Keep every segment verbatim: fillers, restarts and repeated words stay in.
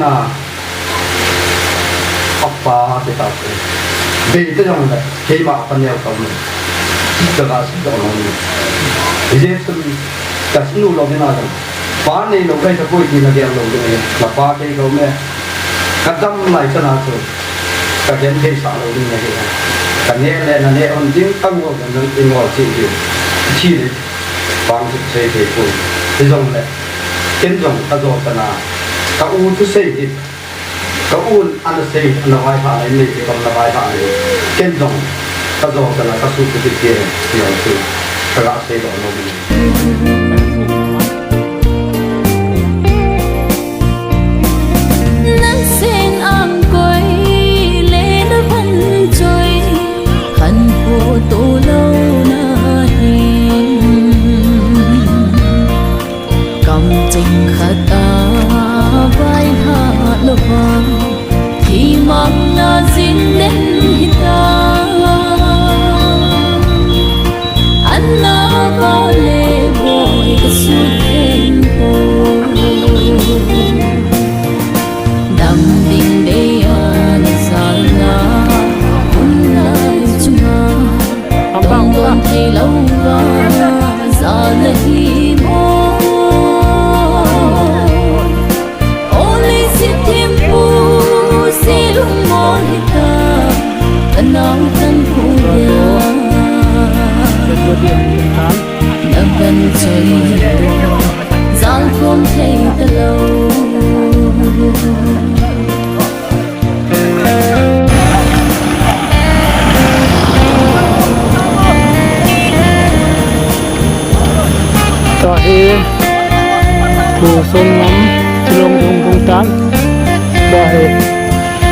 A, apa te ta te. Bei te jong le, keima apa neo ka um. Ka ga si do no ni. Jesu ka sinu lo ni na jong. Pa nei lo kai ka koi ti na gel lo ni. Na pa kei ka um e. Ka dam lai sa na chu. Ka gen kei sa lo ni na hi. Ka ne le na ne on ding ka ngol na ding ngol chi hi. Chi le. Pang chu sei thei poi. Hijongle, ken jong ka jo tana, ka u thusei hi, ka un ana sei, ana vaihah na in nei, ka na vaihah na in. Ken jong ka jo tana, ka su chu ti ti, ti jong chu, ka ga sei doh nom in. Na sen ang koi le na van choi, khan pho to lo na hin. Kam cheng khat a vai ha lo va, thi mang na jing den hi ta. An na va le boi ka su theng po. Dam ding dei a na zal na, hun lai chunga, tong don thei lo va, zal na hi mo. Ole si thim pu si lung mo hi ta, ka nau kan pu ya. Na ban choi hi to, zal khom thei ta lo. Tua hi, Pu Songam, Shillong dung dung tan. Tua hi,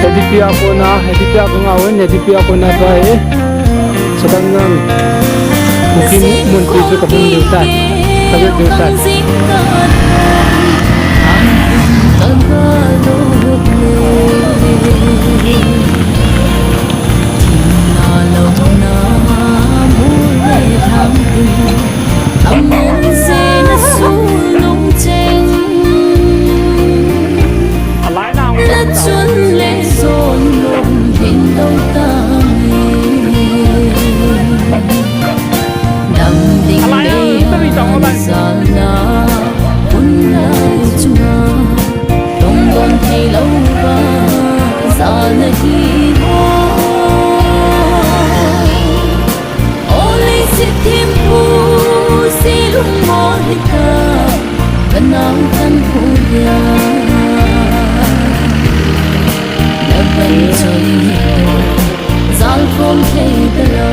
H D P a kona, H D P a kona, H D P a kona tua hi. Sakan nang, Bukit Munti chu ka hung diu tai. Ka vet diu tai. Alai na. Na chun le zon lom hin lo ta nge. Dam ding le a zal na, hun lai chunga, tong don thei lo va, zal na hi mo. Ole si thim pu si lung mo hi ta, ka nau kan pu ya. Na ban choi hi to, zal khom thei ta lo.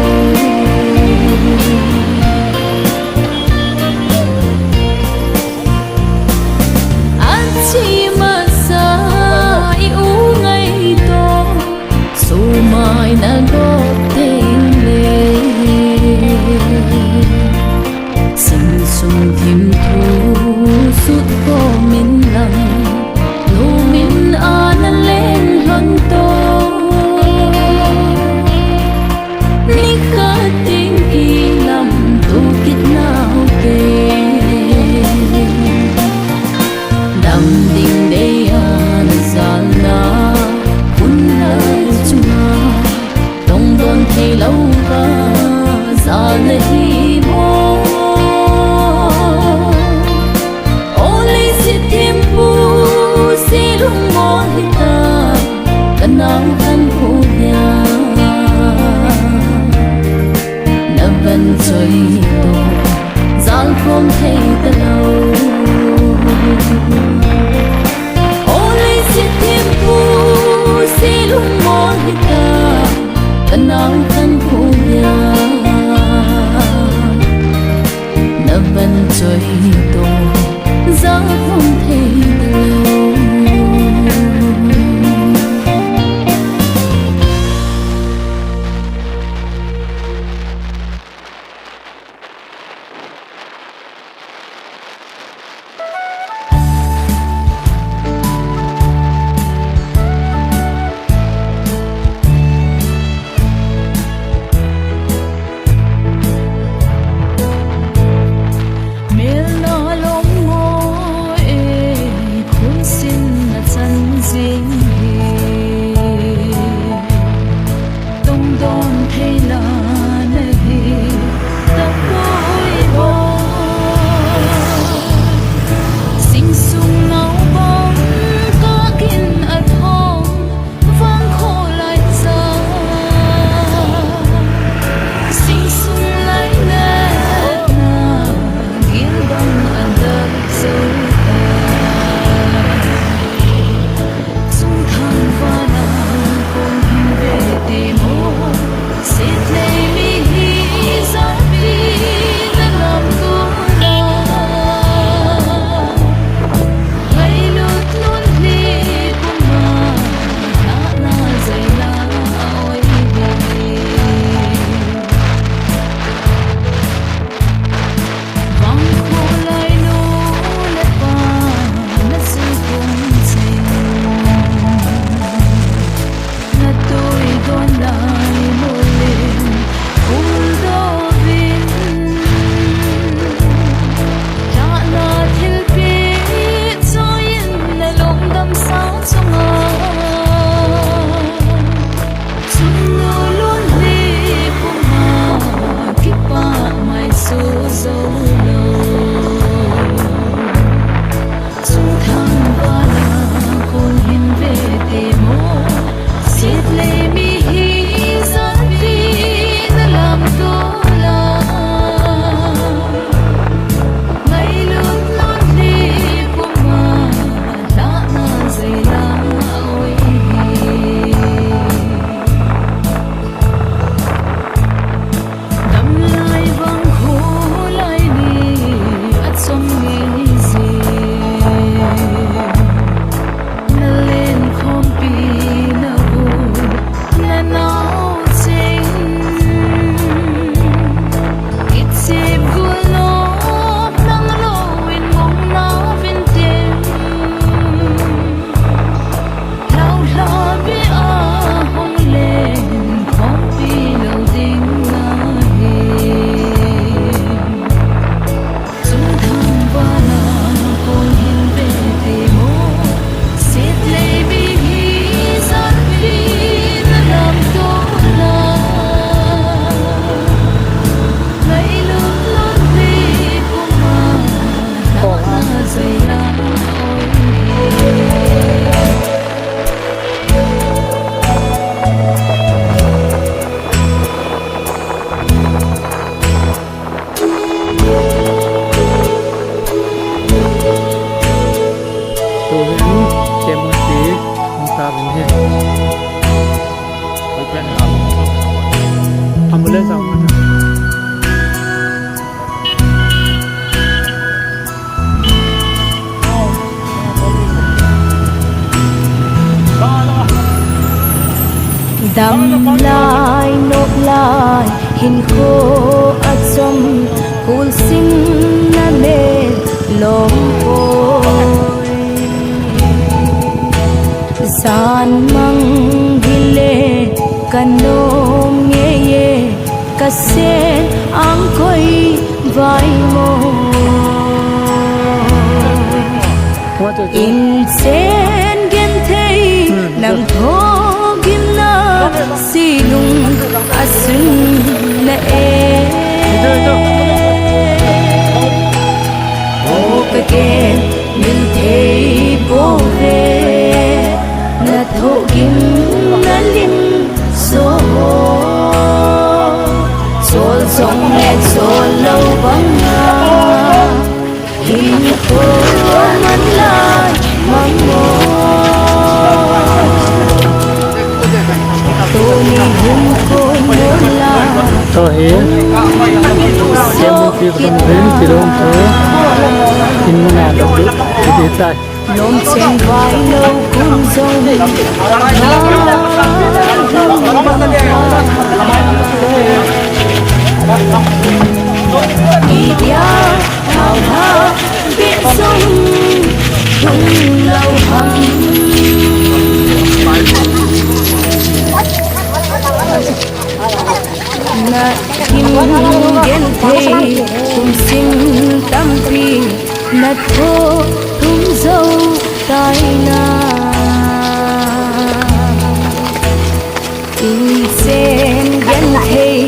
An chi masa i u ngai to. Sumai na gop ding le. Sing sung thim thu sut ko min lang. Lu min a na leng lon to. Ni khat ding i lam tu kit nau te. Dam ding dei a na zal na, hun lai chunga, tong don thei lo va, zal na hi mo. Ole si thim pu si lung mo hi ta, ka nau kan pu ya. Na ban choi to, zal khom thei ta lo. Ole si thim pu si lung mo hi ta, ka nau kan pu ya. Tuhin, Timothy, hung tauvin ahi. Ambulance a um. Dam lai, nop lai, hinkho achom, kulsin na me lom poi. Jan mang hile ka nom ngei e, ka sen ang koi vai mo. Inchen genthei nang thogimna, silung asun na e. O ka ken min thei bou ve, na thogimna lim so. Chol jong le chol lou banga, hinkho man lai mang mo. Tuni hung kon mo la. Tohi, Timothy kon rin, tilong tu, in muna lou, iti tai. Lom cheng vai lou kun jong. Idia thao ha be jong lung lou ham. Na him genthei kum sim tampi na tho thum jou tai na. Inchen genthei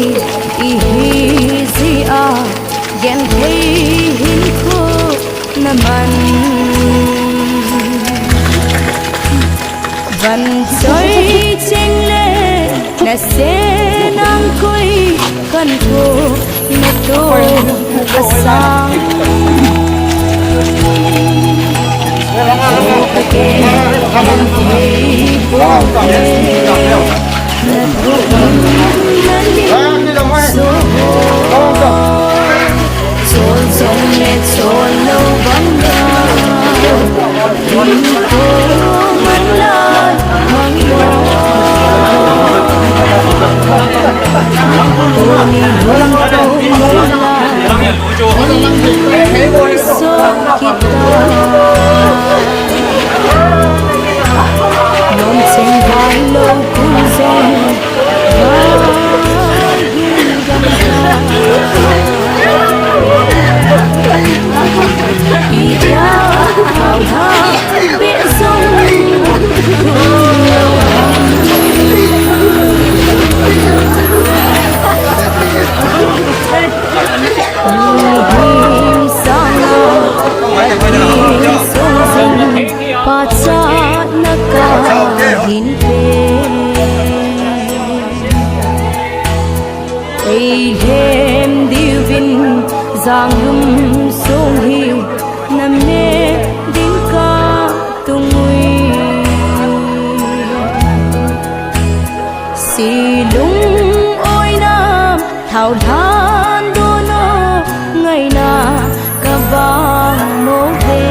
ihi jeh a, genthei hinkho na man. Van choi cheng le na sen ang koi, kan ko na to asang. Ka ke kan thei bou ve, na to na lim so. Chol jong le chol lou banga, hinkho man lai mang mo. Tuni hung kon mo la, hung so kita. Lom cheng vai lou kun jong. Pachatna kahin pe. Ei lhem diuvin janglum sung hi na me ding ka tung ui. Silung oi nam thao lhan dou no ngaina ka vang mo ve.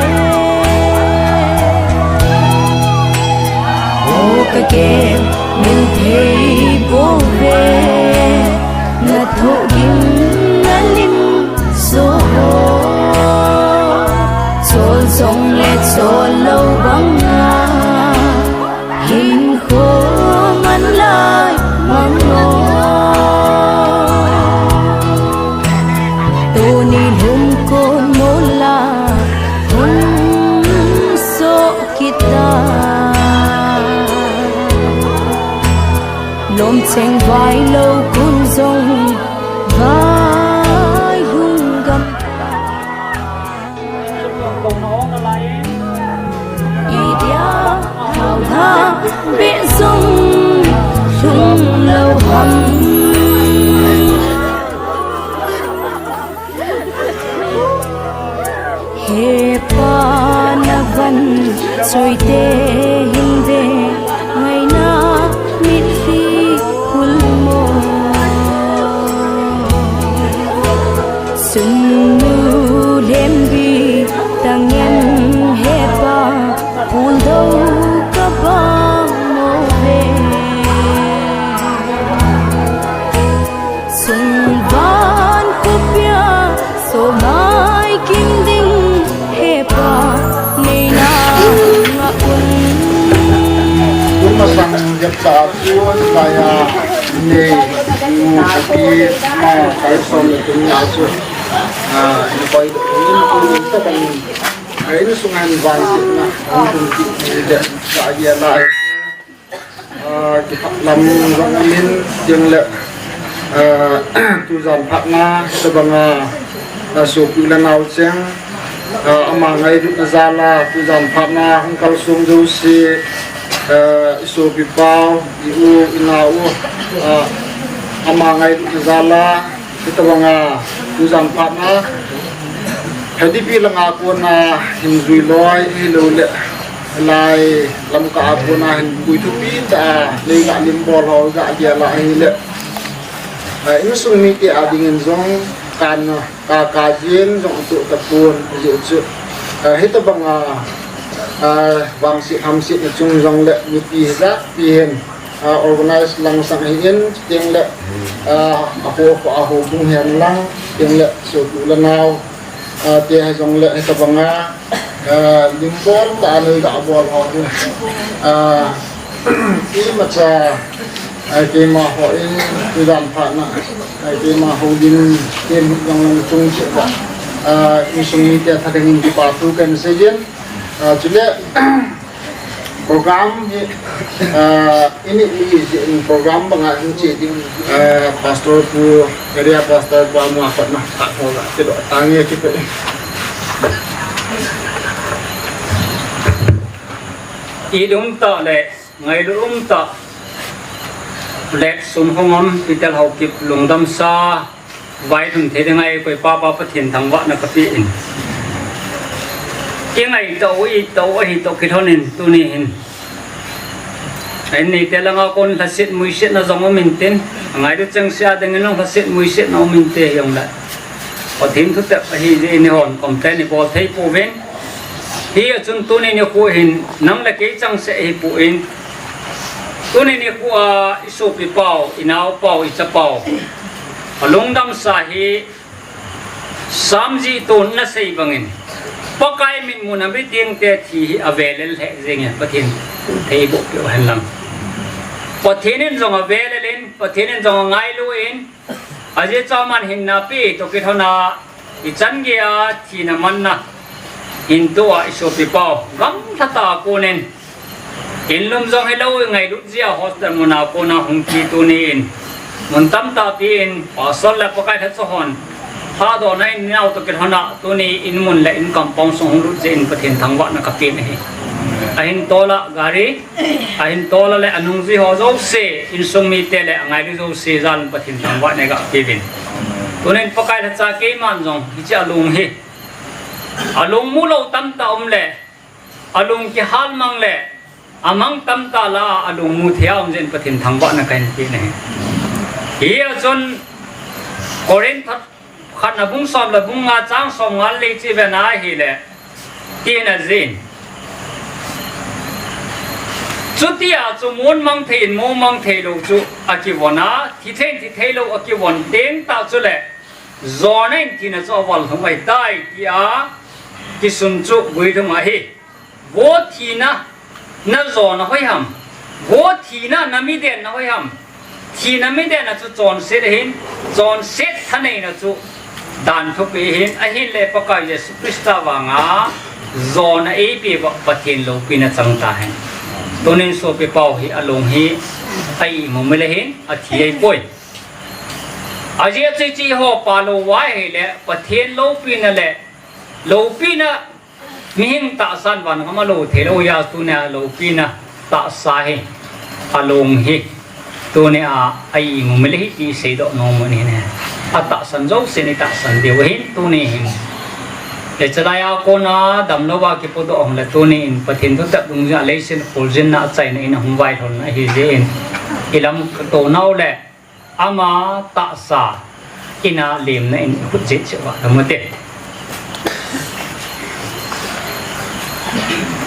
O ka ke min thei bou ve, na thogimna lim so. Chol jong le chol lou banga, hinkho man lai mang mo. Tuni hung kon mo la, hung so kita. Lom cheng vai lou kun jong, vai hung gam. Idia thao ha be jong lung lou ham. He Pa na van Soite hin ve ngaina mitlhi hulmo. Sunnu lembi tangem hepa puldou kaba mo ve. Sungvan kupia somai kim ding hepa neina nga un. Kun masang jep sa kun kaya nei u kapi ma kai som le kun ya su. Ah, ni koi do ni ku ni ta kan. Ai ni sungan van na. Kun ki ni de sa ya lai. Ah, kipah lam jong umin, tin le, ah, tujan phatna, tabanga, ah, sopi le nao cheng, ah, ama ngailutna jal a, tujan phatna, hung kalsong jouse, ah, i sopi pau, i u, i nao u, ah, ama ngailutna jal a, Hitabanga, tujan phatna, H D P langa kona hin jui loi, hilou le, lai lam ka a kona hin pui thupi ta, lei ga lim bol ho ga gel a hile. Ah, insung mite a dingin jong kan ka ka jin jong tu ta pon, ji chu. Ah, hitabanga, ah, vangset hamsetna chung jong le, mipi hijat pi hin. Ah, organize lang sang hi in, chuteng le, ah, a ho, a ho bung hian lang, chuteng le, sopi le nao, ah, te hi jong le, hitabanga, ah, lim bol ta nei ga bol ho hi. Ah, imacha, ah, keima ho in, tujan phatna, ah, keima ho din, kem jong lang chung che ta. Ah, insung mite thakin kipa thu kan sei in, ah, chule, Program hi, ah, ini mi in program banga hin che ding, ah, Pastor Pu, Area Pastor Pu amu a kotna, ah, program, kilo, tangi, kito. It um ta le, ngailut um ta le, sun hong um, Peter Haokip lungdam sa, Vailhun thei ding ahi, koi Papa Pathen thangvahna kape in. I ngai tau, i tau, ahi tau kilhon in tuni hin. Ahin neite langa kon lhaset muisetna jong um intin. Ngailut chengse a dingin jong lhaset muisetna um inte hijongle. Pathen thutep ahi jeh in eihon complain ibol thei pouvin. Hijeh chun tuni nikho hin nang le kei chengse ahi poi. Tuni nikho a i sopi pau, i nao pau, i cha pau. A lungdam sa hi Samji tun na sei bangin. Pakai mitmun a mi dingte thi hi a velel lheh jeng e Pathen thei boh peh u hen lang. Pathen in jong a velel in, Pathen in jong a ngailu in, ajeh chu aman hinna pe toh kilhon a i chan gei a thina manna hin tua i sopi pau gamlha tah a kon in, in lum jong hilou i ngailut jeh a hostel mun a kon a hung thi tuni in mun tamtah pi in pastor le Pakai lhacha hon thadohna in nao toh kilhon a tuni in mun le in compound sung hung lut jeh in Pathen thangvahna kape in ahi. Ahin tol a gari, ahin tol a le a nungji ho jouse, insung mite le a ngailu jouse jal in Pathen thangvahna kape uvin. Tunin Pakai lhacha keiman jong hiche a lung hi, a lung mu lou tamtah um le, a lung kihal mang le, a mang tamtah lah a, a lung mu thei a um jeh in Pathen thangvahna kahin pe in ahi. Hijeh chun Corinth khatna bung som le bung nga chang som nga le li chu i vet na ahile, tin ajih in. Chuti a chu mun mang thei in mun mang thei lou chu a kivon a, thi thei in thi thei lou a kivon teng tah chule, jona in thina chu a val lhung ahitai, tia kisun chu guilhung ahi. Vo thina, na jona hoi ham? Vo thina, na mi denna hoi ham? Thina mi denna chu chonset ahin, chonset thaneina chu dan thupi ahin, ahinle Pakai Jesu Christa vanga jona eipeuva Pathen loupina chang tahen. Tunin sopi pau hi a lung hi a imumil ahin, a thi ahipoi. Ajeh chu hiche ho pa lou uva ahile, Pathen loupina le, loupina mihing tahsan van gam a lou thei lou a, tunia loupina tahsa hi, a lung hi, tunia a imumil ahi ti seidoh nom u ahi. A tahsan jouse in i tahsan diu ahin, tuni hin. Hichelai a kona damlouva kipodoh ahung le tunin Pathen thutep dungjui a leiset kholjinna achaina in ahung vailhun ahi jeh in, ilam kato nau le ama tahsa in a lemna in ikhut jeh cheh uva damute.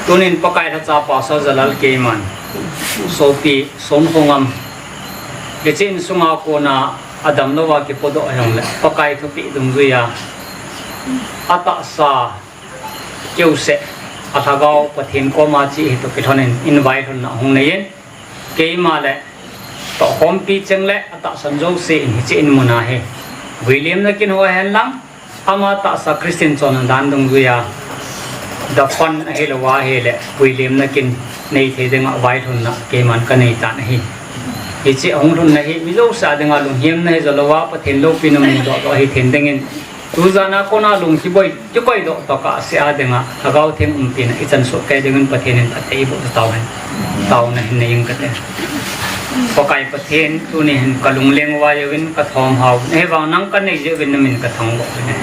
Tunin Pakai lhacha Pastor Jalal keiman, sopi Somkhongam, hiche insunga kona adamlouva kipodoh ahung le Pakai thupeh dungjui a atahsa keuseh, alhagao Pathen koma che hi toh kilhonin, in vailhunna hung neiyin, keima le tohkhompi cheng le atahsan jouse in hiche in muna hi vuilemna kin ho hen lang, ama tahsa Christian chonna dan dungjui a, the fund ahilouva ahile vuilemna kin nei thei dinga vailhunna keiman kanei tan ahi. Hiche ahung lhunna hi mi jouse a dinga lunghemna hijo louva Pathen loupina mudoh doh ahi thei dingin, tujan a kona lung kiboi, kikoidoh tokah seh a dinga Lhagao Theng umpina ichan soh kei dingin Pathen in phatthei eiboh tauhen. Taona hin nei inge kate. Pakai Pathen, tuni hin kalungleng uva uvin, kathom hao uvin, ahivang nang kanei jeh uvin namin kathangvah uvin.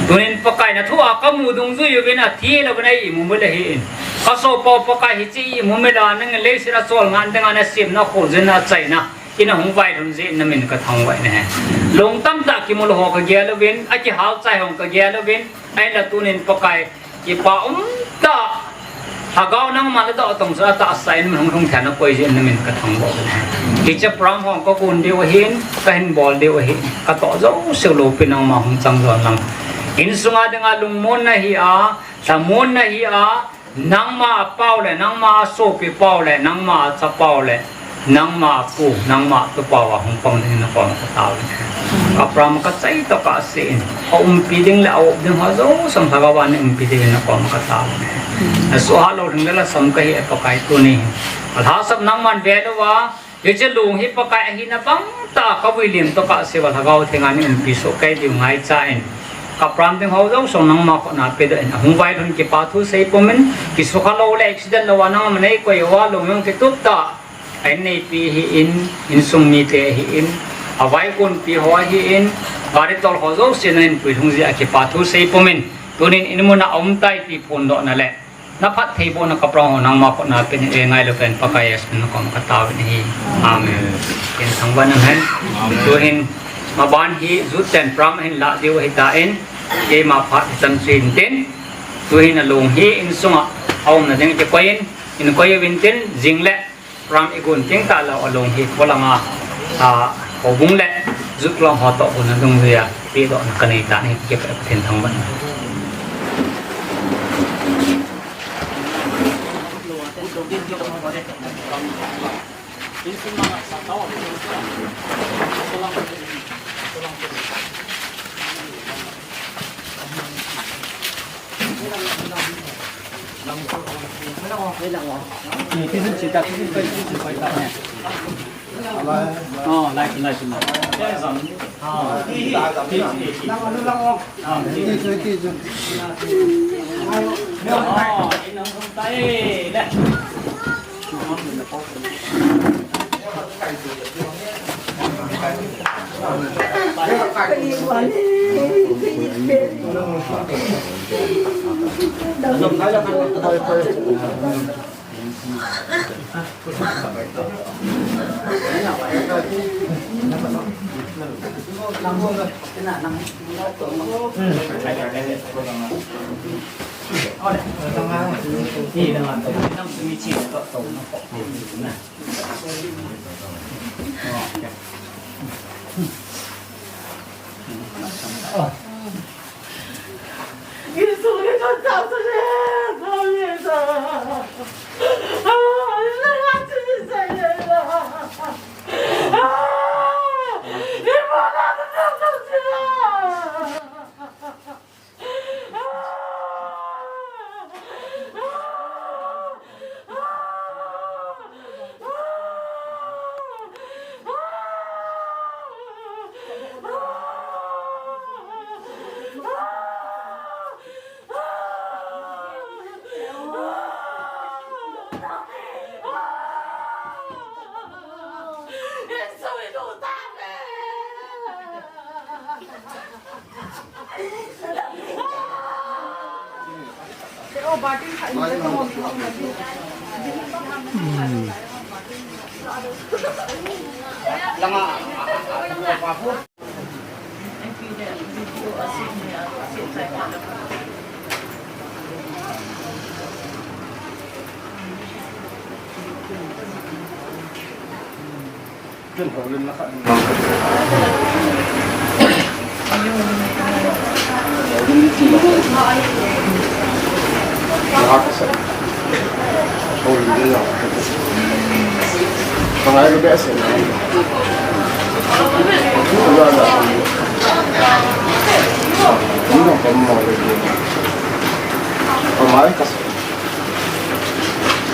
Tunin Pakai nathu a kamu dungjui uvin, athi louvin a imu mil ahin, kasopi u Pakai hiche imu mil a nangin leiset a cholngah dinga nasemna, kholjinna, achaina in ahung vailhun jeh in namin kathangvah in ahi. Long tamtah kimu lou ho kagel uvin, akihal chai ho kagel uvin, ahinla tunin Pakai, kipa umtah, Lhagao nangma nadoh tong chu atahsa in hung lhung thei a nakoi jeh in namin kathangvah uvin ahi. Hiche program ho kagon diu ahin, kahin bol diu ahin, katoh jouseu loupina nangma hung chang jon lang. Insunga dinga lungmonna hi a, lhamonna hi a, nangma apao le, nangma asopi pao le, nangma achapao le, nangma apu, nangma atupao a hung pang dingin nakoma katao in ahi. Ka program kachai tokah seh in, aumpi ding le aop ding ho jouse Lhagao in umpi dingin nakoma katao in ahi. Nasuhhat lou lhing le lhasam kahi e Pakai tuni hin. Alhasam nangman ve louva, hiche long hi Pakai ahina bangtah a kavuilem tokah seh uva Lhagao Theng in umpi soh kei diu ngaicha in, ka program ding ho jouse nangma khut a pedoh in, ahung vailhun kipa thu sei pumin, kisukha lou le accident louva nangma neikoi uva long jong kitup tah a in neipi ahin, insung mite ahin, avaikonpi ho ahin, gari tol ho jouse nangin puilhung jeh a kipa thu sei pumin, tunin in muna aum tai ti phondohna le naphattheibohna ka program ho nangma khut a pein, eingailou pen Pakai Jesu min in nakoma katao in ahi. Amen. Ken thangvah in um hen. Tuhin maban hi youth ten program ahin lah diu ahitan, keima phat hichan chu hintin, tuhin along hi insunga aumna ding kikoi in, in koi uvin tin, jing le program igon teng tah le along hi polanga, a, houbung le youth club ho toh gonna dungjuia pedohna kanei tan ahi, kipah e, Pathen thangvah in.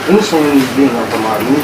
Insung ding a pamani.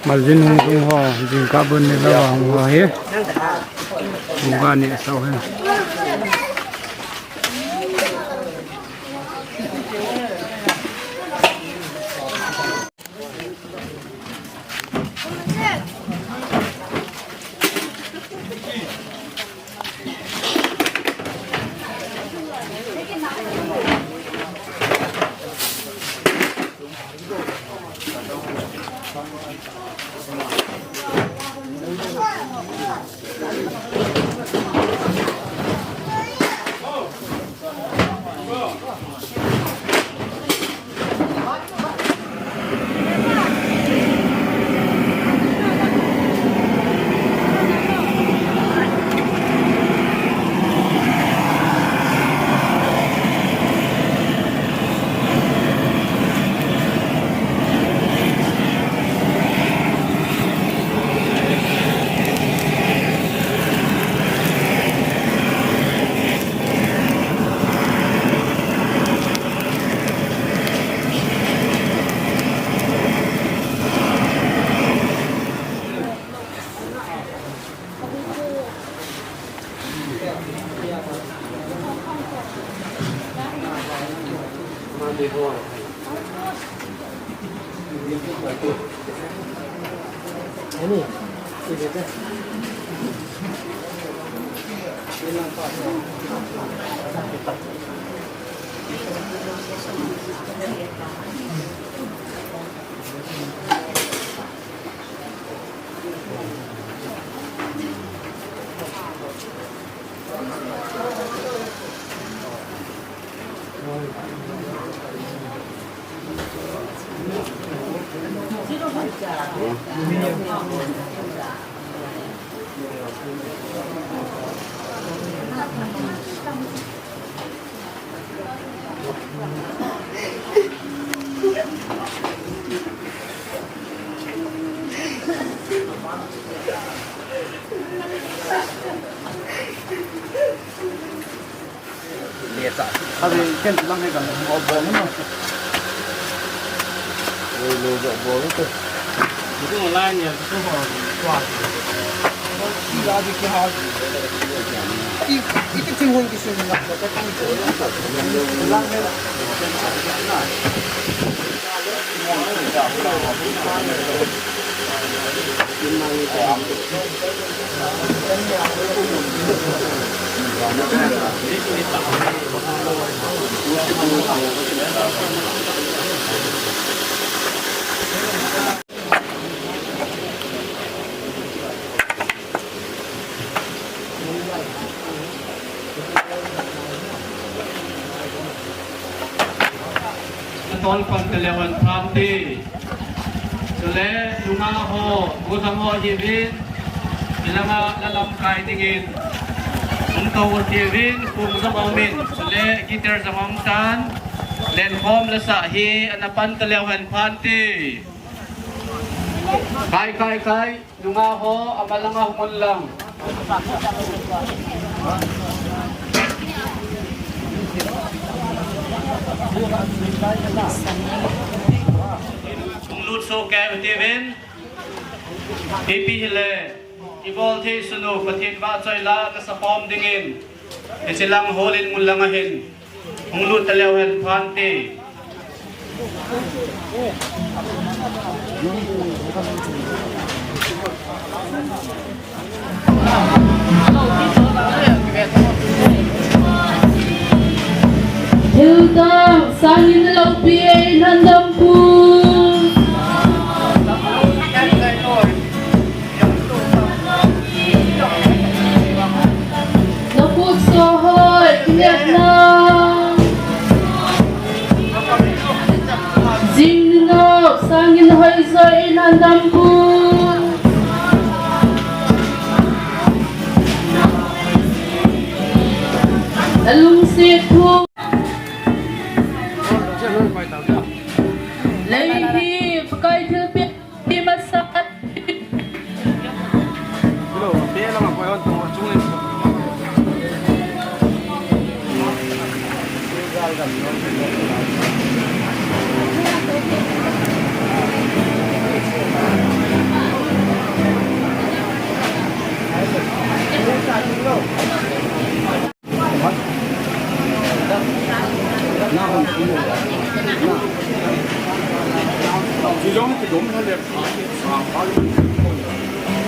Malvin hung hung ho, jingkah bun ni lo hung ho hi. Hung ga ni sau hi. Abi, ken lang he kan, o bol ni mo. Lo, lo, lo, bol ni to. Itu online ya, itu ho. Wah. Sila di ke ha. I, itu chinghun kisun na. Lang he. Ton pan te le wan tham te. Chule, nungah ho, bu jong ho hiuvin, hilanga la lamkai dingin, hung tou u hiuvin, khong jong aumin, chule, guitar jong aum tan, lenkhom la sah hi, ana pan taleu hen phante. Kai, kai, kai. Nungah ho, amalanga hung un lang. Hung lut soh kei u hitin, ipi hile, ibol thei sunu, Pathen vahchoi la, kasa khom dingin, hiche lang hall in mun langa hin. Hung lut taleu hen phante. Thildang, sangin loupi e, in handam poi. Nakut sohoi, kinepna. Jing ninok, sangin hoijo, in handam poi. Nalungset thu. Lei hi, Pakai thilpeh.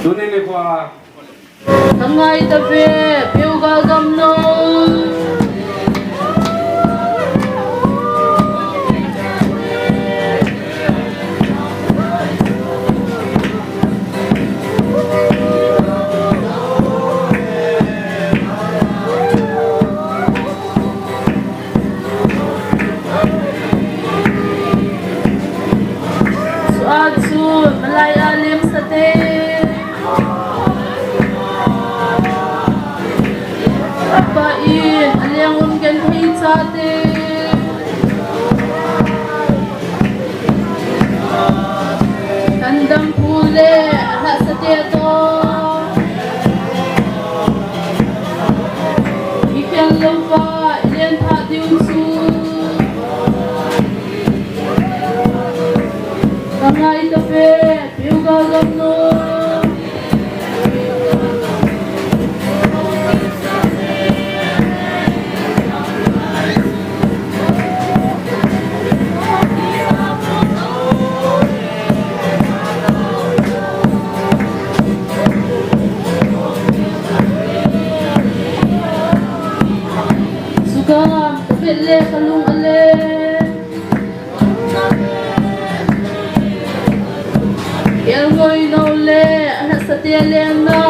Tuni nikho a. Ka ngai tave, Peugal gamno. Chua chun, malai a lemsate. Apa in, aleng um genthei chate. Thandam phu le, alhahsate toh. I khel louva, i len thah diu chu. Ka ngai tave, Peugal gamno. Sugam, ka vet le ka lung ale. Kelngoi nou le, alhahsate lengna.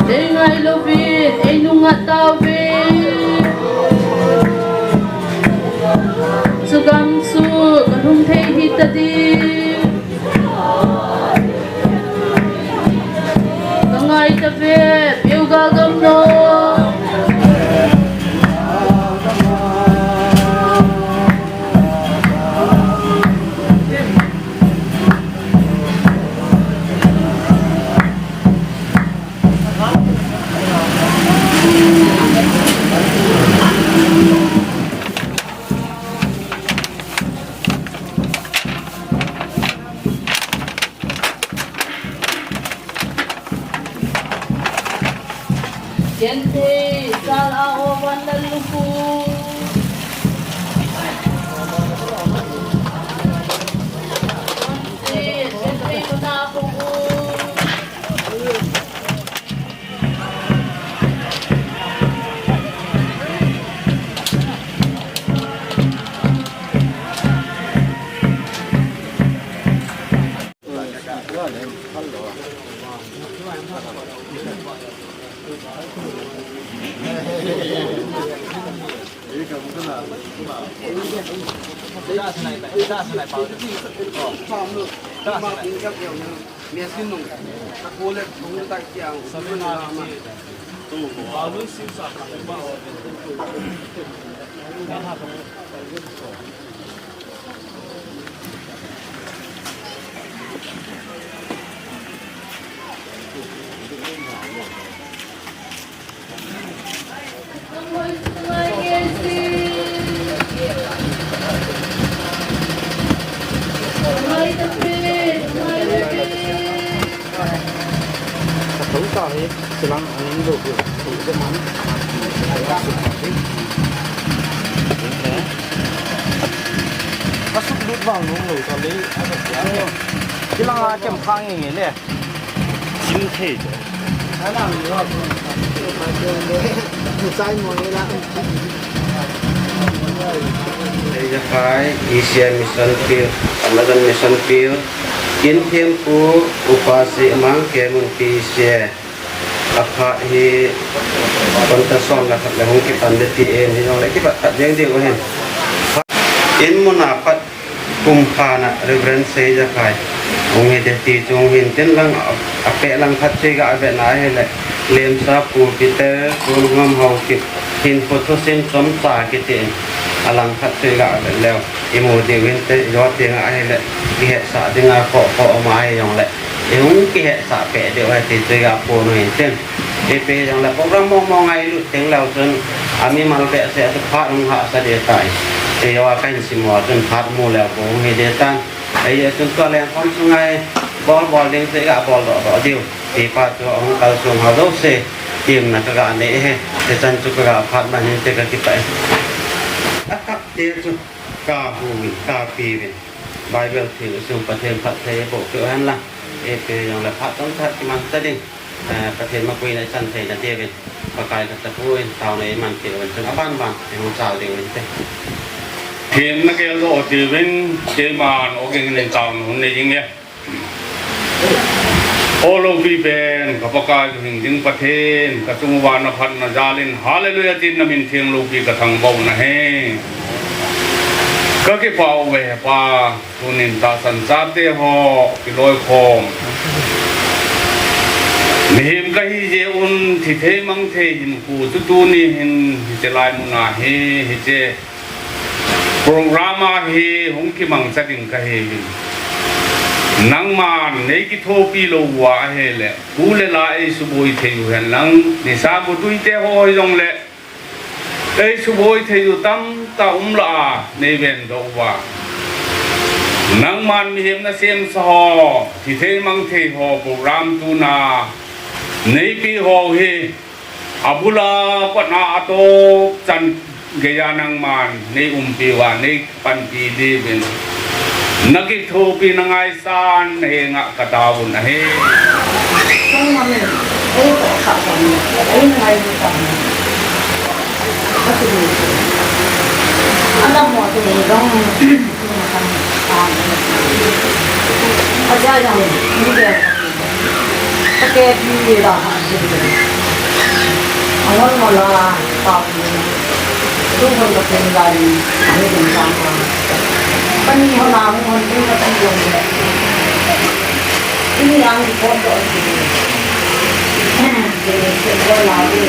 Nei ngai louvin, ei nunga tauve. Chugam chu, ka lhung thei hita ding. Ka ngai tave, Peugal gamno. Genthei, sal a o van lal lupu. Genthei, genthei mana kubu. Kasuk lut vang nung lo ta le, a ka sia. Kilang a kem khang nge nge le. Sim thei chu. Hei, Jakai, E C I Mission Field, Amazon Mission Field, Kin Thempu, Upa Si Amang, Kemun P C A. Aphat hi, konta som le khat le hung kipan le ti en hi jong le kipat pat jeng ding u hin. In mun a pat kum khan a Reverend Sei Jakai hung hi de ti chung hin tin lang a, a peh lang khat che ga a ve na hi le Lemsa Pu Peter, Pu Ngam Hau Kip, hin phu thusim chomcha kiti in a lang khat che ga a ve leu. I mu diu hin te, i jo ti nga hi le, i hetsah ding a kho kho ma hi jong le. I hung kihetsah peh diu ahi ti chu iga phon u hin tin. Ipi hijongle program mong mong a ilut teng leu chun, a mimal behseh a chu phat hung hahsa ding tai. Eiho a kahin sim u a chun phat mu leu bou hung hi ding tan. Ahijeh chun tua lengkhom sunga i bol bol ding chu iga bol doh doh diu. Tipa chu ahung kalsong ho jouse, temna kaga nei ahi. Hichan chu kaga phat man hin te kakipah e. Athah te chu kahu uvin, kapi uvin. Bible thil sung Pathen phatthei boh peh u hen lang. Ipi hijongle phat chomcha kimang ta ding. Eh, Pathen mapuina ichan theina diuvin. Pakai katapu in taona iman peh uvin chun aban ban ihung chal diu inte. Themna geldoh diuvin, keiman ogin in taona hung nei ding e. O loupi pen, ka Pakai ka hing ding Pathen, ka chung uva na phatna jal in, Hallelujah tin na min theng loupi ka thangvah u ahi. Ka kipah uve Pa. Tunin tahsan chate ho kiloikhom. Mihem kahi jeh un thithei mangthei hinkho chu tuni hin hiche lai mun a hi, hiche program a hi hung kimangcha ding kahi uvin. Nangman nei kithopi lou uva ahile, tu le la eisuboi thei u hen lang, nisa gotui te ho hijongle, eisuboi thei u tamtah um lah a nei vendoh uva. Nangman mihem nasem sa ho, thithei mangthei ho, program tuna nei peh ho hi, abul a pat a atop chan geiya nangman nei umpi uva, nei panpi diuvin. Na kithopi na ngaisan na henga ka taovun ahi. Keiman, ei toh kha bang, ei ngai bang. Ka ti ni. Adam mo tu ni dong. Aja jang ni de. Ka ke pi la ha si. Angol mo la pa. Lu hon ka pen gari, ani dum sang sang. Pani hon a hon hon dum ka pen gari. Ini ang di kon to si. Ini si ko la ni.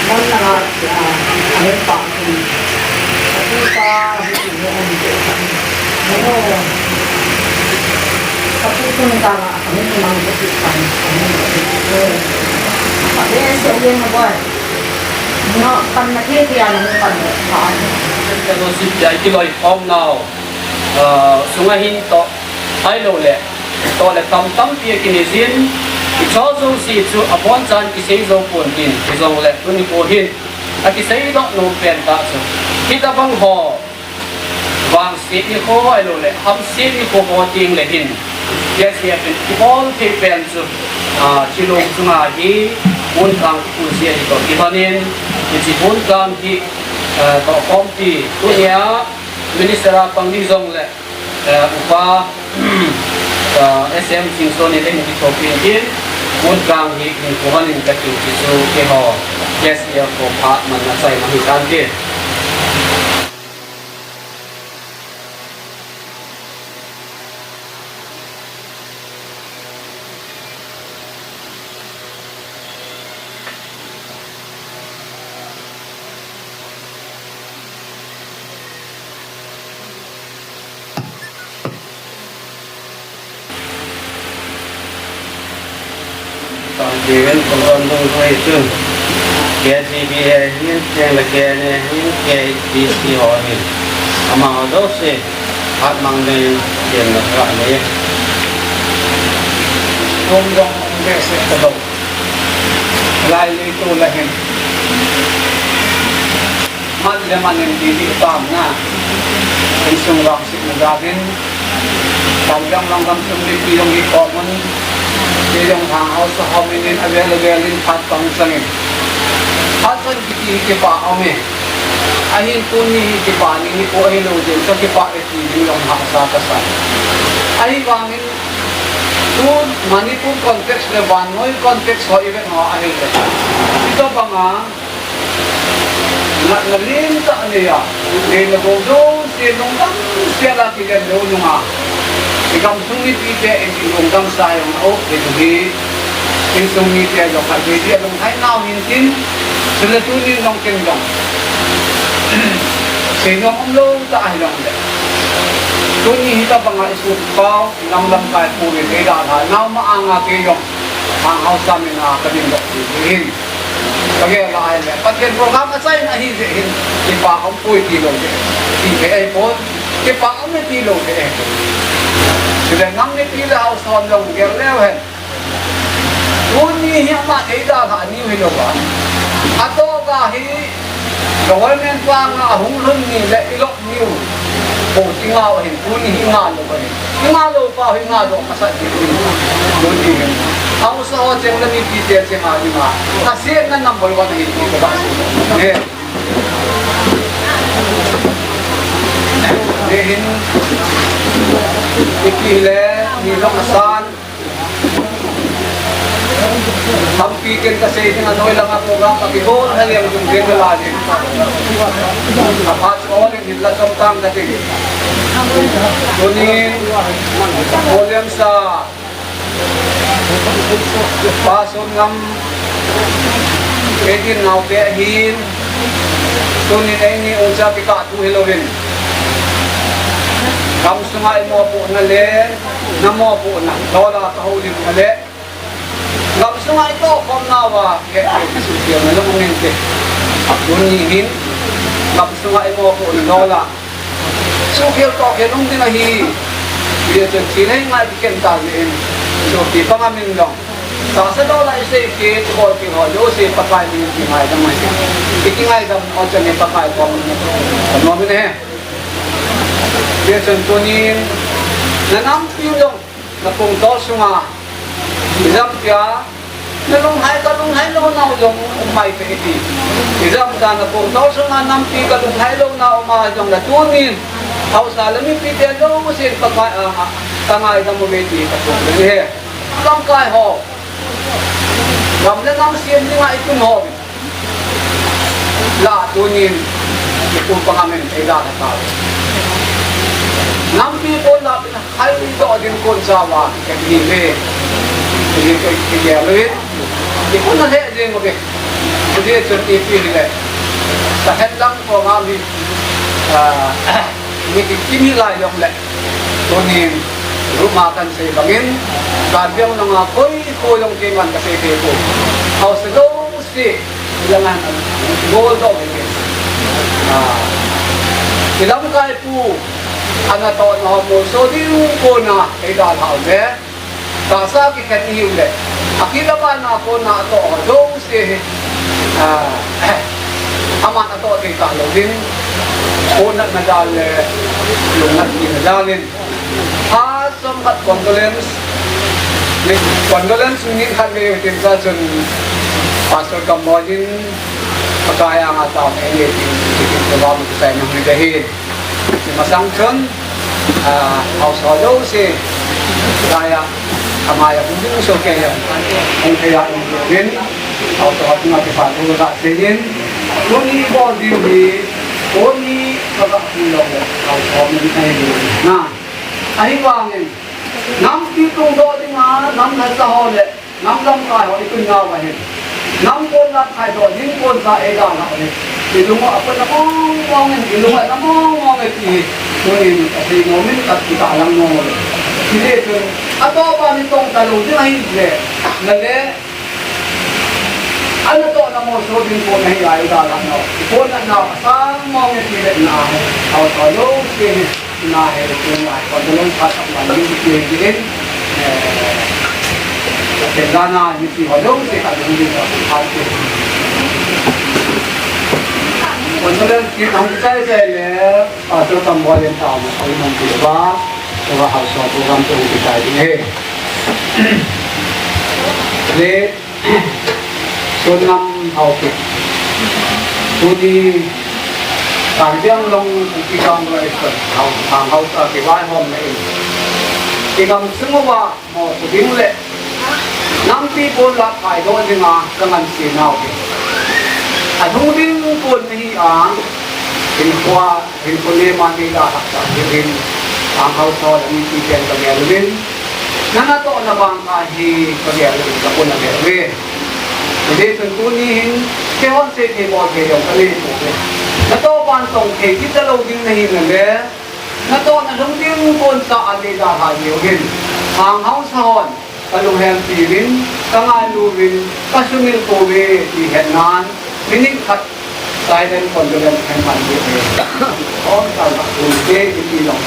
Mon na nga, ah, ani pa si. Aku pa, aku si mo on si. Ano, aku tu ni ka nga. Fellowship a kiloikhom nau, ah, sunga hin toh, ahilouleh, toh le tam tampi akinei jin, hicho jouse chu abonchan kisei jou pon tin, hijongle tuni kho hin, akisei doh nom pen tah chu, hitabang ho, vangset nikho ahilouleh, hamset nikho ho teng le hin, K C F in kibol thei pen chu, ah, Shillong chunga hi, Munkang Khulsia hi toh kilhon in, hiche Munkang hi, ah, tohkhompi, tunia, Minister a pang ding jongle, ah, Upa, ah, S M Singson in eikithopi in, Munkang hi, hinkho hon in kati chu, keiho, K C F ho phat man achai ma hi tan tin. Tah kivin program dungjuiyin chun, K T P A hin, K N A hin, K T C ho hin, amaho jouse, hatmang nei, kin na ka nei. Kum jong um behseh talou. Lai leiset a hin. Mat le man in didi pam na. Insung vangsetna jal in. Karbi Anglong gamsung mipi jong hi common. Kei jong Lhang haosa ho min in avel avel in phat pang chang in. Phat chang kiti hi kipah um e. Ahin tuni hi kipah ni, ni po ahilou jeh in ka kipah e ti ding jong hahsa kasa. Ahivangin tu Manipur context le vannoi context ho i vet ho ahile. Hitobang a Natna lentah nei a, neina gou jouse lungdam sel a kilen lou nunga, i gamsung mipite in i lungdam sa jong a um, hichu hi insung mite jong khatvei dia lunglhai nau hin tin, chule tunin jong ken jong seinom umlou tah ahi jongle, tuni hitobang a i sopi pau, i lam lamkai pu in eidalha nau ma anga kei jong Lhang haosa min a ka dingdoh kit ahi. Ka gel a ahile, Pathen program achaina ahi jeh hin, kipah umpoi ti lou jeh, ti thei ahipon, kipah um e ti lou jeh ahi. Chule nam mipi le haosa hon jong gel leu hen. Tuni hi ama eidalhah niu hilou a, atoh ga hi government panga ahung lhun ni le i lop niu. Bou ti ngau ahin, tuni hi i ngah lou ahin. I ngah lou pa hi ngah doh masa ti ahin. Tuni hi. Haosa ho cheng le mipite cheng a dinga, kasetna number one ahi ti ka seinom e. Hijeh hin, ipi hile, ni jong asan, tampi ken kasei ding a, noi langa program a kibol hel jeng jong ken kala ding. Aphat chu all in hinla chom tang kati. Tunin, Pu Lemsa, Pa Songam, Edin naote ahin, tunin eini ungcha kikah thu hilouvin, gamsunga i mopohna le, na mopohna, dola ka houlimna le, gamsunga i tohkhomnauva, kihei kisuhkhelna jong um inte. Tuni hin, gamsunga i mopohna dola, suhkhel tohkhel um ding ahi. Hijeh chun thil hei ngai kikhen tah jeh in, sopi panga min jong, tahsa dola i seipeh, i bolpeh ho jouse Pakai min in kingaidam ahi. I kingaidam ho chan hi Pakai kom in, ka nom in ahi. Hijeh chun tunin, na nampi jong, na pungtol sunga, i jam pia, na lunglhai ka lunglhai lounau jong um mai thei ti. I jam ta na pungtol sunga nampi ka lunglhai lounau um a jongle tunin, haosa le mipite jousen Pakai anga, ka ngaidam uve ti ka pung le he. Lamkai ho, gam le nam sem dinga i tun ho, la tunin, i pu panga min eidalha tauve. Nampi pon la pin haidoh ding kon chauva, kei hi ve. Kei hi kei, kei gel uvin. I pon na lheh jeng uve. Hijeh chun ipi hile, ka het lang ko ngam hi, ah, ni kikim hi lai jongle, tunin, group ma kan sei bangin, Karbi Anglong a koi, koi jong keiman ka sei thei poi. Haosa jouse, i langa, bol doh kei. Ah, i lamkai pu, ana tohna ho molso diu kona, eidalhau ve. Tahsa kikhen ihiu le, akilabana kona atoh ho jouse hi, ah, aman atoh thei talou ding, ponatna jal le, lungnatpina jal in, a, chomkhat condolence, condolence minute khat nei u hitin, chua chun Pastor Kamboy in, Pakai anga taona nei u hitin, hitin program kisai nung ni ahi. Himasang chun, ah, haosa jouse, laiya, amaiya hung ding sohkei a, hung thei a, hung ding, haosa ho chunga kipathu kasei in, tuni bol ding hi, tuni kaga pui lou, haosa min ahi na. Ahivangin, nampi tungdoh dinga, nam lhacha ho le, nam lamkai ho i tun nau ahin. Nam kon lamkai doh ding kon cha eidalhau ahi. I lunga apona mong mong in, i lunga na mong mong e ti hi. Tunin kasei nom in, ka kitahlang nom uve. Hijeh chun, atoh pa ni tong talou ding ahile, na le, Ana tohna moso ding kon ahi a, i dalhah nau, i kon na nau, asang mong e ti le na, hausa jouse hi, na he, tu na he, kon dong phat tak man ding ti hi, eh, Pathen jana hi ti ho jouse ka ding ding ka phat ti. Kon dong ki hong chai chai le, Pastor Tamboi len ta mo, ko mong ti ba, ko hausa program tu ki chai ding he. Le, Sonnam Haokip. Tuni, Karbi Anglong Kuki Council Election, Hang, Hang Hausa kivaihomna in. Igam sung uva mopo ding le, nampi pon la phaidoh dinga kanganse nau hi. Alhung ding pon nahi a, hinkhoa, hinkho le ma nei dalhah ta ding in, Hang Hausa le mipi ten kagel uvin. Nana tohna bang kha hi kagel uvin, kapona gel uve. Hijeh chun tuni hin, keihon seithei bolthei jong kanei pouve. Natoh vantong thei kit talou ding nahi nale, natohna lungding koncha a nei dalhah jeh uvin. Hang Hausa hon, kalunghem piuvin, kangailu uvin, kasumil pouve ti hetnan, minute khat silent condolence hen man ding ahi. Hom tal bak ding te, ipi jong.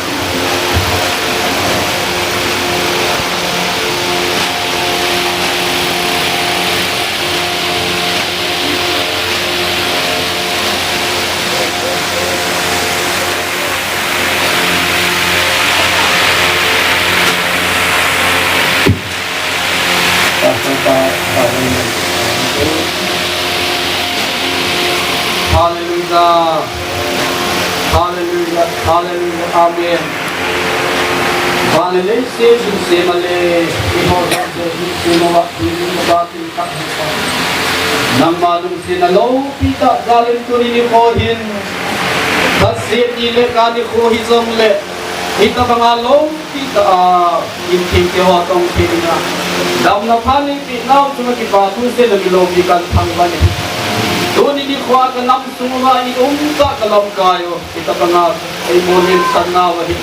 Hallelujah. Hallelujah. Hallelujah. Amen. Van le leiset sumsem a le, eiho jouse hinkho a, hinkho a, Nangma lungsetna loupi tah jal in tuni nikho hin, khatseh ni le kani kho hijongle, hitabanga loupi tah a, in thengte ho tong theng a, damna phat neipeh nau chunga kipa thu seiyin loupi kahin thangvah e. Tuni nikho a kanam sung uva i um tah kalamkai u. Hitabanga eimu niamsan nau ahi.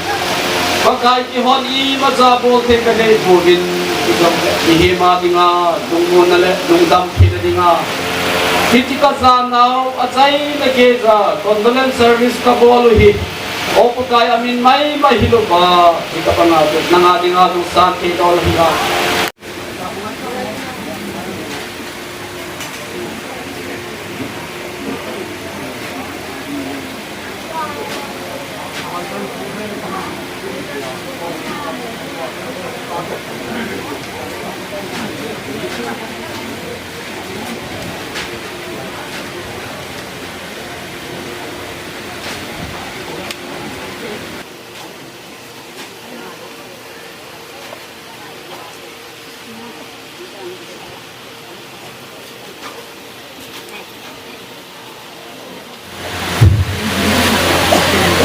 Pakai kihon imacha bol thei kanei pouvin, hijongle mihem a dinga lungmonna le lungdam theina dinga hiche kajanau achaina geija condolence service kabol u hi, O Pakai, amin maimai hilouva, hitabanga nanga dinga lungsan thei dol ahi a.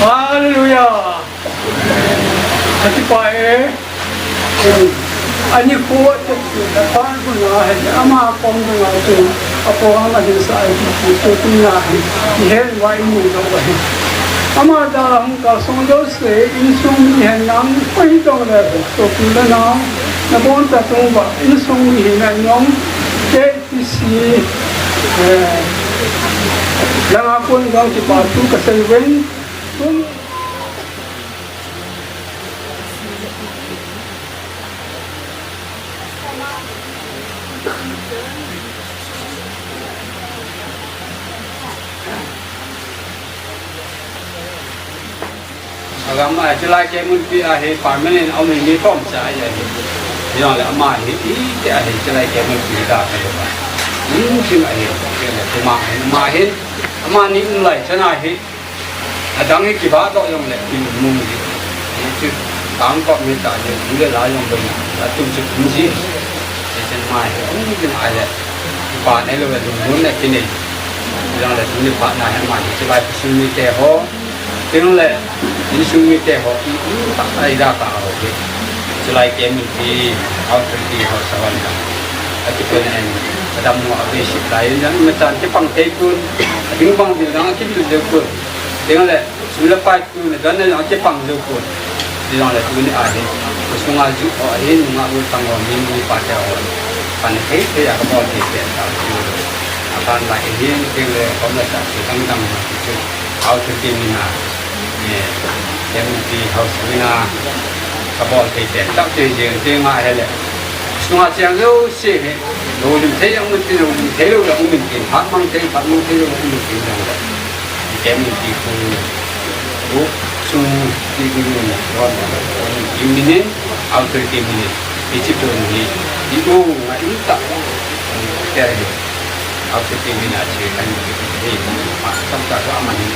Hallelujah. Akipah e. Ani ko te, apan ko na he, ama kom ko na te, apo ama hin sa ai ki, so tu na he, he wa i mu do he. Ama da hung ka song do se, insung mi he nang, ko hi dong le, so tu le na, nabon ta tung ba, insung mi he na nyong, ke Isi, eh, langa kon jong kipa thu kasei uvin. Tun Agam a, chulai keimunpi a hi permanent a um hi mi chomcha ahi. Hijongle ama hi, iti a hi, chulai keimunpi hi da ka lo ba. Mun chim ahi, kei le tuma hi, ama hin, ama ni um lai chan a hi, adang hi kiba doh jongle, i um mong hi. Hichu, tang kop mi ta hi, u le la jong boi na, atum chu um ji. Hichun ama hi, um ji na le, pa ne lo le, lungmon le kinei. Hijongle, tuni phat na hi, ama hi, chulai, chulai mite ho, Tin le, insung mite ho, i, i, ta, ta, i da ta ho, ke. Chulai keimunpi, authority ho, sawan da. Ati pun en, adam mo, abi, sip lai, in, in, matan, kipang thei pun, ading bang bil dang, kibil deu pun. Tin le, sum le pai pun, dan le, kipang deu pun. Tin le, tuni a hi, sunga ju ho, a hi, nunga u tang ho, mi, mi pa te ho. Pan thei, thei, a, ka bol thei, thei, ta, Aban la ihin teng le, kom le sa ti dang dang ma ti chu. Authority mina, eh, M P House mina, kabol thei te, tak te je, te nga hele. Sunga chiang leo se he, lo lim thei ang ti lo lim thei lo la um in tin, phat mang thei, phat mang thei lo um in tin jong le. M P khu, u, sung, ti ki ni, ron, ron, ti minin, authority minin, ichi pon ni, i u, nga in ta, ter ni. Authority mina che kan ni, ma, tam ta, ma ni,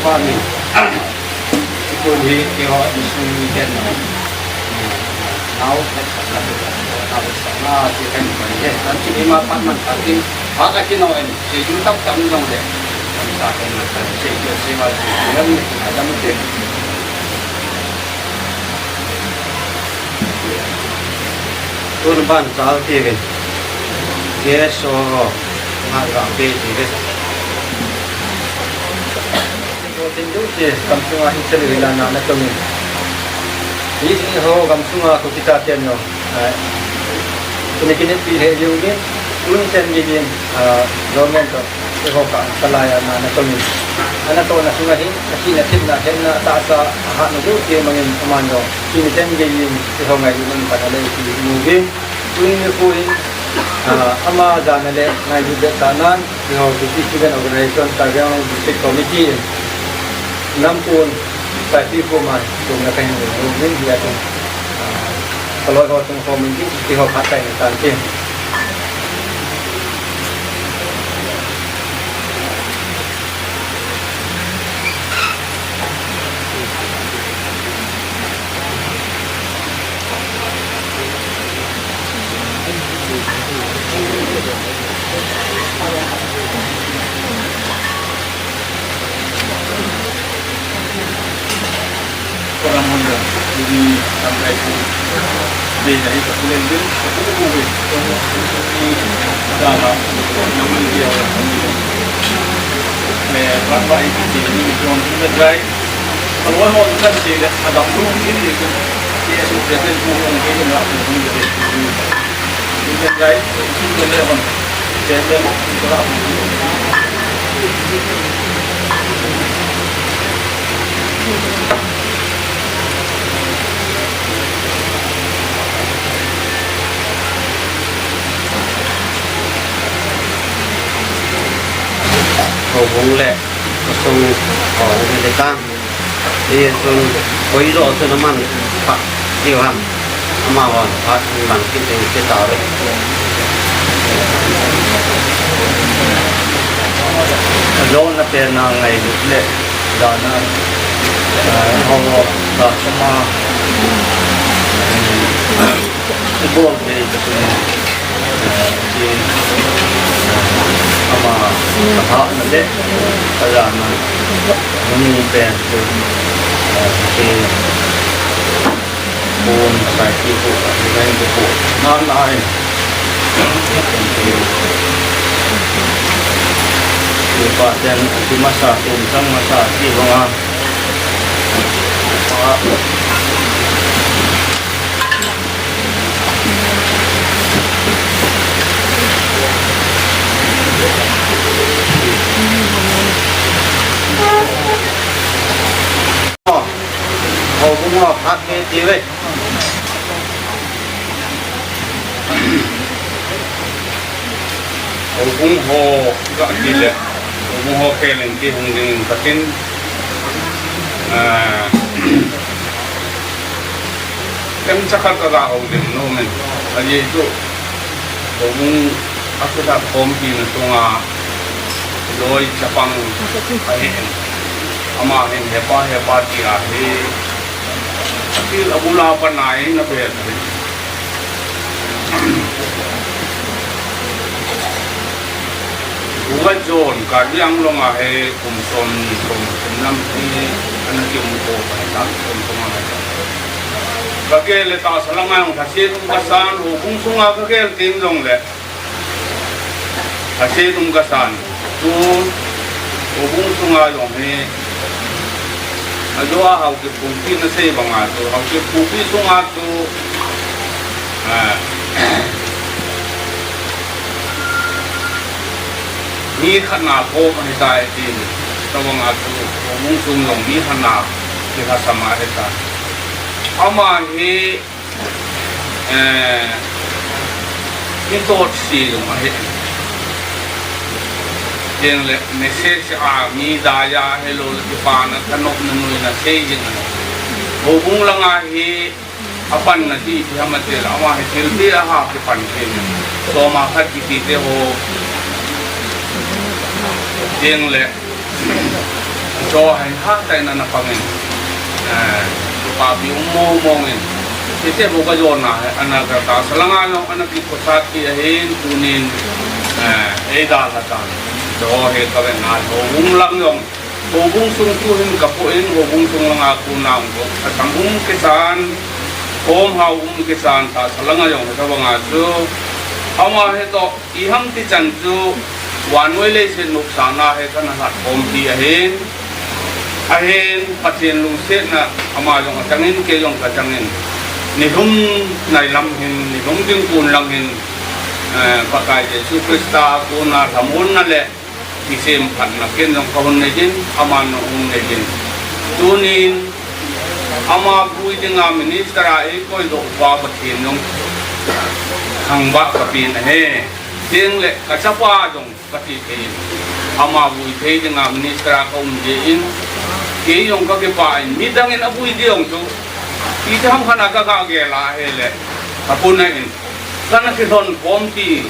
Amen. Tuni keiho insung miten nau, nau vetsahna, nau vetsahna ti kan pan e. Anchu ima phat man phat in, phat a kinoi in, seiding tamtah um jongle, tamtah kan na kan sei, sei, sei va, sei, sei, sei, sei, sei, sei. Tun ban chal ti ve. Guest ho, nga ga be ti ve. Tin du ti, gamsunga hin selu hila na na tumi. Hi ho gamsunga ko kita ten no. Ai. Tuni kini pi he yung ni, tun ten ni din, ah, government to. Keiho ka, kalai a na, na tomin. Ana tona sunga hin, akina themna, themna, tahsa, ahatna jouse mangin aman jong. Kini ten gei in, keiho ngailutna pan alei ti mu uvin. Tuni nikho hin, ah, ama jana le ngailut behsehnan, keiho Kuki Student Organization, Karbi Anglong District Committee in, nampun, Paipi khu man, tumna kahin mu uvin, hia tum, ah, kaloi ho tum khomin, keiho phatchai ni tan tin. Program hon jong, tuni lamkai thu, dei na hi ka pu Lenvin, ka pu Uwin, tuni dana, Nangmei Biao, le, Rangbah A P P, ni John, ni Jai, ka loi hon kan che le, ka dam lu, ni, ni, ni, K S O president pu hon, ni, ni, ni, ni, ni, ni, Indian Guide, Indian Eleven, Chairman, Houbung le, khosung, houbung le tang. Hichun, koi jo chun aman phat diu ham. Amahon phat lang kit ding ti tauve. Ajona pen a ngailut le dana, ah, ho, ta sama, um, ibol thei ka chun, ah, ti, ah, ama, ka ha na le, ka ja na, manu pen chu, ah, ti, Pon kasai ti ko, ka ti nai ko ko. Nan ai. Ti pa ten, ti masa, ti sang masa, ti banga. Pa. Houbung ho phat me ti ve. Houbung ho ga ti le. Houbung ho pelen ti hung ding katin. Ah, tem chakhat ka ga hou ding nom in. Ajeh chu. Houbung a kisa khompi na sunga loi chapang ahin. Ama hin hepa hepa ti ahi. Atil abula pa nai na pe ahi. Bu John, Karbi Anglong a hi kum som ni, kum som lam hi ana kium ko ka ta, kum som a hi. Ka gel le tahsa langa jong lhaset um ka san, houbung sunga ka gel teng jongle lhaset um ka san. Tu houbung sunga jong hi ajo a Haokip pumpi na sei banga chu, Haokip pumpi sunga chu, ah, mi khat na ko ahi tai tin, tabang a chu, houbung sung jong mi khat na kilhasam ahi tai. Ama hi, eh, mi tot si jong ahi. Tin le message a mi daya hello le kipana thanopna nuina sei jing ahi. Houbung langa hi apanna ti, ti ham atil, ama hi thil ti a ha kipan thil. Soma khat kiti te ho. Tin le, jo hin ha tai na na pangin. Eh, pa pi um mo mo ngin. Ti te bo ka jo na, ana ka tahsa langa jong, ana ki ko sa ti ahin, tunin, eh, ei da la ta. Jo he ka ve na, houbung lang jong. Houbung sung tu hin ka pu in, houbung sung langa ku nang ko. Ka sang um ke san, kom hau um ke san, tahsa langa jong ka banga chu. Ama he to, i ham ti chan chu, vannoi leiset nopsahna he kana lhat khom ti ahin. Ahin, Pathen lungsetna, ama jong atangin, kei jong ka tangin. Nilhum nai lam hin, nilhum ding kun lang hin, eh, Pakai Jesu Christa, kona lhamonna le, kisemphatna ken jong ka hun nei jin, aman jong hun nei jin. Tunin, ama vui dinga minister a eikoi doh pa Pathen jong thangvah ka pen ahi. Tin le ka chapa jong ka ti thei in. Ama vui thei dinga minister a ka um jeh in. Kei jong ka kipah in, midang in avui ding jong chu. Iti ham khat a ka ga gel a hile. Ka puna in. Kana kilhon khompi,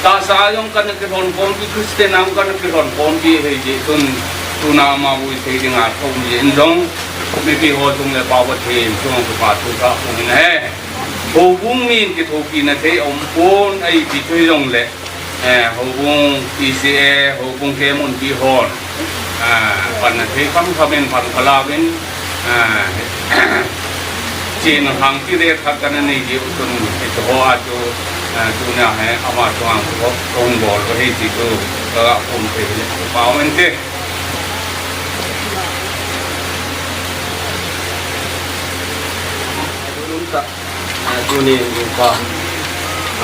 tahsa jong kana kilhon khompi, Christian a jong kana kilhon khompi, hijeh chun tuna ama vui thei dinga ka um jeh in jong, mipi ho chung le Pa Pathen chung kipa thu ka hung in ahi. Houbung min kithopina thei aum pon, ahi ti chu hijongle, eh, houbung P C A, houbung kemunpi hon. Ah, panna thei kham kham in pan kha lauvin, ah, chin hang ti le khat kana nei jeh u chun, hiche ho a chu, ah, tunia hi ama chunga ko, kong bol ko hi ti chu, ka pum thei le, pau men te. Ah, tunin upa,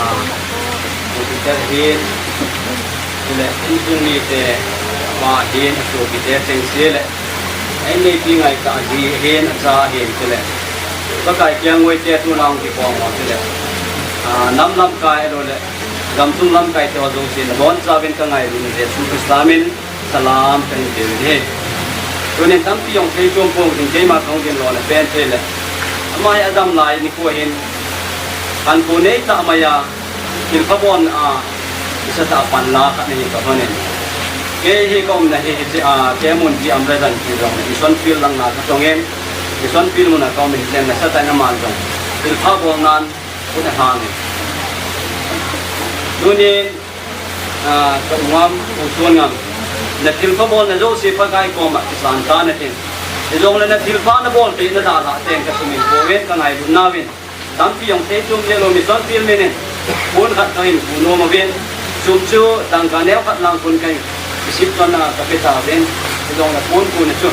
ah, Jupiter hin, chule insung mite, ama hin, asopite chengse le, eineipi ngaitah ji hin, acha hin, chule Pakai kiang ngoi te tuna hung kikhom ho chule, ah, nam lamkai ahilou le, gamsung lamkai te ho jouse nabonchauvin ka ngailutna Jesu Christa min, salam kahin peh uve. Tunin tampi jong thei chom pon tin keima kahung gel lona pen thei le. Ama hi adam lai nikho hin. Kankho neitah maiya, thilpha bolna a, nasatah a panla khat nahi toh lhonin. Kei hi ka umna hi, hiche a, Kemunpi Umrajang ti jong, mission field lang a ka tongin. Mission field mun a ka um in, nasatah in aman jong thilpha bolnan, khut ahangin. Tunin, ah, ka u ngam, u son ngam. Na thilpha bolna jouse Pakai koma kisan tan atin. Hijongle na thilpha nabol peh na dalhah teng ka sumil pouve, ka ngailutna uvin. Tampi jong thei chom le lou, mission field min in. Pon khat kahin pu nom uvin. Sum chu dangka neo khat lang pon kahin kisip chon a ka pe tauvin. Hijongle pon puna chu.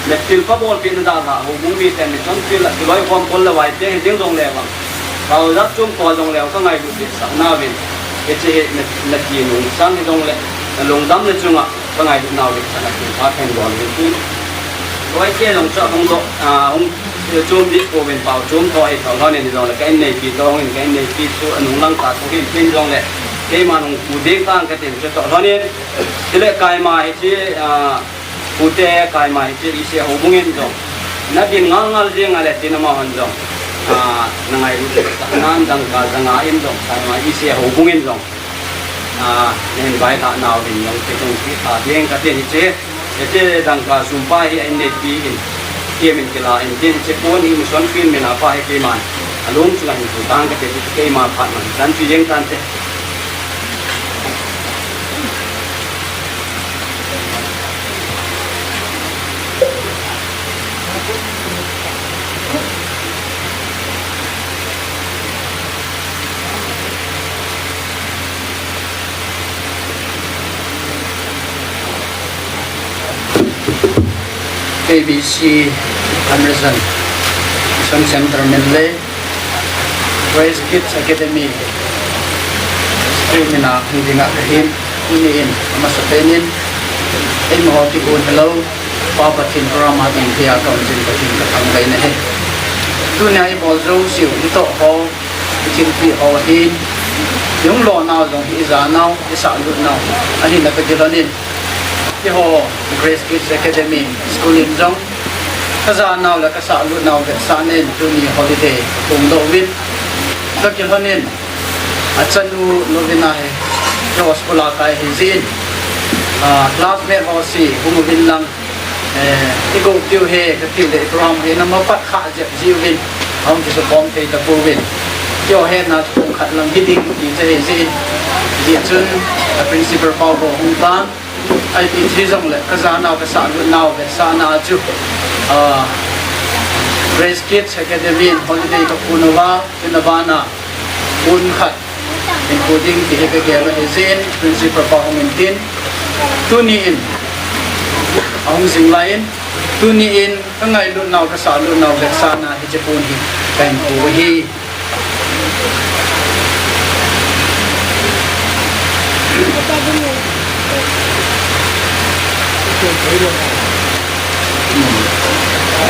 Na thilpha bolpeh na dalhah, houbung miten mission field a kiloi khom kol le vai te hi ding jongle vang. Ka u jat chom kol jongle vang ka ngailut vetsahna uvin. Hiche hi na, na kinungsang hijongle, na lungdamna chunga ka ngailutna u vetsahna thilpha kahin bol uvin tin. Loi te jong chu ahung doh, ah, hung chom deh pouvin pao chom tho hi toh lhonin hijongle ka inneipi toh hungin ka inneipi chu anung lang tah toh hin tin jongle. Keiman hung pu ding tang katin chu toh lhonin. Chule kaima hiche, ah, Pute kaima hiche E C A houbung in jong. Na din ngal ngal jeng a le tin amahon jong. Ah, na ngailut le tah nan dangka janga in jong. Kaima E C A houbung in jong. Ah, na hin vailhah nau hin jong te jong ti tha ding katin hiche. Hiche dangka sum pa hi a inneipi in. Kiem in kila in tin hiche pon hi mission field min a pa hi keiman. Alung chunga hin pu tang kate keima phat man tan chu jeng tante. K B C Amazon Mission Center min le Grace Kids Academy Stream in a hung ding a kahin, tuni in amasapen in eimaho kigon hello, Pa Pathen program a ding thei a kaum jing Pathen kathangvah in ahi. Tunia ibol jouseu itoh ho, ichilpi ho ahin, ihung lonau jong hi ijanau, isahlutnau ahin, akagilhon in, eiho Grace Kids Academy School in jong kajanau le kasahlutnau vetsahnan tuni holiday kaphongdoh uvin, kagilhon in, achanu Lovina hi eiho school a kai ahi jeh in, ah, classmate ho seh hung uvin lang, eh, igoupiu hi kati le program hi namapat kha jep jiuvin, ahung kisukhom thei tapouvin, keiho hetna chu pung khat lang hiding ti chu ahi jeh in, hijeh chun a principal pa ho hung tan, ipi ti jongle kajanau kasahlutnau vetsahna chu, ah, Grace Kids Academy in holiday kaphon uva, chuna bana pon khat hinkho ding ti hi kagel u ahi jeh in principal pa hung intin, tuni in ahung jing lai in, tuni in kangailutnau kasahlutnau vetsahna hiche pon hi kahinkho u ahi.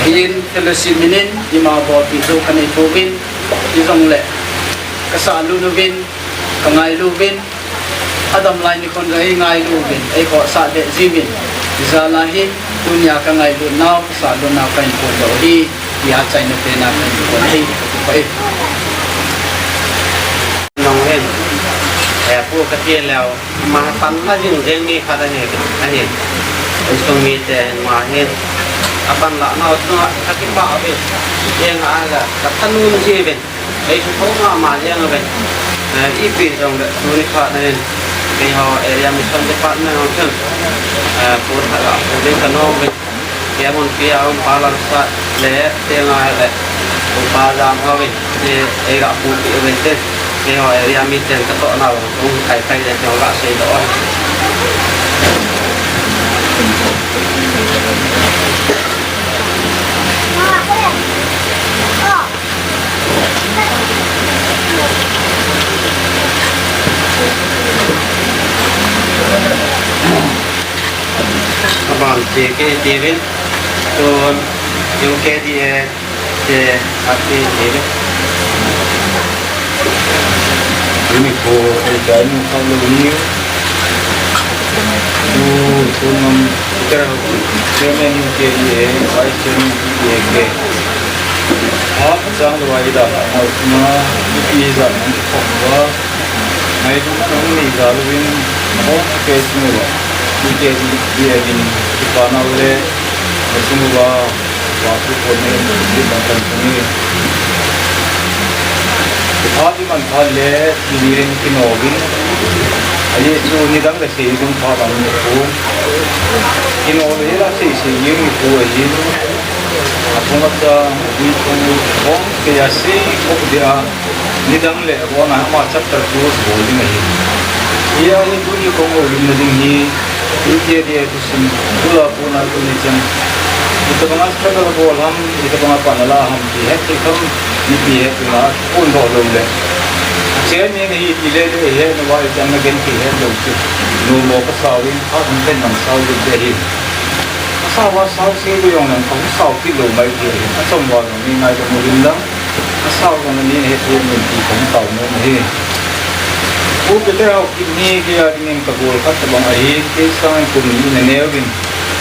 Ahin fellowship min in ima bolpi jou kanei pouvin, hijongle kasahlut uvin, kangailu uvin, adam lai nikhon jong eingailu uvin, eikhohsah be jiuvin, hijeh a hi tunia kangailutnau kasahlutnau kahin phondoh u ahi, tia achaina pen a kahin phon ahi, kati poi. Nong hin, eh, pu kati leu, ama panla jing jeng mi khat ahi, ahi. Insung mite hin ama hin apanla nau chunga kakipah uvin, jeng a la kathanun jiuvin. Eisukha mama jeng uvin. Eh, ipi jongle tuni phatna hin keiho Area Mission Department hon chun, eh, pu khat a pu ding kanom uvin. Keiho munpi a um pa Lalsat le, kei ngai le, upa Jam ho in, eh, eiga pupi uvin tin, keiho area miten katoh nau hung kai kai le keiho ga seidoh u. Aban che kei tivin, tun U K D A che ati tivin. Ini ko ai dai mu ka lo ni. Tu, tu ngam, ita, chairman U K D A, vice chairman U K D A ke. A, chang lo ai da, na, na, ipi ja, na, ko, wa. Ngai tu, na, ni ja lo in, ko, ke, sinu, U K D A din, ipa na le, sinu wa. Wa pu ko ne, di ba kan ko ne. Adi man pha le, ni ren kino vin. Ahi chu nidang le sei dum pha dang ni pu. Kino le la sei sei ni ni pu ahi. Apunga ta, ni pu, bom ke ya sei ko dia. Nidang le, bona ama chapter two bol ding ahi. Iya ni tu ni ko ngol na ding hi. Iti dia tu sim, tu la pu na tu ni chan. Ita banga struggle bol ham, ita banga panala ham, ti het ti kam, ni ti het ti ma, pun do lo le. Che ni ni ti le le he, no wa ita na gen ti het lo tu. No mo ka sa win, ka ni ten nam sa win de hi. Sa wa sa se lo yong nam ka sa ti lo mai ti. A som wa ni ngai ko mo win dang. Asao jong ani ahi, pu min ti kong tao nom ahi. Pu Peter Haokip hi kei a dingin ka gol khat tabang ahi, kei sangin kum ni na neo in,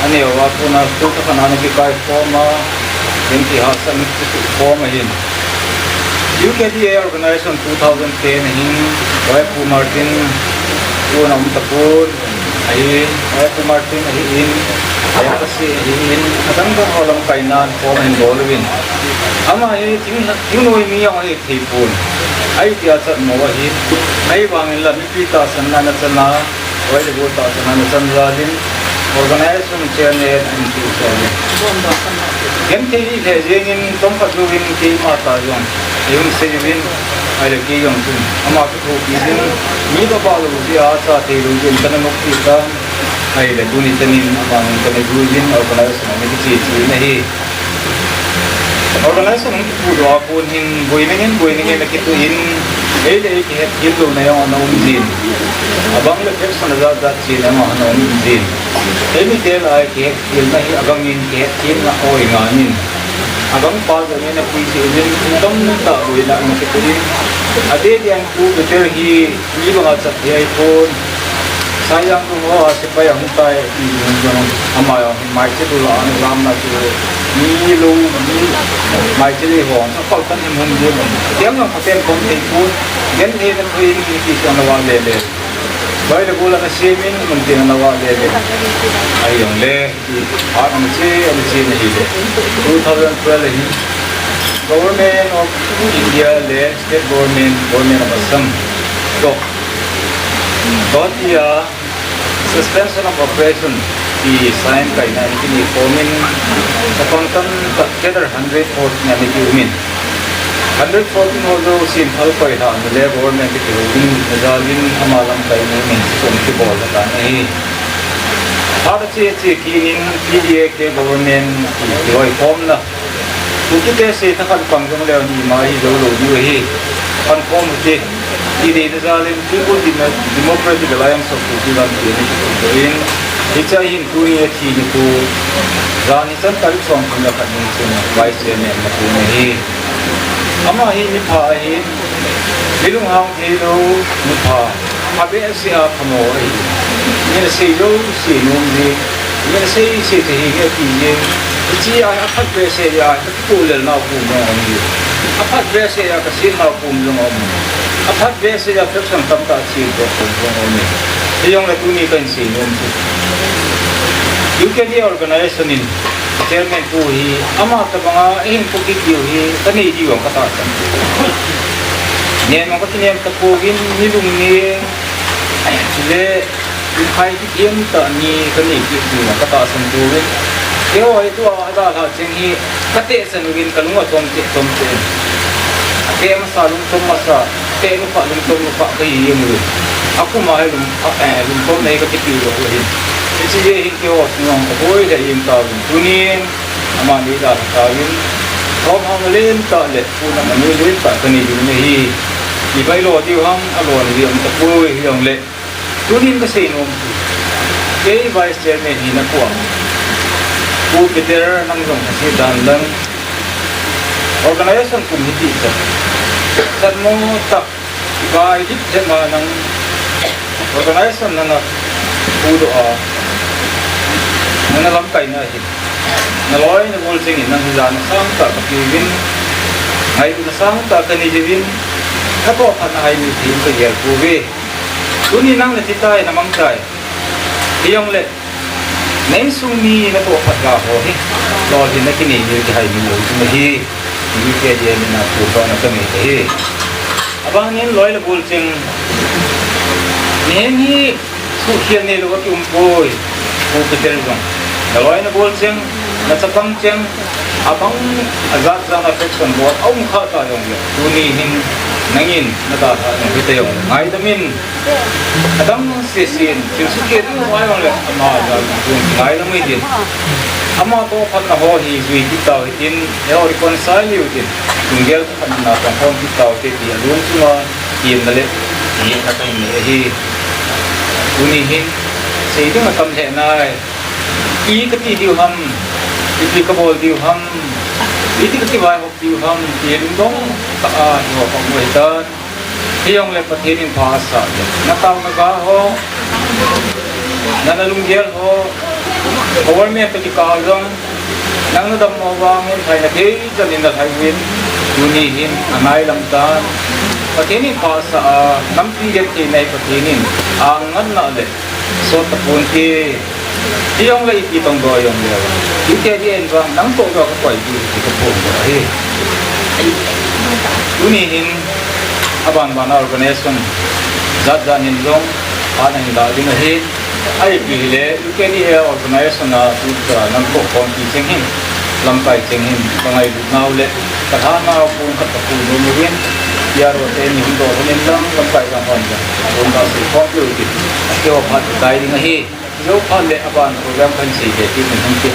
aneo a puna school ka khana na kikai form a, twenty hahsat ni kitu form ahin. U K D A organization two thousand ten ahin, Pu Martin, pu na um tapun, Ahi, eh, Pu Martin ahin, eh, Kasi ahin, adang dang ho lamkai nan form ahin bol uvin. Ama hi thing, thingnoi mi jong ahi thei pon. Ahi tia chat mo ahi. Ahivangin la mipi tahsanna na chana, oi le bol tahsanna na chan jalin, organization chairman ahin ti jalin. Genthei hi le jengin tongkhat louvin keima ta jong. Eihung sei uvin, ahile kei jong chun. Ama Thopi ding, mi ba ba lou jeh a, cha thei lou jeh in kana nop pi tan. Ahile tuni tanin amang kana jui jin organization ana kiche che na hi. Organization hung kipudoh a kon hin boina ngen, boina ngen akituh in, ei le ei kihetkhel louna jong ana um jin. Abang le faction ajat jat chena jong ana um jin. Eimi te lah a kihetkhel na hi abang in kihetkhel na oi ngan in. Abang pa jong in apui jin, tamtah boina ana kituh in. Adeh deh in Pu Peter hi mi banga chat thei ahipon. Saijang lung ho a sepai ahung tai, ti jong jong, ama jong hin maichil u lah a ana lam na chu, mi lou, mi maichil ei ho, sa pal tan hin hung ding. Tiang jong phaten pom thei pon, genthei na thoi in, ti chu ana vah le le. Loi le gol ana sem in, mun tin ana vah le le. Ahi jong le. Phat ana che, ana che na hile. Two thousand twelve a hin Government of India le State Government, Government of Assam toh, toh tia Suspension of Operation ti sign kaina ana kinei khom in, chapang tamtah cadre hundred fourteen ana kium in. Hundred fourteen ho jousen thal koi lhah na le government te kihou ding na jal in ama lamkai na min sum kibol na tan ahi. Phat ache ache kit in P D A K government ti kihoikhomna. Kukite sei thakhat pang jong leu ni ma hi jou lou diu ahi. Pankhom u hite. Ti deina jal in People Demo-, Democratic Alliance of Kuki Inpi ana kikhom in. Hiche a hin tuni athi nikho. Jan hichan tarik somthum le khat ni chun Vice Chairman ana pui ahi. Ama hi mipha ahin, mi lunghang thei lou, mipha, abehseh a phamo ahi. Min asei jouse nom jing, min asei sei thei hi nge ti jing. Hiche a, aphat behseh a, ka kipohlel nau pum jong aum e. Aphat behseh a, ka sem nau pum jong aum e. Aphat behseh a, faction tamtah sem nau pum jong aum e. Hijongle tuni kahin sei nom chu, U K D organization in Chairman pu hi, ama tabanga eihin pu kit diu hi, kanei diu jong katahsan. Nem jong kakinem tapouvin, mi lungnem le, lungkhai kit diu tah ni kanei kit diu jong katahsan pouvin. Keiho hi tua adalhah cheng hi, katehsan uvin, kalung achom cheh, chom cheh. Ateh masa, lungchom masa, teh lukha, lungchom lukha kahi jeng uvin. Akum a hi lung, a, eh, lungchom nei kakiti lou ahin. Hiche jeh hin keiho sung jong kaboi lheh jeng tauvin. Tunin, Amani dalha tauvin, thomhao na lentah le, puna mani lentah kanei ding ahi. Ibailo diu ham, alo na diu ham tapoi hijongle. Tunin kasei nom chu, kei Vice Chairman hina koma, Pu Peter nang jong kasei dan lang, organization kum hiti chan, chan mo tak, Kibai dip jep ma nang organization nana pudoh a, nana lamkai na hi. Naloi nagol chengin nang hi jana sangtah kapeuvin, ngailutna sangtah kanei uvin, natoh phatna hai mi thei in kagel pouve. Tuni nang nati tai, namang tai. Hijongle, Na insung mi natoh phat ga ho hi, lolhinna kinei diu kihai mi lou chu ahi, ti hi kei dia mina thu bana kanei ahi. Abang in loi le gol cheng, mihem hi suhkhel neilou a kium poi, Pu Peter jong. Naloi nagol cheng, nachapang cheng, abang ajat jat a faction bol aum kha ta jongle, tuni hin nangin nadalhah nung hita jongle, ngaidam in, Adang sese in, thil sukeh ding uva jongle, ama jal ding ngai lam ahi tin. Ama toh phatna ho hi jui kit tau hitin, eiho reconcile u hitin. Lunggel khat na pang khom kit tau hite ti alung chunga, kitemna le, ngetna kahin nei ahi. Tuni hin, sei ding atam lheh nai. Iti kati diu ham, iti kabol diu ham, iti kati vaihop diu ham, ti lungdong tah a, eiho pang u ahitan. Hijongle Pathen in pha asah le, nataona ga ho, nana lunggel ho, government toh kikah jong, nang nadammo vangin lhaina thei chan in nalhai uvin, tuni hin anailam tan. Pathen in pha asah a, nampi genthei nei Pathen in, angatna le, sot taponte. Hijongle ipi tong doi jongle, U K D A in vang nang toh doi kakoi diu ti kaphong doi ahi. Tuni hin, aban ban a organization jat jat in jong, ana hin dah ding ahi. Ahi pi hile, U K D A organization a tu ta nang toh khompi cheng hin, lamkai cheng hin, kangailut nau le, katha nau pun khat kapun nom uvin, P R O te ni hin doh hin lang, lamkai jong hon jong, pun ka sei khompi u ti, keiho phat tai ding ahi. Jou phat le aban program kan sei ve ti min hung ti.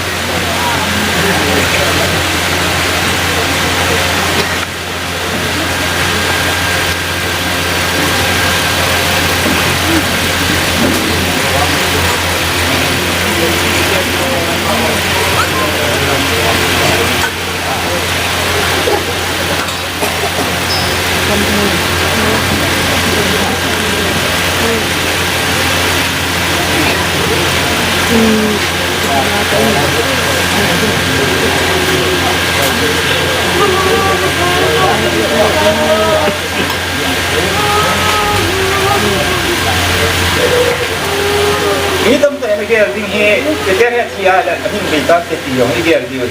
Mi tamtah in agel ding hi, Peter hi athi a le, amin bei tante ti jong igel diu.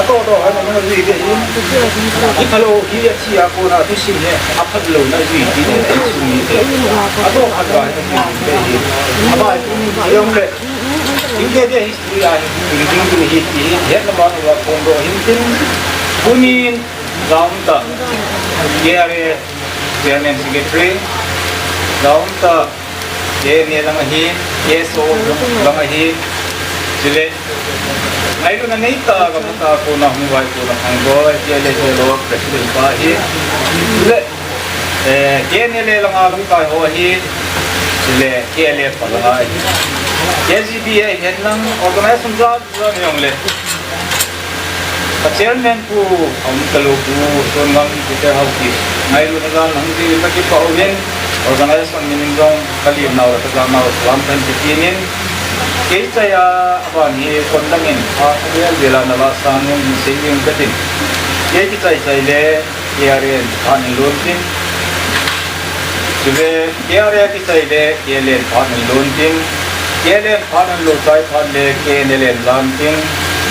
Atoh toh khat in ajui ding ahi. Iphalou hi athi a kona thusim hi aphatlouna jui ding ahi, insung mite. Atoh khat khat in ajui ding ahi. Ama hi jong le, India dia history a hi, ding ding hi, hi, hetna ban uva phongdoh hin tin. Tunin, Jaum tah, K R A Chairman Secretary, jaum tah, K N A lang ahin, K S O lang ahin, chule, ngailutna neitah a gamtah a kona hung vaikona Khangboi, K L A K L O President pa ahin, chule, eh, K N L A langa lamkai ho ahin, chule, K L F pa langa ahin, K G B A ahin lang, organization jat jat hijongle, Ka chairman pu, aum talou pu, Songam Peter Haokip, ngailutna jal nahung jeh in kakipah uvin, organization min in jong kalimnau le kajamnau salam kahin ti kit in, kei chai a, aban hi kon dang in, a, avel vel a nala sang in, in sei ding katin. Kei kichai chai le, K R A in phat in lon tin. Chule K R A kichai le K L A in phat in lon tin. K L A in phat in lon chai phat le K N L A in lam tin.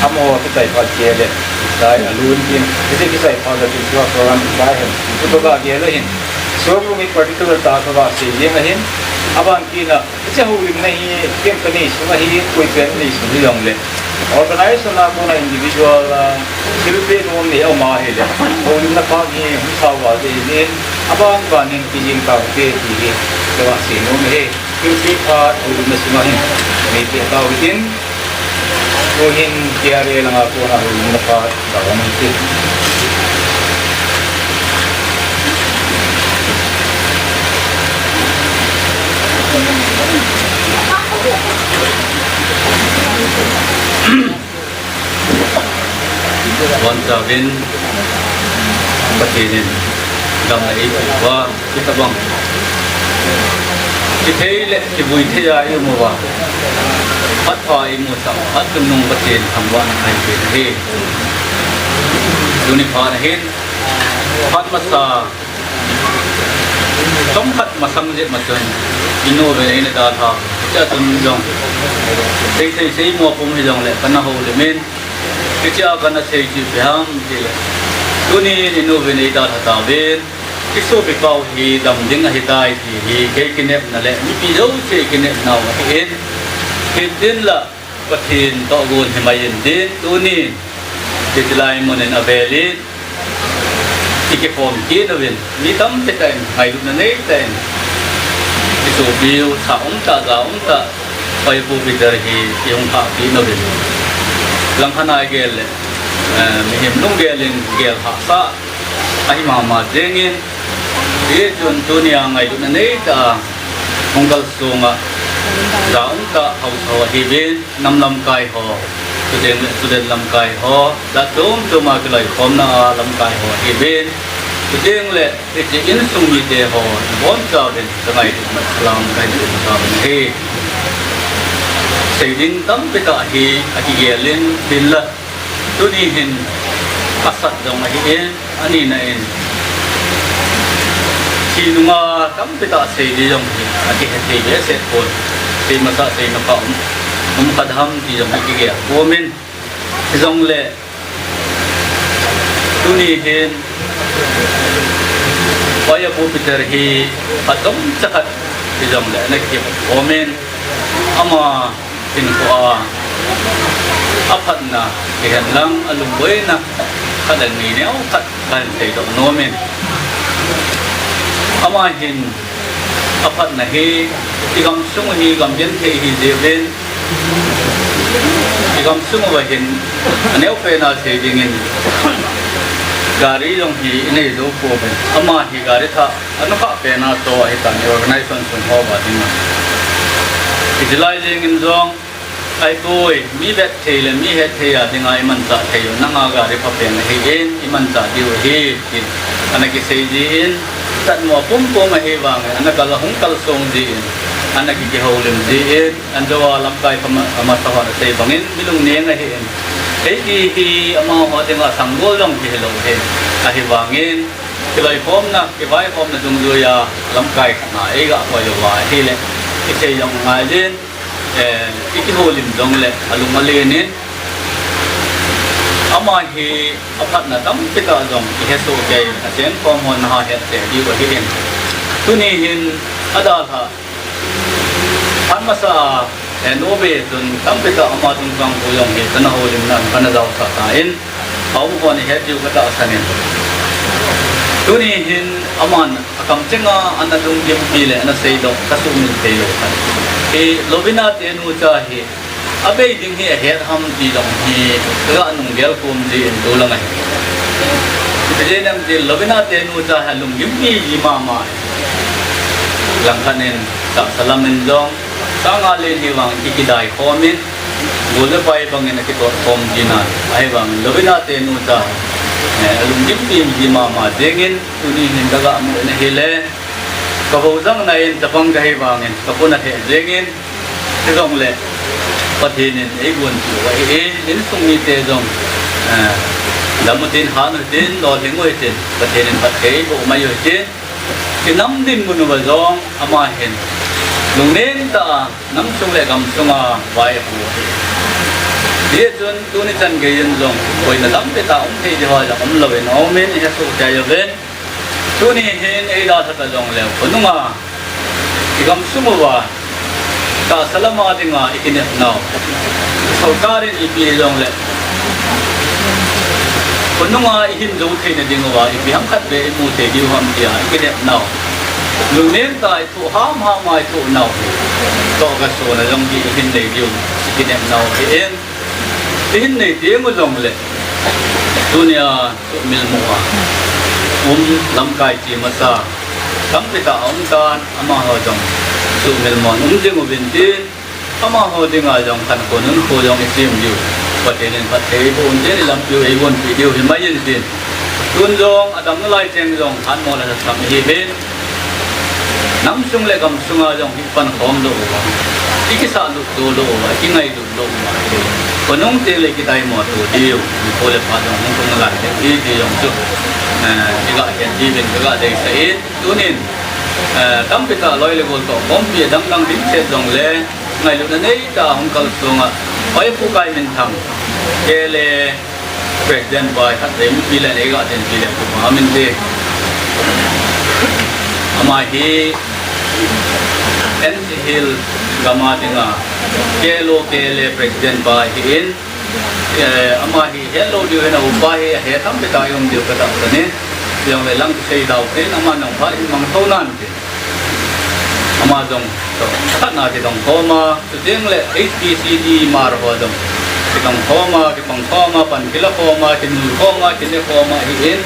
Amaho kichai phat K L A in chai alon tin. Hiche kichai phat le tin chua program in chai hen. Hiche toh gel ahin. Songam in particular tah a gel jeng ahin. Aban tina Hiche houlimna hi, kei kanei sung ahi, koipen anei sung hijongle. Organization a kona individual a, thilpeh nom nei aum ahile. Houlimna phat hi, hung sao val ding ahin, aban ban in kijing taute ti hi, kei vang sei nom ahi. Thilpeh phat houlimna sunga hin, nei peh tau hitin. Tuhin K R A langa kona houlimna phat, ka hung hitin. Bonchauvin, Pathen in damna eipeh uva, hitobang kithei le kivui thei a i um uva, phat pha i musah uva, chungnung Pathen thangvahna kahin pe ahi. Tuni phat ahin, phat masa, chomkhat masang jep ma chun, inu uvin eina dalha, hichea chun jong, sei sei sei mo pum hijongle, kana houlim in, hichea kana sei chu ipi ham tile, tunin inu uvin eidalha tauvin, isopipa u hi dam ding ahitai ti hi, kei kinepna le, mipi jouse kinepna u ahin, hitin la, Pathen toh gon himai intin, tunin, hitilai mun in avel in, i kikhom kit uvin, mi tampi tah in, ngailutna nei tah in, i sopi u, sa um tah, ja um tah, Pai Pu Peter hi i hung thah kit uvin. Langkhat a i gel le, eh, mihem lunggel in gel hahsa, ahi mama jeng in, hichun tunia ngailutna nei tah a, hung kalsong a, ja um tah haosa ho ahiuvin, nam lamkai ho, chuteng le student lamkai ho, jat chom chom a kiloikhomna a lamkai ho ahiuvin, chuteng le hiche insung mite ho, nabonchauvin ka ngailutna salam kahin pe tauvin ahi. Sei ding tampi tah hi akigel in, hinla tuni hin asat jong ahin, anina in, thi nunga tampi tah sei ding jong hi akihe thei behseh pon. Sei masa sei masa um, um kha dem ti jong hi kigel pum in, hijongle tuni hin Pai Pu Peter hi phat chomcha khat hijongle ana kikhom in, ama hinkhoa aphatna hihen lang, alungboina khat le ni neo khat kahin seidoh nom in, ama hin Aphatna hi, i gamsung hi gam genthei hi jeh uvin, i gamsung uva hin, aneo pena sei dingin, gari jong hi inei jou pouvin. Ama hi gari thah, anukhah pena toh ahitan, i organization sung hoa dinga. Hichelai jengin jong, Ahipoi, mi vet thei le mi het thei a dinga imanchah thei u, nanga gari phapen ahin, imanchah diu ahi, tin ana kisei jin, chatmo pumpum ahivangin, ana kal, ahung kalsong jin, ana ki, kihoulim jin, anjou a lamkai kama, amasa hon asei bangin, mi lungneng ahin. Eiti hi amaho dinga sanggol jong kihi lou ahi, ahivangin, kiloikhomna, kivaikhomna dungjuia lamkai khat a eiga koi uva ahile, kisei jong ngai jin, eh, i kihoulim jongle alung alen in, ama hi aphatna tampi tah jong i hesoh kei, achengkhom hon naha het cheh diu ahin. Tuni hin adalhah, phat masa, eh, Norway chun tampi tah ama chungchang thu jong hi kana houlimna, kana jaosah tan, aum hon i het diu katahsan in. Tuni hin aman akamchenga ana lunggimpi le ana seidoh, kasuhmil thei lou khat. Hi Lovina te nucha hi, abei ding hi ahet ham ti jong hi, kaga nunggel khom jin tulai ahi. Ajeh inem itile Lovina te nucha hi lunggimpi ji mama ahi. Langkhat in, tahsa lam in jong, sanga len hivang i kidai khom in, gol le pai bangin akitotkhom jin ahi. Ahivangin Lovina te nucha, eh, alunggimpi ji mama jengin, tuni hin kaga mu in ahile, ka vojangna in chapang kahi vangin, kapuna thei jengin, hijongle, Pathen in eigonpiu ahin, insung mite jong, eh, dam utin, han utin, lolhing utin, Pathen in phatthei eiboh mai utin, inam dinmun uva jong, ama hin, lungnem tah a, namsung le gamsunga vai apu ahi. Hijeh chun, tuni chan geiyin jong, boina tampi tah um thei diu jong umlouvin, aumin, i hesoh chai uvin. Tuni hin eidalha ta jongle, khonunga, i gamsung uva, tahsa lama dinga i kinepnau, sorkar in ipi jongle, khonunga i hin jou theina ding uva, ipi ham khat beh i mu thei diu ham tia i kinepnau, lungnem tah a i thoh hamham a i thoh nau hi, tohgasona jong hi i hin nei diu i kinepnau ahin. I hin nei teng u jongle, tunia suhmil mo a um lamkai che masa tampi tah aum tan, amaho jong suhmil mon um jing uvin tin, amaho dinga jong khankho nunkho jong i sem diu, Pathen in phatthei eiboh un tin, i lampiu eigonpi diu himai in tin. Tun jong adam nalai cheng jong khanmo le lhasam ihiuvin, namsung le gamsunga jong i pankhom lou uva, i kisahlut to lou uva, i kingailut lou uva, khonung teng le i kidaimo to diu, nikho le phat jong hung tung nalai ding ahi ti jong chu, eh, i ga het diuvin ka ga deisah in, tunin, eh, tampi tah loi le gol toh khompi adang dang dimset jongle, ngailutna neitah a hung kalsong a, Hoipu Kaiminthang, K L A President pa hi khatvei mipi le neiga dinpi le kupa min ti. Ama hi N C Hills gam a dinga K L O K L A President pa ahin, eh, ama hi hetlou diu hin a upa hi ahe tampi tah a um diu katahsan in. Jongle lang kisei dau tin, ama nung pha in mang tho nan tin. Ama jong, khatna kitong khom a, chuteng le H P C D mar ho jong kitong khom a, kipang khom a, pan kila khom a, kinui khom a, kine khom a ahin.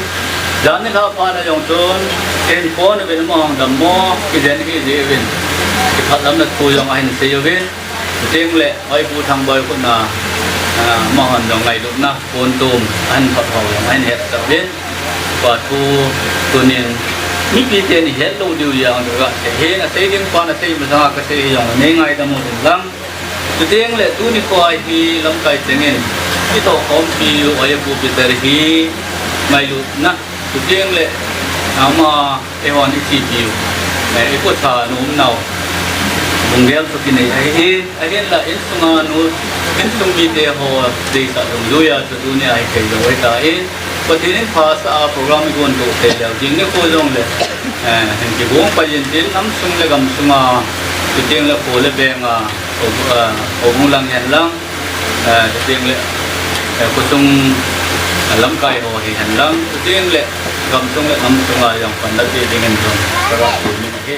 Jan nilhah phat na jong chun, ken phone uvin ama hung dammo, kijen hih jeh uvin, kiphatlamna thu jong ahin sei uvin. Chuteng le, Hoipu Thangboi khut na, ah, amahon jong ngailutna, phone tum, ahin phot ho jong ahin hetsah uvin. Tua thu tunin mipi ten ihet lou diu jeng chu kasei hi, asei ding pan asei masanga kasei hi jong nei ngaidam uvin lang. Chuteng le tuni kho a hi lamkai chengin itoh khompiu Hoipu Peter hi ngailutna, chuteng le ama eihon ichipiu, eh, ikotha nu umnau lunggel chu kinei ahi. Ahinla insunga nu, insung mite ho deisah dungjuia chu tunia hi thei lou ahitan, Pathen in phasah a program igon toh thei leu ding nikho jongle, eh, hin kigong pai intin, namsung le gamsunga, chuteng le kho le benga, ho, eh, houbung lang hen lang, eh, chuteng le, eh, khosung, eh, lamkai ho hi hen lang, chuteng le gamsung le namsunga jong panla pe dingin jong kaga sei min ahi.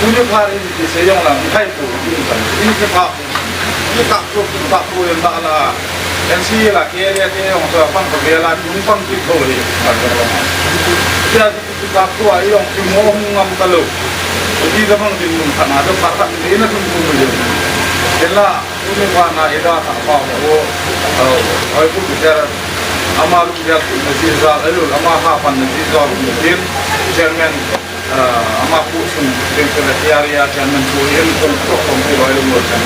Tuni phat in kisei jong lang, i khai pu, i san, i kipha pu, i kap pu, i kap pu in dah la, N C A la, K L A te jong sa pang ka ve la, tung pang kit lou hi, ka jong lang. Tia Kikap tua i jong kimo hung ngam talou. Iti tabang dinmun khat na, tua khat khat ni na dinmun mo jong. Kei la, tuni phat na i da kha pa mo, o, o, oi pu tu jar, ama lu jar tu na ji za, elu, ama ha pan na ji za, mu tin, chairman, eh, ama pu sung, tin tu la area chairman pu, yen kong, kong, kong, pu, oi lu mo jan.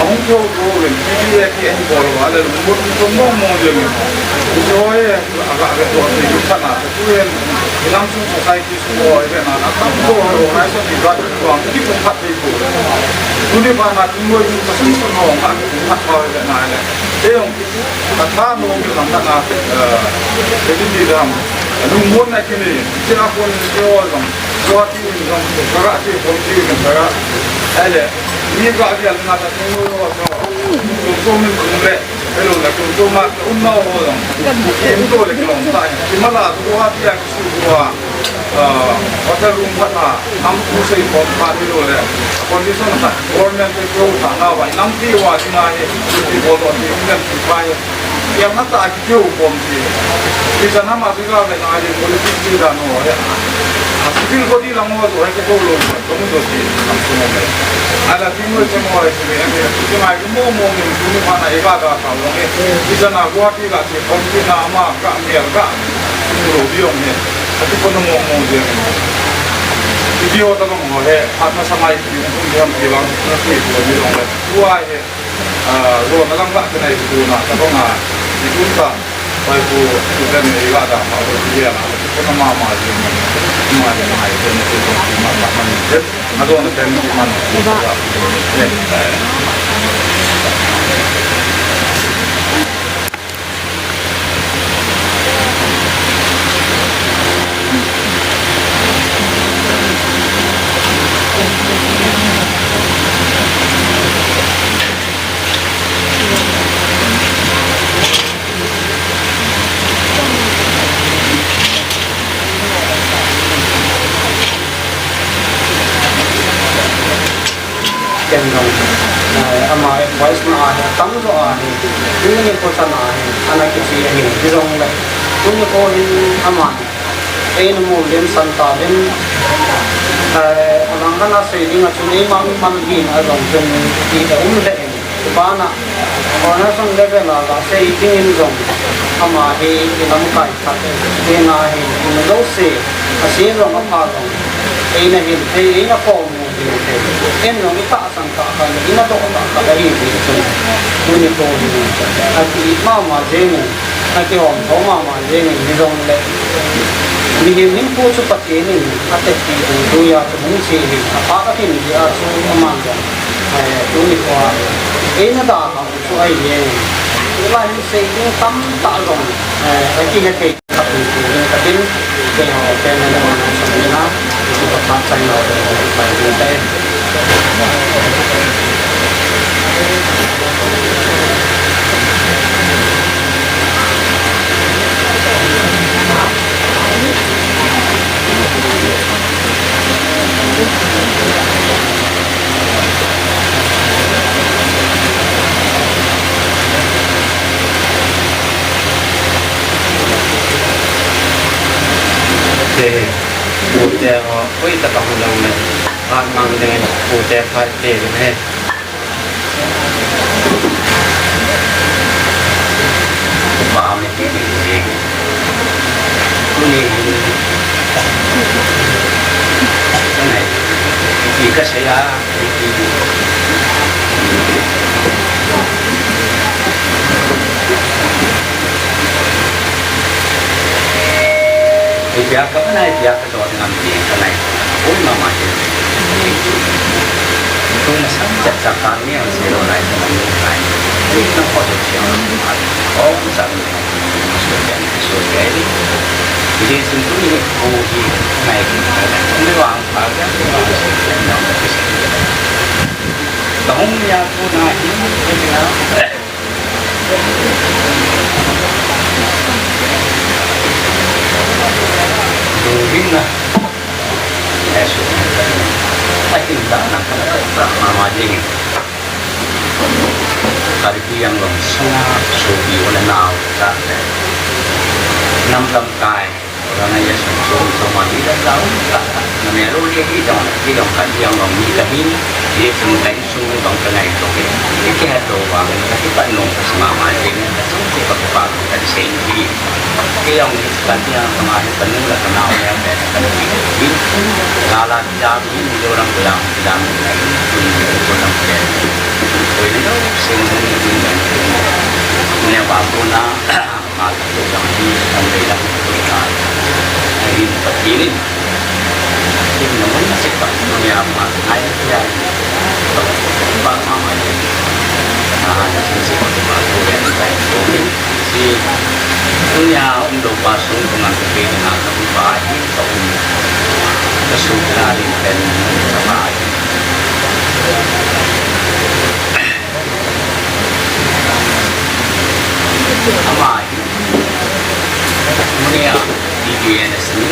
Ahung ko, ko, wen, P D A ki en ko, ale lu mo, mo, mo, mo, jong. Oi, aga, aga, ko, ni, yu, khat na, tu, yen, i lam sung society Oi, ve na, a tam ko, ro, nai so, ti, ga, ti, ko, ang, ti, ko, phat, ti, ko. Tuni phat na, ti, mo, ti, sa, sa, sa, no, ha, ti, phat, pa, ve na, le. Te, ong, ka, ta, no, mi, lang, ka, na, eh, te, ti, ti, dam. Lu, mo, na, ki, ni, ti, na, ko, ni, ti, o, dam. Ko, ti, ni, dam, ka, ga, ti, ko, ti, ni, ka, ga. Ai, le. Ni, ga, ti, na, ta, ti, mo, so. Ko, so, mi, ko, le. Hello, na kum kum ma, um na ho jong. Kum to le kilom ta. Ki mala, Guwahati a kisu tua. Ah, hotel room phat na, nam kusei pon phat hello le. Condition khat, government te ko ta na ba, nam ti wa ti na he, ti ko to ti, nam ti pa he. Ki am na ta ki ko pon ti. Ki sa na ma ti ga ve na he, politics ti da no he. A civil body lang ho to he ko lo. Kamu dosi, kamu sumome. Ala ti mo che mo ai sumi, ane, ti mai mo mo mo, tuni phat na i ga da ka mo, eh. Ti sa na Guwahati ga ti, kon ti na ma ka mi ga. Mo lo bi ong he. Ati ko mo mo je. Ti bi ho ta mo he, phat na sa mai ti, mo ti ham ti lang, na ti ko ni long le. Tua he. Ah, lo na lang ba, ka nai tu na, ka bang a, ni tu ta, pai ku, tu kan ni la da, ma, tu ya na, tu na ma, ma, tu ma, ma, ma, tu ma, ma, ma, tu ma, ma, tu ma, Ken jong, eh, ama advice na ahi, tam jo ahi, tuni ko chan ahi, ana kichi ahi, ti jong le, tuni ko hin ama, ei na mu lim san ta lim, eh, alang kana sei ding a chu nei mang man hin a jong chun ti ta um le. Bana, honor song level a gasei dingin jong, ama hi i lamkai khat, tena hi, i na jouse, ase jong apha jong, eina hil thei, eina khomu hil thei, en jong i tahsan tah khat, i na doh tah khat ahi ti chun, tuni kho hi, ati mama jengin, akihom tho mama jengin, hijongle, mihem hinkho chu Pathen in atepi dungjuia chu hung che hi, apha kahin jeh a chu aman jong, eh, tuni kho a, eina dalhah u chu ahi e. Tulai hin sei ding tamtah jong, eh, akihe thei khat hi ti ding katin, keiho pen na le man a chang in a, kipa phat chang na le pai ding tai. Te, pute ho, oi, ta ka hu lo ne. Phat mang ne, pute phat te ne. Ba mi ti ni ni. Tuni. Nei. Ti ka sei a. Ipi a ka na, ipi a ka dot ngam ti ka nai. Oi mama ti. Tuna sam chat chat ka ni ang se lo nai ka nai. Ni na ko de ti. Ong sam ni. So ke, so ke. Ni sin tu ni ko hi nai. Ni wa ang pa ka. Ka hung ya ko na hi. Ding na. Eso. Akin da na ka na ka mama ding. Karbi Anglong sunga sopi u le nao ta le. Nam lamkai. Rana ya sung sung sung ma ni da da. Na me lo ye hi jong, hi jong Karbi Anglong mi ka hin. Ye sung kai sung ni bang ka ngai to ke. Ye ke ha to ba ka ni ka ti pa no ka sma ma ye ni ka sung ti pa pa ka di sei ni. Ke jong ni ka ti ya ka ma ni ka nu la ka na ya ka ka ni. Ka la ti ya ni ni lo ram ko ya ti ya ni. Ko ram ko ya. Ko ni lo sing ni ni ni. Ni ba ko na. Mate jong hi, tamlei lang, ahin Pathen in, in namun sek pa, nami ama, ai, ya, pa, mama, ah, si, si, pa, pa, ko, ya, pa, ko, si, tunia, um, do, pa, sung, ko, ngan, ko, pe, na, ko, pa, hi, pa, um, ka, su, na, rin, pen, pa, hi. Ama hi, muni a, D B N S ni,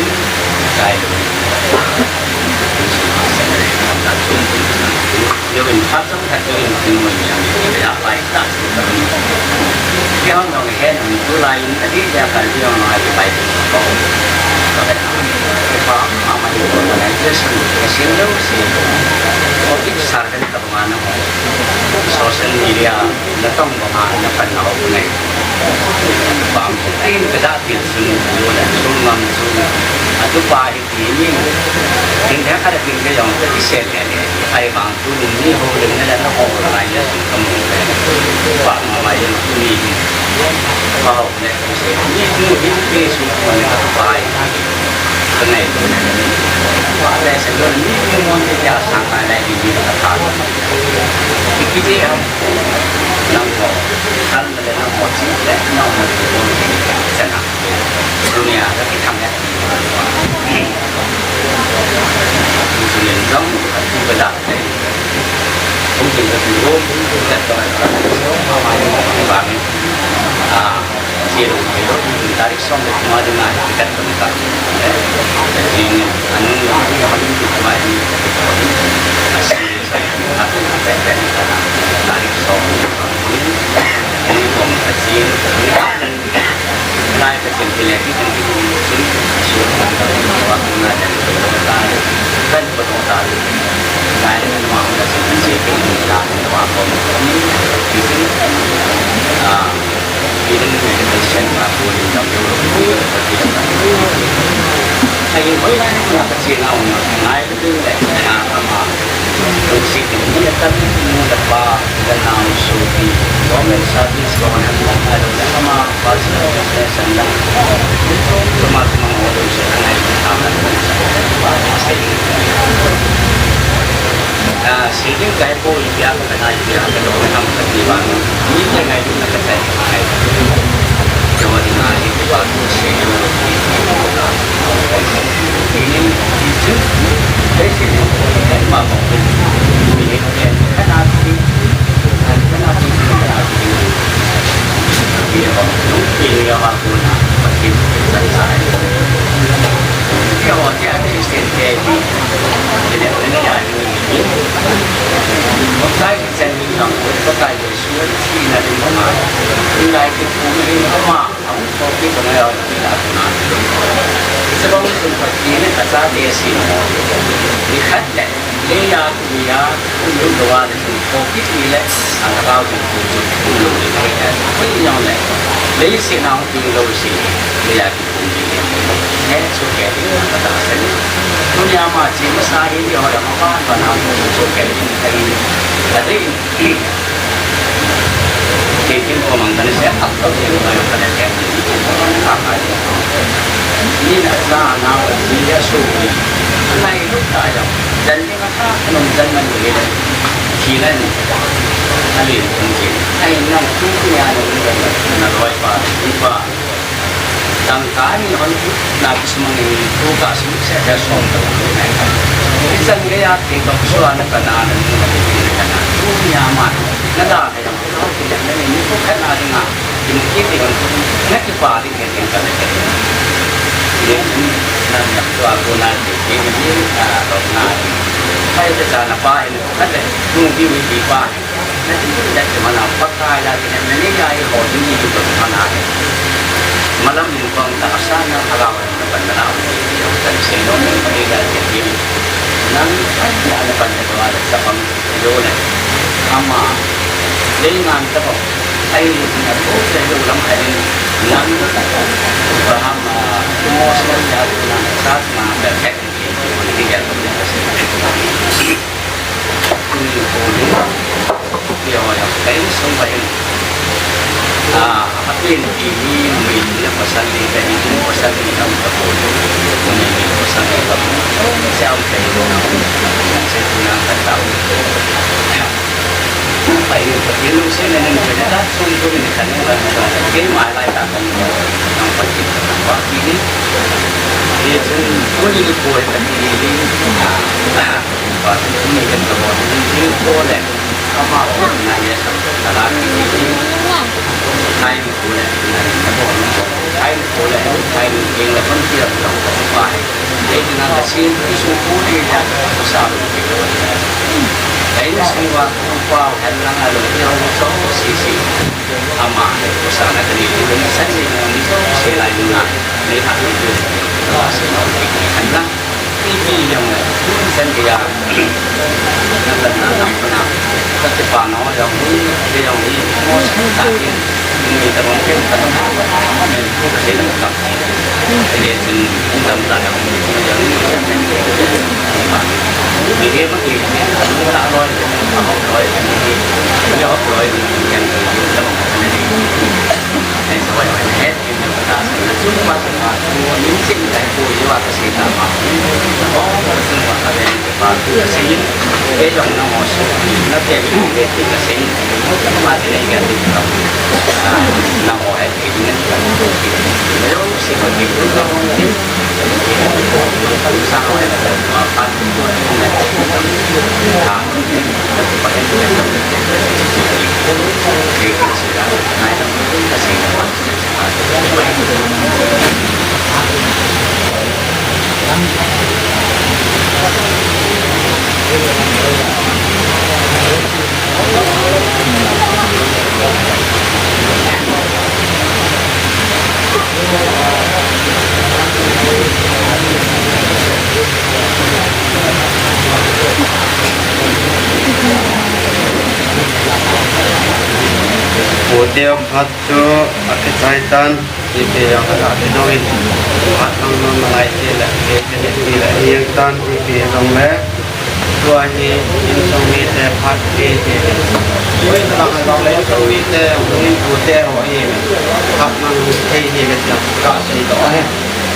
kai lo. Yo in phat jong khat yo in tin mo ni a mi, ya pai ta. Yo hong dong he, tulai in, a di ya kai yo ma pai. Ko. Ko. Ko pa, ama hi, ko na, yes, yes, yes. Ko, it's Mano, social media natong banga napan nau nei. Bang, ahin kaja pil sunu, sunu, sunu. Atu pa hi kini. Tin dia kada tin dia jong kati sel ya ni. Ai bang tu ni ni ho le na na ho la ya su kamu. Bang ma ya ni. Bang ne. Ni tu ni ni su ma ni atu pa hi. Kangai tu ni. Wa le se lo ni ni mo ni ya sang kai le ni ni ka ta. Ki ki je ham. Nang ko. Kan le nang ko chi le nang ko chi ko ni ka sana. Dunia ka ki tham ya. Dunia jong ka tu ka da. Hung jing ka tu ro, ka tu ka tu ro, ma ma ni ma ni ba ni. Ah, si ro, si ro, tarik som le kuma di ma ni ka tu ka. Eh, jing anu ni ma ni tu ma ni. Ah, si ro, sa ni ma tu ka tu ka. Tarik som le kuma di. Ni ko ma ka si ro. Ah, sitting type of India ka na India ka lo na ham ka ti ba. Ni te ngai na ka tai. Ai. Yo ni na ni ba ko se yo. Ni ni ju. Te se ni. Ni ma ko. Ni ni ka na ti. Ka na ti. Ka na ti. Ni ba. Ni ni ba ko na. Ba ki. Sa sa. Ni o ti a ni se te ni. Ni ni ya ni. Ko tai. Tunia ama chi masa hi ni ho ya ma pa pa na so ke ni. Ade ni. Ke kin ko mang kan se ap to ke ko mang kan se. Ka ka ni. Ni na sa na ni ya su ni. Na i lu ta ya. Dan ni ma ta no dan man ni. Ki na ni. Ali ni. Ai na tu ni ya ni. Na loi pa ni pa. Tangka ni hon na kisumang ni tu ka sum se da som da ni. Isan ge ya ke ba kusua na kana na ni na ni kana. Tu ni ama na da ke na ni ni ko kana ni na. Ni ki ni na ki pa ni ke ni kana ke. Ni na na tu a ko na ke ni ni a ro na. Hai te sa na pa ni ka te. Tu ni ni pa. Na ti na ti mana Pakai la ti na ni ya i ho ni ni ko mana. Malam ni pang ta sa na ala wa na ban na ni ya ta se no ni ni ya ti ni. Nan ai ya na ban na wa sa pang yo na. Ama. Ni nan ta ko. Ai na ko se yo lam ai nan. Ba ha ma. Mo sa ya na sa na perfect. Ni ya ta ni. Ni ya ya. Kai sung ba hin. Ah, api ni ni ni ni pasal ni kai ni pasal ni nam ka ko. Ni ni pasal ni ka. Siya ang kai ni na. Siya ang kai ni na. Pai, pai, lu se ne ne ne ta sung tu ne kan ne kan ke ma lai ta kan ne kan pa ki pa ki ni. Ye chun ku ni ni ko ta ki ni. Pa ku ni kan ka bo ni ni ko le. Ama ko na ye sa ta la ki ni. Kai ni ko le. Kai ni ko le. Kai ni ke le kon ki la ta pa. Ei, na ka sin, i su ku ni ya, ku sa lu ke. Ei, na sin wa, ku pa, han na nga lu, ya, ku so, si, si. Ama, ku sa na ka ni, ku ni san ni, ni, si lai na, ni ha, ni, ku, wa, si, na, ni, ni, han na. Ni, ni, yang, san ni, ya. Na, na, na, na, na. Ka ti pa, no, yang, ni, yang, ni, mo, sa, ni. Hotel phat chu akichai tan, ipi jong ana kidong in, phat lang lang malai ti le, ti le, ti le, hiang tan, ipi jong le. Tua hi insung mite phat ti ti. Ui, tang jong le insung mite, insung mite ho hi, phat lang thei hi le ti, ka sei to he.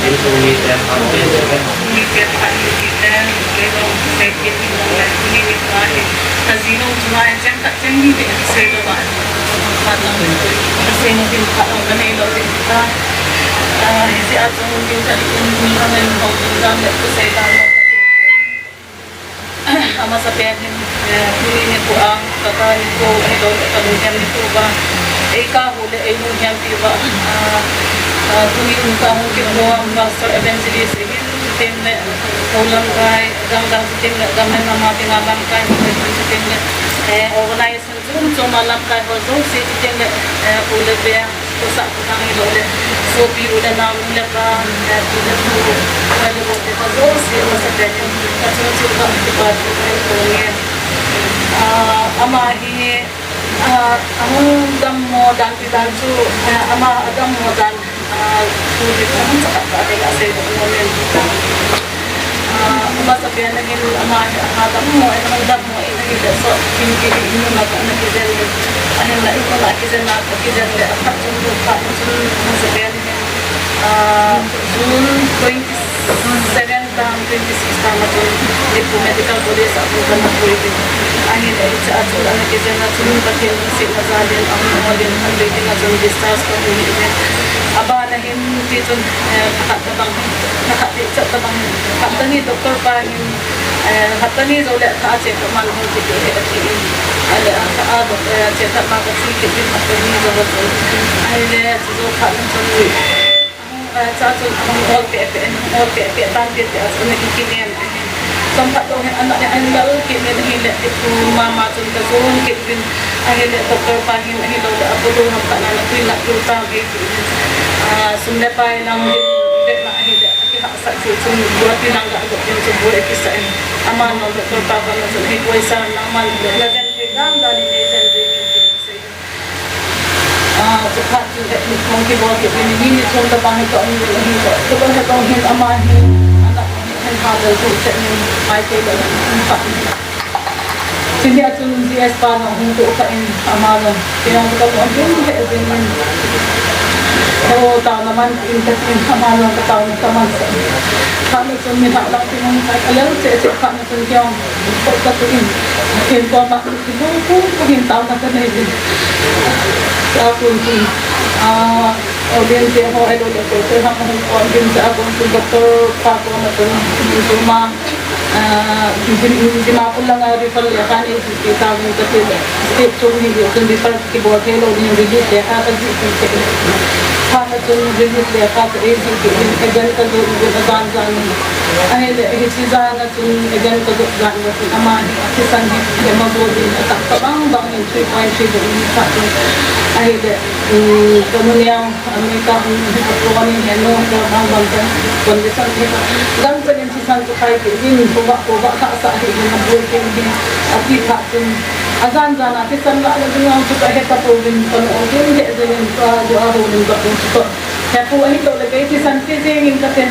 Insung mite phat ti ti le. Insung mite phat ti ti le, kei jong sei ti ti jong le, ni ni pa hi. Ka ji jong chu ma, cheng khat cheng ni ti sei to ba. Phat lang. Ka sei ni ti phat lang ka nei lou ti ta. Ah, hi si a chung ni ta ni in ni ka nei lou ti ta le, ka sei ta lou. Amasapen in, eh, tuni nikho a, kaka nikho, hilou le kalunghel nikho uva, eikahu le eilunghel pi uva, ah, ah, tuni nikho a hung kikhom Pastor Evangelist ahin, chuteng le, hou lamkai, dang dang chuteng le, gam le nam a dinga lamkai, chuteng le, eh, organize Chom chom a lamkai ho jouse chuteng le, eh, u le veng, khosah khonung hilou le, sopi u le nao, nu le pa, eh, pi le pu, pa le pu te ho jouse amasapen in, ka chom chom a kipa thu kahin phong e. Ah, ama hi, ah, ahung dammo dan ti dan chu, eh, ama adammo dan Ah, tu le kan sa ka de la se ko no men. Ah, amasapen in ama hi, ama dammo, ama dammo in ahile so, kin ki in na ka na kijen in. Ahinla in na kijen na kijen le, aphat chun tu phat chun amasapen in. Ah, June twenty-seven tang, twenty-six tang a chun, Diphu Medical College a chun kana pui in. Ahile hiche a chun ana kijen a chun, Pathen lungsetna jal in, ahung ol in, khatvei ding a chun discharge kahi in. Abana hin ti chun, eh, khat tabang, khat ti chat tabang, khat tani doctor pa hin, eh, khat tani jou le kha a check up man hung kiti he ati in. Ale a kha a doc-, eh, check up ma kache kit in khat tani jou a chun. Ahile chu jou khat chun, eh, cha chun ahung ol peh peh, ahung ol peh peh tan ti ti a chun ana kikinem. Chomkhat dong hin ana, ana lal kit in ahile, Diphu mama chun kajon kit in ahile, doctor pa hin ahilou le Apollo ham khat na na tui na tu ta ve. Ah, sum le pai lang din vena ahile, akihahsat chu chun bua ti lang ga got din chu bua akisah in. Ama nom doctor pa koma chun, "Hei, poisa nangman na jen thei dan dan in nei jen thei in," ti sei. Ah, chuphat chun admit hung kibol kit in, ni ni thum tabang hi ka um in ahi. Chubang hi tong hin ama hin, ana hin ha dal tu chet in, mai thei lo in, Chuni a chun G S pa jong hung toh kha in, ama jong kei jong ka toh ding he jing in. He o, taona man in ka tin, ama jong ka taona ka man sa. Khat na chun mi hah lang tin hung kai ka lel cheh cheh, khat na chun kei jong toh ka toh in. Ken ko ma ki bu bu bu hin taona ka nei in. Sa kun chun, ah, audience ho, ahilou le koi koi ham hung kon din sa kun chun doctor pa koma chun, chun ma Ah, Dim-, Dimapur langa refer lekha nei jih peh tauvin kati le, state chung hi jeh chun refer kibol thei lou ding, release lekha kajih peh. Khat na chun release lekha ka eijih peh in, agent kajot in ajan jan in. Ahile hiche jan a chun agent kajot jan a chun ama hi thisan hi chemo bol din, atah tabang bang in three point three bol in khat chun. Ahile, um, kanu neo America hung hi ka kon in, henu hi ka bang bang ka condition hi ka. Gangchan in thisan chu khai kit in, khovah, khovah hahsa hi in, aboi kit in, ati phat chun. Ajan jan a thisan lah le jing ang chu kahe tapouvin, kanu ong kit in, he jeng in, ka ju a hung in ka pu chu. He pu ahilou le kei thisan thi jeng in kate.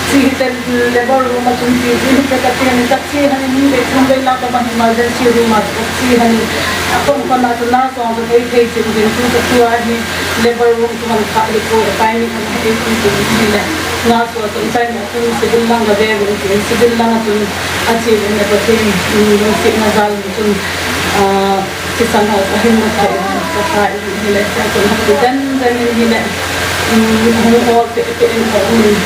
Chi hite labor room a chun chi, chi hite kate, ni ka chi han in, ni ve chun ve la ka bang emergency room a ka chi han in. Akon kon a chun nurse jong chu kei thei chin vin chu ka tua hi. Labor room chu hung kha hi ko, appointment hung kha hi ko, ti hi le. Nurse ho chun appointment chun civil lang gave uvin tin, civil lang a chun ache uvin le Pathen lungsetna jal in chun, ah, thisan ho ahin na thei, ka thei hi le, chun hung jen jen in hi le, um, hung ol peh peh in ka um in.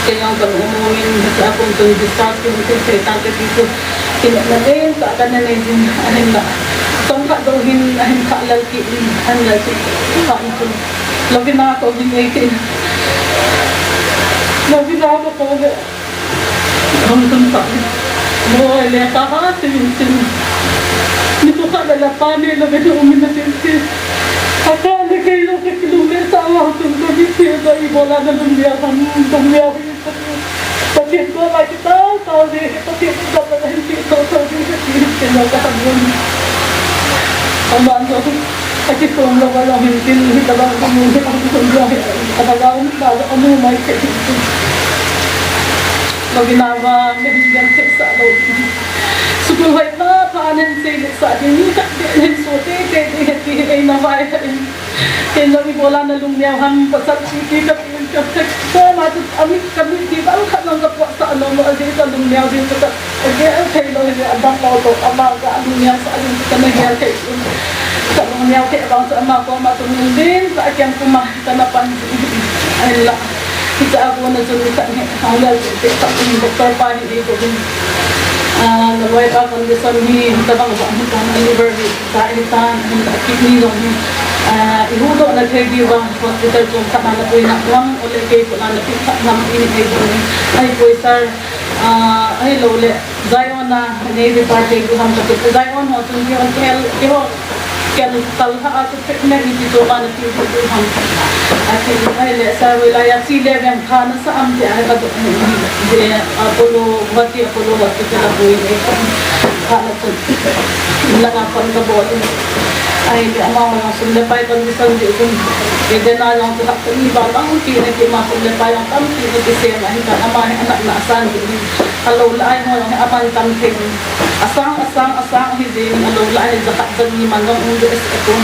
Kei jong ka um um in, hiche a kon chun discharge kin thei thei tan ka ti chu. Kinepna lentah kana nei jin ahinla. Chomkhat dong hin ahin khah lal kit in, ahin lal kit kha in chun. Lovina ka um in ei tin. Lovina ka um in. Hung tun ta. Mo le ka ha ti in tin. Nikho khat le la pa ne Lovina um in na tin tin. Aka le kei lo ke kilum le sa la tun ka bi ti ka ibola na lum ya ham dum ya. Pathen koma kitao tao ding, Pathen koma kitao tao ding, Pathen koma kitao tao ding. Aman jong, Akikom lou va lou hin tin hi ka lou hin hin hin lou hin ka lou hin ba lou anu mai ke hin tin. Lou hin ava me hin yan ke sa lou hin. Sukul hoi pha pha nen se le sa din ni ka de nen so te te de he ti he na vai ha in. Ken lou i bola na lung neo ham pasal si ti ka tin ka tek. Ko ma tu ami ka mi ti ba ka nang ka po sa no mo a de ka lung neo din ka Agel thei lou hi, adang lou toh, ama ka lungneo sa ding ka na gel thei. Ka lungneo thei vang chu ama koma chun min din, ka akiang kuma, ka na pan. Ahinla. Hiche a kona chun mi khat hi, hung lel chun te khat chun doctor pa hi ei ko hin. Ah, na loi pa condition hi, tabang bang hi tan, liver hi, ta hi tan, ahinla kidney jong hi. Ah, i huhdoh na thei diu va, hospital chom khat na na puina lam, ole kei ko na na pi khat lam, i ni ei ko ni. Ai, koi sir, Ah, ahilouleh, Zion a, nei refer thei diu ham kati. Zion ho chun keiho, keiho, keiho, kel tal ha a chu treatment hi ti chu ba na ti diu ham. Ati, ahile, sir, hoilai a che le veng tha nasa am ti a ka dong, eh, Apollo, Guwahati Apollo Hospital a pui, eh, tha na chun. Langa phone ka bol in. Ahile, amaho jong sum le pai condition jeh chun. Eden a jong chu hapta ni val bang ti na kima sum le pai jong tampi na kisem ahi tan ama hi anatna asan jeh in. Alou lah a hi ho jong hi aman tam thei. Asang, asang, asang hi jeh in alou lah a hi jakhat jani man jong um jeh a kum.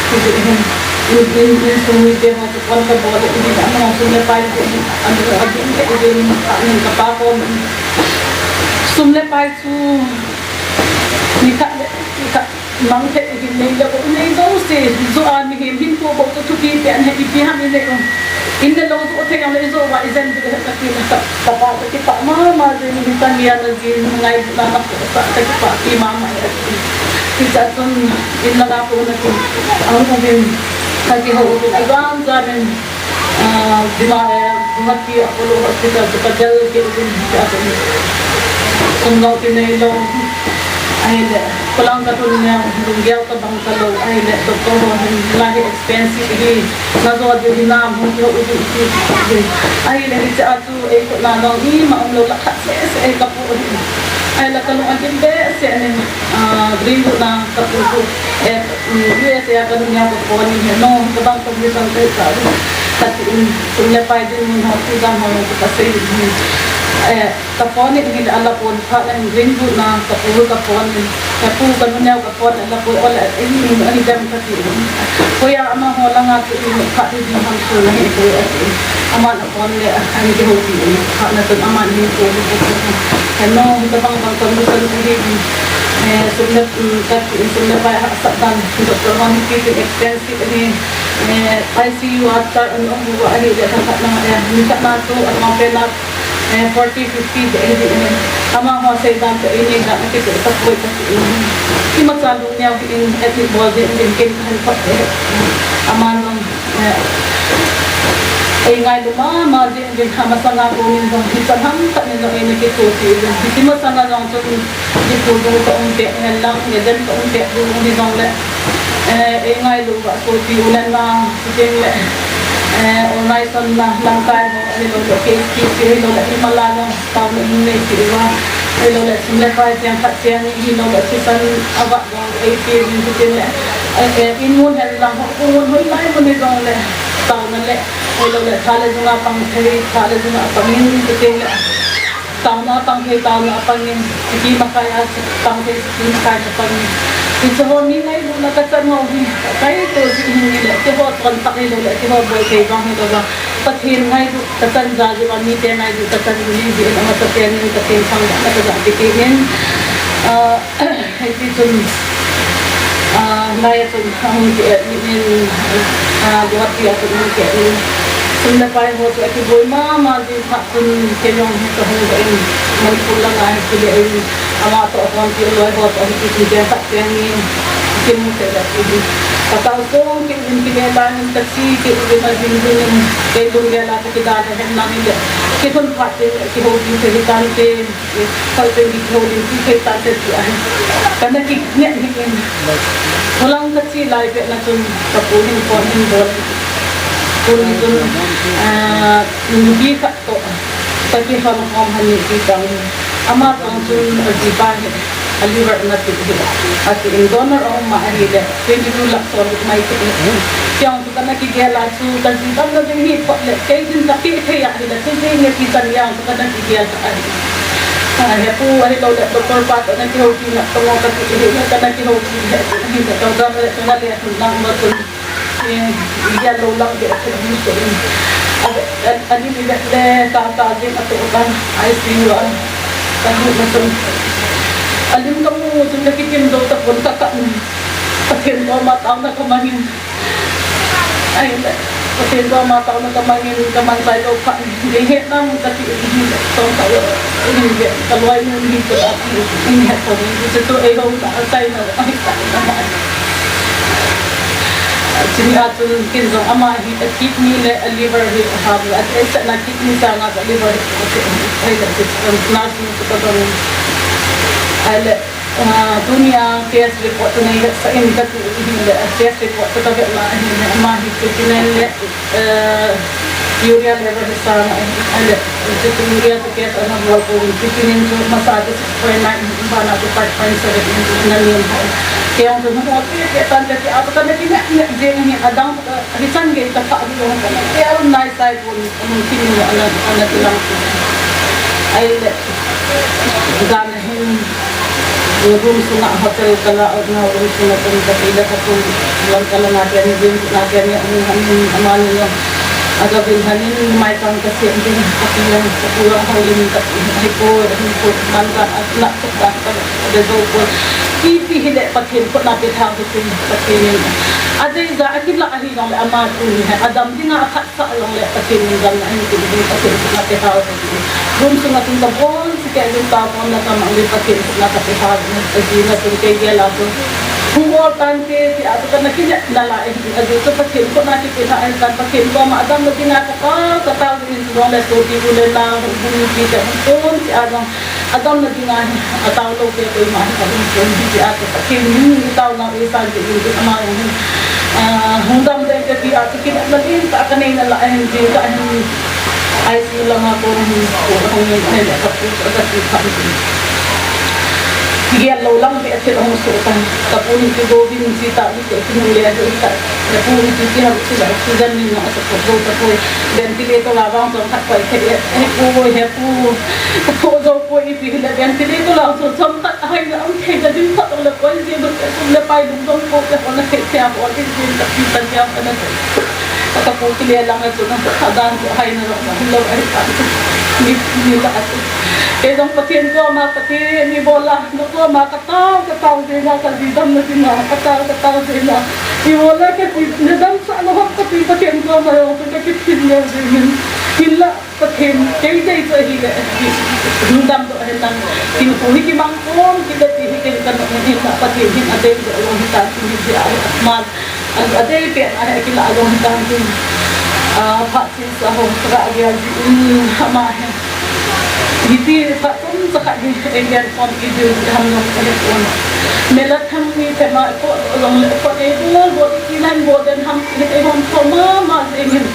Hi jeh in. In, in, insung mite ho chu phone ka bol in, amaho sum le pai jeh in. Anu, adu, jeh in. Anin ka pa kom in. Sum le pai chu Nikhat le, nikhat mang thei hin nei le, nei jouse, jo a mihem hinkho bou chu thupi pen ahi, ipi ham i nei u. In le lou jo thei jong le i jo uva i jen diu ahi kati le ka, ka pa ka kipah mama jeng in, hitia mi ana jin ngailutna na khoh sah ka kipah pi mama e ati. Hichea chun in langa kon atin, ahung uvin, ka kihou uvin, ajan jan in, Ah, Dima, eh, Guwahati Apollo Hospital chu ka del kit uvin, hichea chun sum jong kinei lou. Ahile, khulang ka lhun leng, lunggel ka bang talou. Ahile, doctor ho hin, la hi expensive hi, na jo diu hinam, hung kihou uvin ti uvin. Ahile, hichea chu ei kona jong ima umlou, lakh khat seh seh ei ka pu ahi. Ahile, ka lung adim behseh in, ah, Greenwood na ka pu chu, eh, Um, U S A a ka nunga ka phone in, he, no, ka bang condition ka hita, kati in, sum le pai ding in, ho, tu jam ho, ka sei in, eh, ka phone in, hile ala phone phat le, Greenwood na, ka pu ka phone in, ka pu ka nunga ka phone in, ala phone, ole, eh, in, in, ani dem kati in. Hoiya amaho langa chu in, phat ding ham chu nahi, pu, ati in. Aman a phone le, ani kihoupi in, phat na chun aman hin ko, ko, ko, ko. He, no, ka bang bang condition ka hi in, eh, sum le, um, ka Insung le pai hahsat dan, doctor hon ipi tin expensive ahi, eh, I C U a char an um uva ahile, thakhat na, eh, nikhat na chu, an mong pen na, eh, forty, fifty de ahi, eh, amaho sei dan chu, eini dan, aki chu, ka poi ka chu, eh, imacha lungneo hi in, admit bol ding, in, ken ka han thot, eh, aman jong, eh, ei ngailu mama jing, jing, amasanga konin jong, hichan ham khat nin jong, eina kithopi jing, hiti masanga jong chun, Diphu dung ka um peh hen lang, Eden ka um peh dung hi jong le, eh, ei ngailu uva sopi u le nao, chuteng le, eh, organization na lamkai ho, ahilou le K H P C, ahilou le Himala jong, taona in nei ti uva, ahilou le sum le pai cheng khat cheng ni, ahilou le thisan ava jong ei pe jing, chuteng le, eh, eh, in mun hen lang ho, kong mun hoilai mun hi jong le, taona le, ahilou le tha le jung a pang thei, tha le jung a pang in, chuteng le, Taona pang thei, taona pang in, ipi makai a pang thei, ipi makai a pang in. Hiche ho mi ngailutna kachan ho hi, kaito jeh hin le, keiho tonphat hilou le, keiho bol thei vang hilou va. Pathen ngailut kachan ja jeh uva, mite ngailut kachan jeh in, amasapen in, Pathen thangvahna kaga pe kit in. Ah, Hiti chun, ah, lai a chun ahung ki admit in, ah, Guwahati a chun ahung ki admit in. Sum le pai ho chu akiboi mama jing phat chun kei jong hi kahung doh in, Manipur langa hi kile in, ama toh ahung ki loi ho toh hiti chun kei khat kei ni kimu te da ki. Ka kalsong kit in kile lai in kache kit in ajing jing in, kei lunggel a kakidalha hen lang in le. Kihon phat in kihoupi thei hitante. Hoi pen di ho din ti thei tante ti ahi. Kana kinep hi in. Khulang kache lai pet na chun kapu hin phone hin bol. Tuni chun, ah, nupi khat toh kakihon khom han ni ti tang. Ama tong chun ajipa hi. A liver nati hi. Ati in donor aum ma ahile, twenty two lakh sol mai ti hi. Kei jong chu kana kigel a chu, kaji damna ding hi phot le, kei din kapeh thei ahile, tujing le ti chan jong chu kana kigel a ahi. A, hepu ahilou le, doctor pa toh na kihoupi na, tomo kati hi, kana kihoupi hi, hi, doctor le, kana le, lang ma chun. Eh, dia lo lang de, a, a, a, ni ni le, le, ta, ta, ding a to ka, I C U a, ka lut na chun. A lim ka mu chun ka kitim do ta pon ka ka. Pathen koma taona ka mangin. Ai, Pathen koma taona ka mangin, ka man sai lo pha. Ding he nam ka ti, ding he tong ka lo, ding he ka loi nun hi ka ti, ding he tong ni chu chu ei hong ta sai na, ai ta na ma. Chini a chun kin jong ama hi a kidney le a liver hi a ham a ti sa na kidney sa na ka liver hi a ti ai la ti na su ka dong. Ai le, ah, tunia test report nei sa in ka ti hi le test report ka ve ma hi le ama hi creatinine le eh, urea level hi sang a, a le, chu chu urea chu case ana bol pon, creatinine chu masa chu six point nine, bana chu five point seven in ana nem ho. Kei jong chu hung ol pi pi tan te ti a chu kana kinem nem jeng hi, adang, eh, hichan gei ta pha hi jong kana tel nai sai pon, hung kinem ana, ana kilang. Ai le, dan Hin, room sunga hotel kala, na room sunga chun kati le katu, lang kala na kani, room na kani, amu hanin, amani jong aga vil hanin, mai kang kasem ding, kati jong, katu jong houlim, kati, hei ko, hei ko, man ka, atla, ka, ka, ka, de jo ko. Ipi hile Pathen khut na pe tha, Pathen, Pathen in. Adei ja, akila ahi jong le ama tu hi, adam dinga akhat Sa long le Pathen in gam na hin tin din Pathen khut na pe tha. Room sunga chun ka bon si ke din ta bon na ka mang le Pathen khut na ka pe tha. Ajina chun kei gel a chun hung ol tan te ti a chu kana kinem na la e. Ajeh chu Pathen khut na kipe tha ahi tan Pathen koma adam na dinga ka tao ka tao din long le sopi u le nao hung ti te hung kon ti a jong. Adamna dinga hi, atao lou te koima hi, ka hung pon hi, ti a, ka Pathen min hi tao na, ei san ti in, ama jong hi, ah, hung dam dei te ti a, ti kin na din, ta ka nei na la, hin, ti ka hin, I C U langa kon hin, ko ka hung hin, nei la, ka pu, ka pu, ka pu. Gel lou lang te, a thil hung so ta, ka pu hin, ti go bin, ti ta, ti te, ti nu le, ti ta, ka pu hin, ti, ti ha, ti la, oxygen min na, a sa ko, go ta ko, ventilator la, vang, jong, khat, koi, te, he, ko, he, ko, Ka tho jo poi ipi hile ventilator lang chu chomkhat a haina um thei na ding khat le poi ji lut te sum le pai lungdong po te hon a thei thei a hon in jin ka pi ta niam ka na thei. Ka ka pu kile lang a chu na ka dan chu haina lo na lo ai ta. Ni ni la a chu. Kei jong Pathen koma Pathen ni bola no koma ka tao ka tao je na ka ji dam na ji na ka tao ka tao je na. Ni bola ka ji na dam sa na hon ka pi Pathen koma jong ka ki phin le ji min. Hin la Pathen, kei dei chu ahile, hung dam doh hen lang, thil khu hi kimang pon, kile ti hi ken kan hin la Pathen hin adei doh lou hitan, hi hi a, man, a, adei pen a, akila lou hitan, hi, a, phat si sa ho, sa ga agia ji, um, ama hi. Hiti, sa chom sa khat hi, ei len pon, i dil, ham lou, sa hi pon. Mela thang ni, thema, ko, long, ko, ei, bol, bol, i nan, bol, den, ham, Hi te hon tho mama jeng in.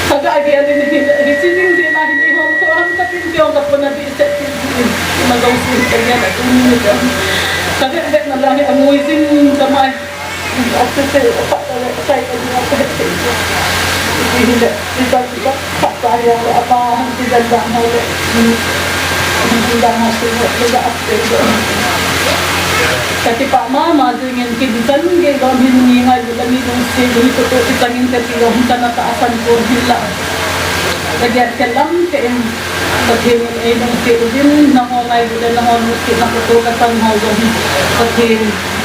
Ka ga gel in hi, hi chi ding jeng a hi te hon tho ham ka tin tiong ka puna bi se ti jeng in. Ma jong sin ka gel a tum ni jong. Ka gel gel na la hi a ngui jing ka mai. A se se a pa ka le sai ka jing a ka he se. Hi hi le, hi ka, hi ka. Khat ta hiang le ama han ti dan dan ho le. Hmm. Han ti dan ho si ho le ga ap te ho. Ka kipah mama jingin kin chan gei lom hin mi ngailu le mi lungset lu hi koto kichang in ka ti lom hin ka na tahsan pon hin la. Ka gel ke lam te in Pathen in ei lungset uvin nangho ngailu le nangho lungsetna koto ka chan ho jong hin Pathen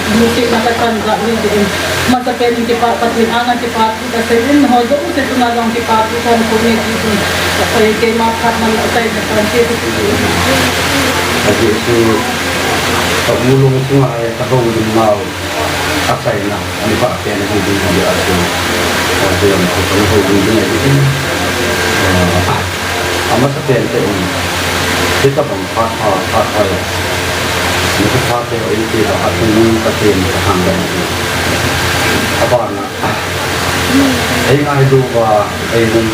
Lungsetna ka chan jat hi ti in. Masa pen in kipah Pathen anga kipah thu ka sei in, ho jouse chunga jong kipah thu ka sei in, ka sei keima phat man asei na kan ti. Ajeh chu ka u lung chunga ka houlim nau aseina, ani pa pen hi ding hi a chu. Ka houlim nau. Amasa pen te in, hitabang phat pha, phat pha le. Ni phat te ho in ti ba a tung ka pen ka hang dan. Abana, ei ngailu va, ei hung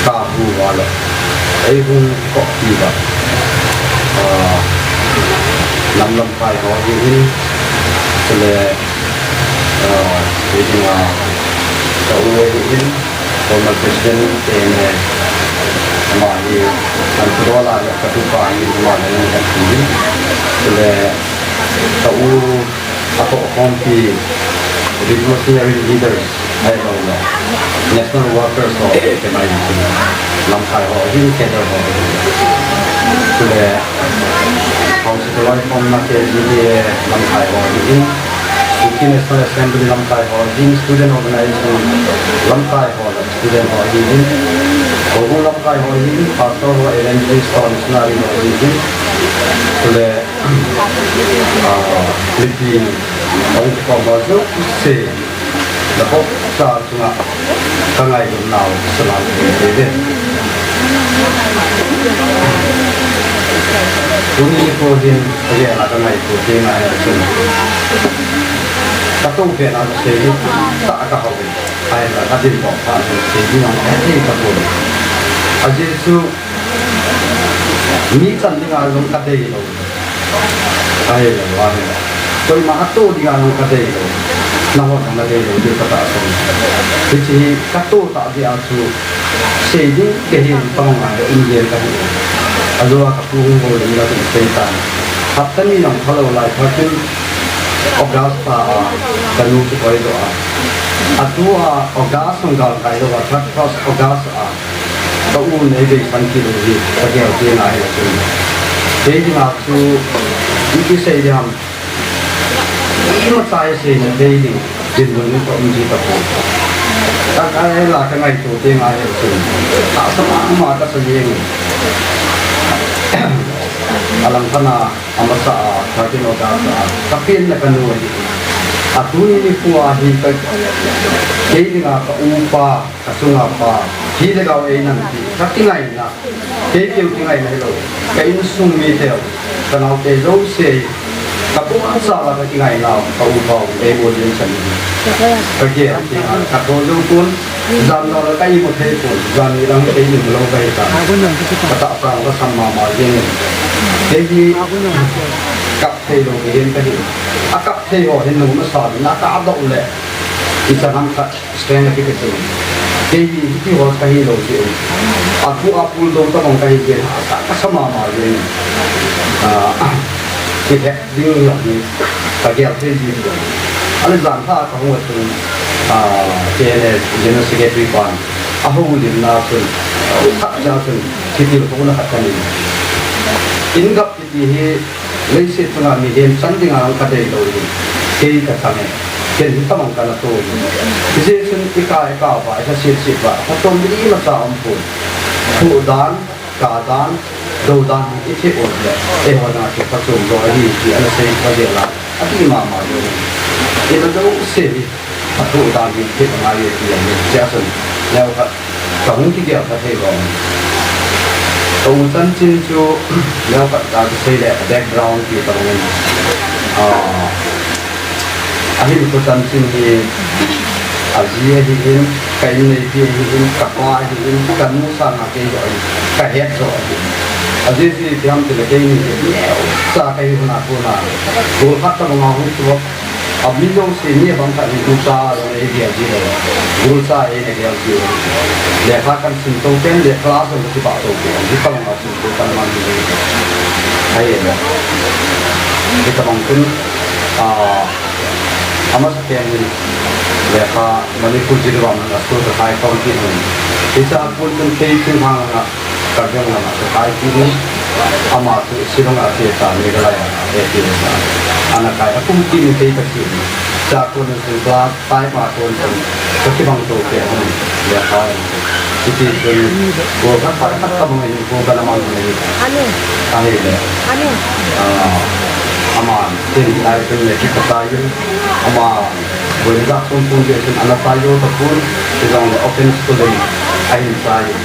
tabu va le, ei hung kop ti va. Ah, Nam lamkai ho ahin, chule, ah, hiding a, ka u ahin, former president, K N A, ama hi, Santudol a, ka tupa ahin, ama le, ka tupa ahin, chule, ka u, a ko khompi, revolutionary leaders, ahilouleh national workers ho, kei mai lamkai ho, ahin cadre ho, chule, Council Loi Khomna K G D A lamkai ho ahin, Kuki National Assembly lamkai ho ahin, student organization lamkai ho, student ho ahin, Houbung lamkai ho ahin, pastor ho, evangelist ho, missionary ho ahin, chule, ah, mipi, hung kikhom ho jouse, na bohcha chunga ka ngailutnau salam kei ve. Tuni nikho hin ka gel a ka ngaito ding ahi chun, ka tou pen a sei ding tah ka hou in, ahinla ka dindoh phat a sei ding jong ka hethei tapon. Ajeh chu mi chan dinga jong ka deilou. Ahilou, ahilou. Koima atoh dinga jong ka deilou. Nangho jong na deilou diu katahsan. Hiche hi ka toh tah jeh a chu sei ding kahin pang ngai um jeng kahi. Ajou a ka pu hung bol ding la chu sei tan. Hapta ni jong phalou lai phat in August tha a ka nu kikoi doh a. Atua August jong gal kai lou a, thirty-first August a ka u nei beisan kit u hi ka gel ding ahi chun. Kei dinga chu ipi sei ding ham. Imacha isei na thei ding dinmun ka um ji tapon. Ka, ka la ka ngaito ding ahi chun. Tahsa mama kasa jeng in. Alang khat a amasa a, thirteen August a, ka penna ka nu ahi. Atuni nikho a hi ka, kei dinga ka upa, ka chunga pa, hi le gao einam ti, ka kingaina, kei keu kingaina hilou, ka insung miteu, ka naote jouse, ka bohcha la ka kingainau, ka upa u, eibol jeng chan hi. Ka gel, ka, ka tho jou pon, jan lou la ka imu thei pon, jan ni lang ka imu lou ka hi ta. Ka tahsa ka sam mama jeng in. Kei hi kap thei lou mihem ka hi. A kap thei ho hin nung masa na ka ap doh le. Ichan ham khat strength a kiti chu. Kei hi hiti ho ka hilou jeh un. A bu a pul dou tabang ka hi jeh in. Ka, ka sa mama jeng in. Ah, kihe ding jong hi ka gel thei ji. Ahile jan khat ka hung a chun, ah, K N S General Secretary pan a houlimna chun, khat cha chun, kitilkhouna khat ka nei. In gap kiti hi leiset chunga mihem chan dinga jong ka deilou hi. Kei ka chang e. Ken hi tabang ka na toh hi. Hijeh chun i ka, i ka uva, i ka set set uva, ka toh mi imacha um pon. Thoh dan, ka dan, dou dan hi i thei u le, eiho dinga chu phachom jo ahi ti ana sei ka gel a, ati mama jeng in. Ina jouse hi, athoh dan hi thei ngai e ti ahi, tia chun, neokhat, ka hung kigel kha thei lou. Ka u chanchin chu, neokhat ka kisei le, background ti ka hung in. Ah, Ahin, ka chanchin hi, aji ahin, ka inneipi ahin, ka pa ahin, ka nu sanga kei joh ahin, ka het joh ahin. Ajeh chu ipi ham tile keini hi, neocha ka hi hon a kona. Gol khat tabang a hung chu, a mi jouse mi abang khat hi, u cha jong ei gel ji lou. Gol cha ei na gel ji lou. Lekha kan sim tou pen le class jong ka kibah tou pen. Hitabang a Ahi le. Hitabang chun, ah, amasa pen hin, lekha Manipur Jiribam langa school ka kai khom kit hin. Hiche a kon chun kei Chinthang langa, Karbi Anglong langa ka kai kit hin. Ama chu Shillong a che ta, Meghalaya a che ta. Ana kai a kum kit hin kei ka che hin. Hiche a kon chun class Five a kon chun, ka kibang tou pen hin, lekha hin. Hiti chun, gol khat, khat, khat ka bang in, gol ka na mang in. Anu. Ahile. Anu. Ah, ama, tin, lai chun le kipah tai in. Ama, gol in dak chun chun le chun, ana tai jo tapon, hijongle open school in, ahin tai in.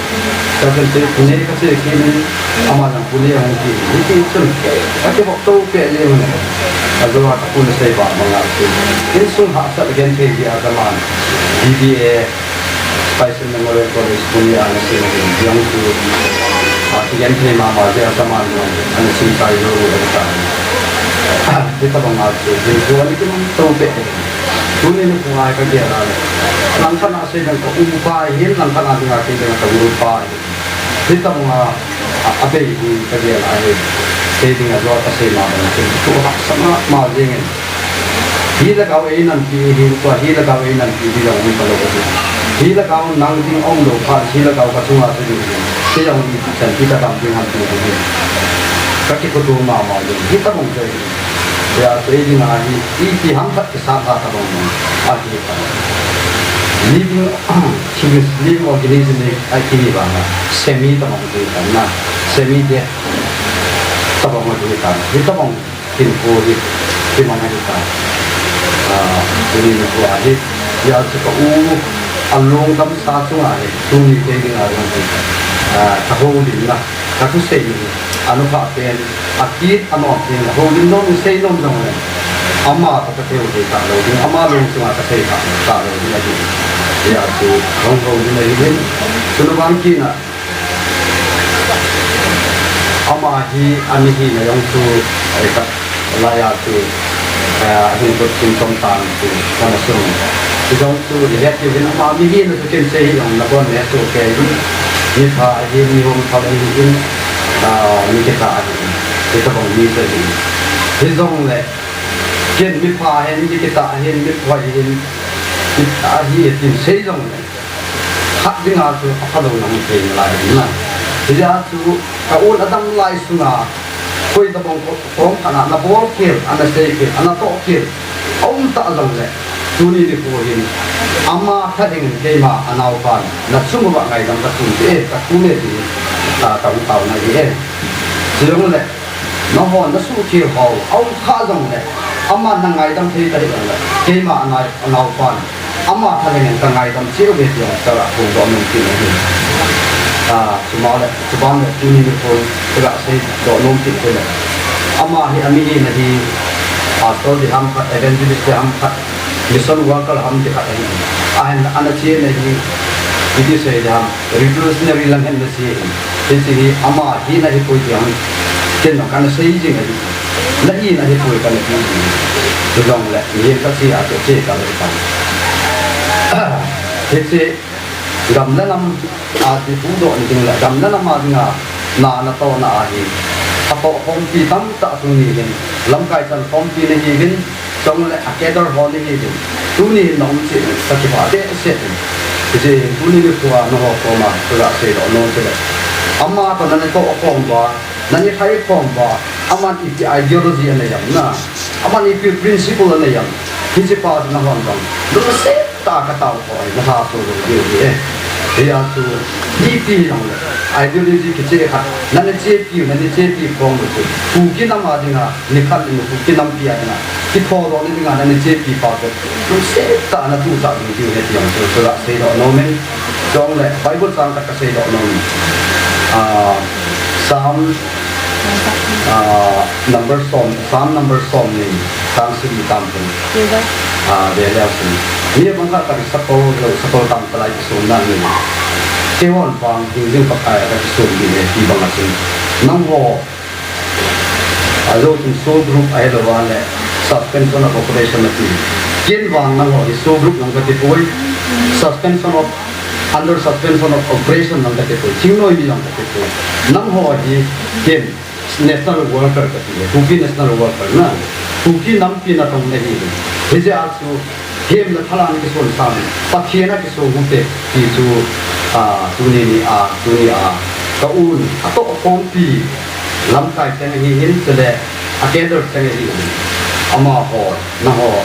Ka chun te, Pune ka che kit in, ama jong Pune ahung kit in. Hiti chun, ka kibang tou pen in. Ajou a ka pu na sei bang bang a chu. Insung hahsat genthei jeh a kaman B B A, Special Memorial College Pune a na sim ahi, jong chu, a, kigenthei mama jeh a kaman jong ana sim tai lou u ahi tai. Hitabang a chu, hinkho ani kinung to te. Tuni nikho a kagel a le. Langkhat a seiding ka upa hin, langkhat a dinga seiding ka upa hin. Hitabang a, a, abei hi kagel a hi. Seiding a jo kasei ma bang chu. Tu ha sama ma jing in. Hi lhagao einampi hi, tua hi lhagao einampi hi jong um kalou hi. Hi lhagao nang ding um lou phat, hi lhagao kachunga chu ding hi. Kei jong ichan hi kadam ding ham ti hi. Kakikhutu mama ding. Hitabang chu hi. Hijeh a chu eiding a hi, ipi ham khat kisat a tabang mong. Ahi ta. Living, living organism hi, ahi hi vang a. Semi tabang hi ta na. Semi death. Tabang hi ta. Hitabang hinkho hi, kimang ahi ta. Ah, tuni nikho a hi, hijeh a chu ka u, alung damsa chunga hi, tuni kei dinga jong hi, ah, kahoulimna, kathusei hi, anupa pen, akit anom pen, houlim nom, sei nom jong le, ama toh katheu thei talou ding, ama lung chunga kasei tha, talou ding ahi. Hijeh a chu, hung houlim ahi hin, chuna bang kit na, Ama hi, ami hina jong chu, eh, ka, laiya chu, eh, ahin kut chin tong tan chu, kana sung. Hijong chu, i het uvin ama mi hina chu ken sei hi jong, nabon ne chu kei hi. Mi pha hi, mi hung pha hi hin, ah, mi kitah hi. Hitabang mi chu hi. Hijongle, ken mi pha hin, mi kitah hin, mi pha hin, mi kitah hi, tin sei jongle. Khat dinga chu aphalou nang thei nalai ahi na. Hijeh a chu ka un adam lai sunga koi tabang ko, kom kana nabol khel, ana sei khel, ana toh khel. Aum ta jongle, tuni nikho hin, ama thalheng in keima anaopan, nachung uva ngaidam kachung te, kathum e ti, ah, kahung taona ahi e. Chujongle, Nangho nasuhkhel ho, aum kha jongle, ama nangaidam thei ta hijongle, keima anai, anaopan, ama thalheng in kangaidam cheh uve ti jong kaga phongdoh nom kit ahi. Ah, chuma le, chuban le, tuni nikho, kaga seidoh nom kit le. Ama hi, ami hina hi, pastor ding ham khat, evangelist ding ham khat, mission worker ham ding khat ahi. Ahin, ana chena hi, iti sei ding ham, revolutionary lang hin ana che ahi. Hiche hi ama hina ahipoi ti jong, ken jong kana sei jing ahi. Na hina ahipoi kana ti jing. Hijongle, mihem kache a chu che kal ahitan. Hiche, gam le nam a ti phongdoh ni ding le, gam le nam a dinga, na, natohna ahi. Atoh khompi tamtah tuni hin, lamkai chan khompi nahiuvin, Chule a cadre ho nahiuvin, tuni hin naum cheh in, kakipah behseh in. Hijeh hin tuni nikho a nangho koma kaga seidoh nom chu le, ama toh nana toh khom uva, nana lhai khom uva, aman ipi ideology anei ham na, aman ipi principle anei ham, hiche pa chu nahon jong lungset tah a katao koi, natha so lo diu ahi e. Hijeh a chu, ipi hijongle, ideology kicheh khat, nana chepiu, nana chepi khom u chu, Kuki nam a dinga, nikhat le nikhat Kuki nampi a dinga, kithodohna dinga nana chepi pa chu, lungset tah a natuhsah ding diu ahi ti jong chu, chu la seidoh nom in, chule Bible chang khat kaseidoh nom in. Ah, Psalm, ah, number som, Psalm number somni, chang sagi tam pen. Ah, ve leu chun. Mi abang khat kati sapol, sapol tam talai kisumna ni. Keihon vang hingjing Pakai a kakisum ding ahi ti bang a chun. Nangho, ajou chun SoO group ahilouva le suspension of operation ati. Ken vang nangho hi SoO group jong kati poi. Suspension of, under suspension of operation jong kati poi. Thingnoi mi jong kati poi. Nangho hi ken National worker kati e, Kuki national worker na, Kuki nampi natong nahi. Hijeh a chu, hemna thalan kisonsah, Pathen a kisong u te, ti chu, ah, tuni ni a, tuni a, ka un, atoh khompi, lamkai cheng ahin, chule, a cadre cheng ahin, amaho, nangho,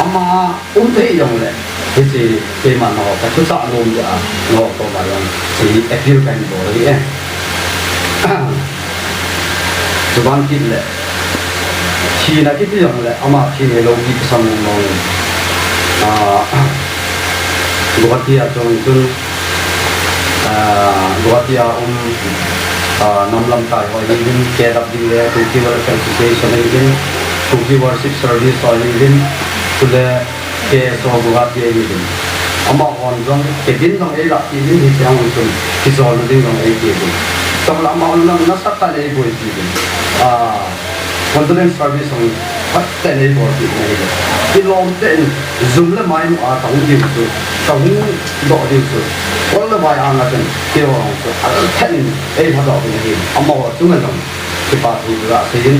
ama, Um thei jongle, hiche keima nangho kathuchah nom jeh a, nangho koma jong, hiche hi appeal kahin bol ahi e. Chuban kit le, thina kiti jongle, ama thi hilou ti kisam nom nom. Ah, Guwahati a chun chun, ah, Guwahati a um, ah, nam lamkai ho ahin, K W A, Kuki Welfare Association ahin, Kuki Worship Service ho ahin, chule, K S O Guwahati ahi din. Amahon jong, kei din jong eilahpeh ding ahi, tiang chun, kijolna ding jong eipeh ding. Chule amahon jong nasatah in eiboipi ding. Ah, Condolence service hung phat tah in eibolpeh na hi. Kilom tah in jum le maimu a kahung diu chu, kahung doh diu chu, kol le vai anga chun keiho chu al tah in eilhadoh na hi. Amaho chunga jong kipa thu kasei in,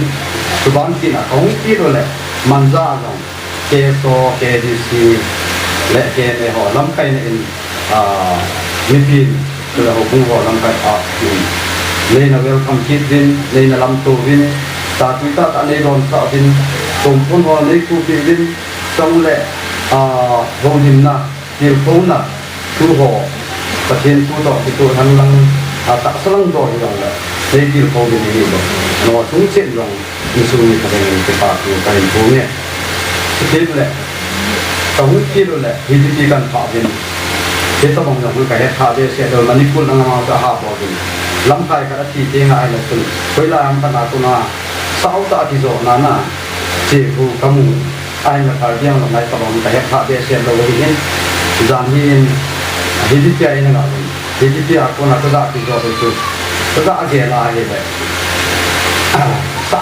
chuban tina kahung kit uleh Manja a jong K S O, K D C le K N A ho lamkaina in, ah, mipin, chule houbung ho lamkai a, um, neina welcome kit uvin, neina lamto uvin, tatui tahtah neidonsah uvin, songpon ho neikhupi uvin, chule, ah, houlimna, tilkhouna, thu ho, Pathen thu toh kitoh lhon lang, ah, tahsa lang toh hijongle, neitilkhou uvin ahi. Nangho chunga jong, insung mi khat in kipa thu kahin phong e. Chuteng le, kahung kit uleh, hitipi kahin phah uvin. Hitobang jong kahet kha behseh lou, Manipur lang amaho chu aha bol uvin. Lamkai khat athi teng ahile chun, hoilai ham khat a kona, sao tah a kijona na, che khu kamu. Ahinla Karbi Anglong lai tobang kahet kha behseh lou ahin. Jan hin, hitipi a ina ga uvin. Hitipi a kona kaga kijo uvin chu, kaga gel a ahile, sa,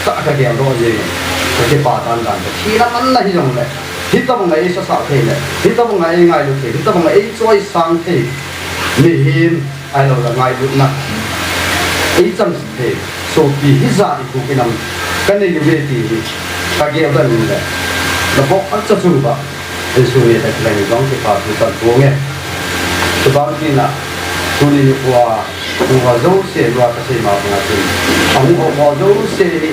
sa kagel doh jeng in, kakipa dandan. Thina man na hijongle, hitobang a eisasah thei le, hitobang a eingailu thei, hitobang a eichoisang thei mihem, ahilouleh ngailutna eichan thei sopi hijat hi koi nam kanei uve ti hi kagel dan in le, nabonchauva insung mi khat in jong kipa thu kahin phong e. Chuban tina, tuni nikho a hung ho jouse, lua kasei ma banga chun, ahung ho jouse hi,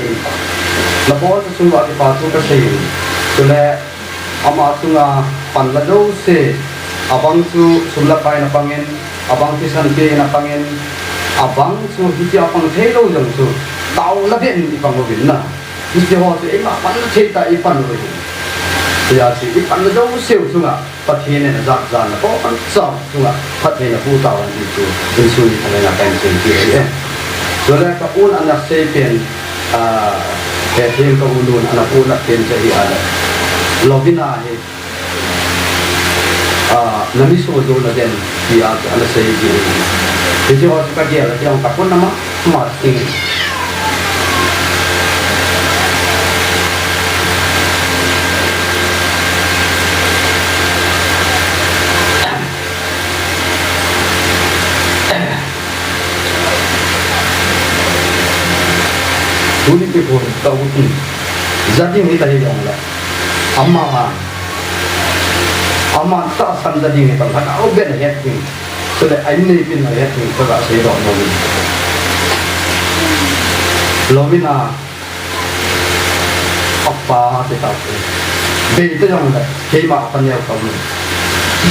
nabonchauva kipa thu kasei in, chule ama chunga panla jouse, abang chu sum le pai in apang in, abang thisan pe in apang in, abang chu hitia pang theilou jong chu, taona beh in ipang uvin na. Hiche ho chu eima panla thei tah a ipan u ahi. Hijeh chun ipanna jouseu chunga Pathen in ajat jana toh panchau chunga phattheina boh tahen ti chu insung mi khat in kahin seipi ahi e. Chule ka un ana seipen, ah, Bethel ka u nun ana pohnat pen chu ahi ale, Lovina hi Ah, nami soh jou nadem, tia chu ana sei ji. Hiche ho chu kagel a, kei jong kapon nama, ma ting. Tuni nikho tah u tin, ja ding hita hijongle, ama, ama tahsan ja ding hijongle, lhagao beh in ahet ding, chule a in neipin ahet ding, kaga seidoh nom in. Lovina, apa te tah u, bei te jongle, keima apa neo kaum in,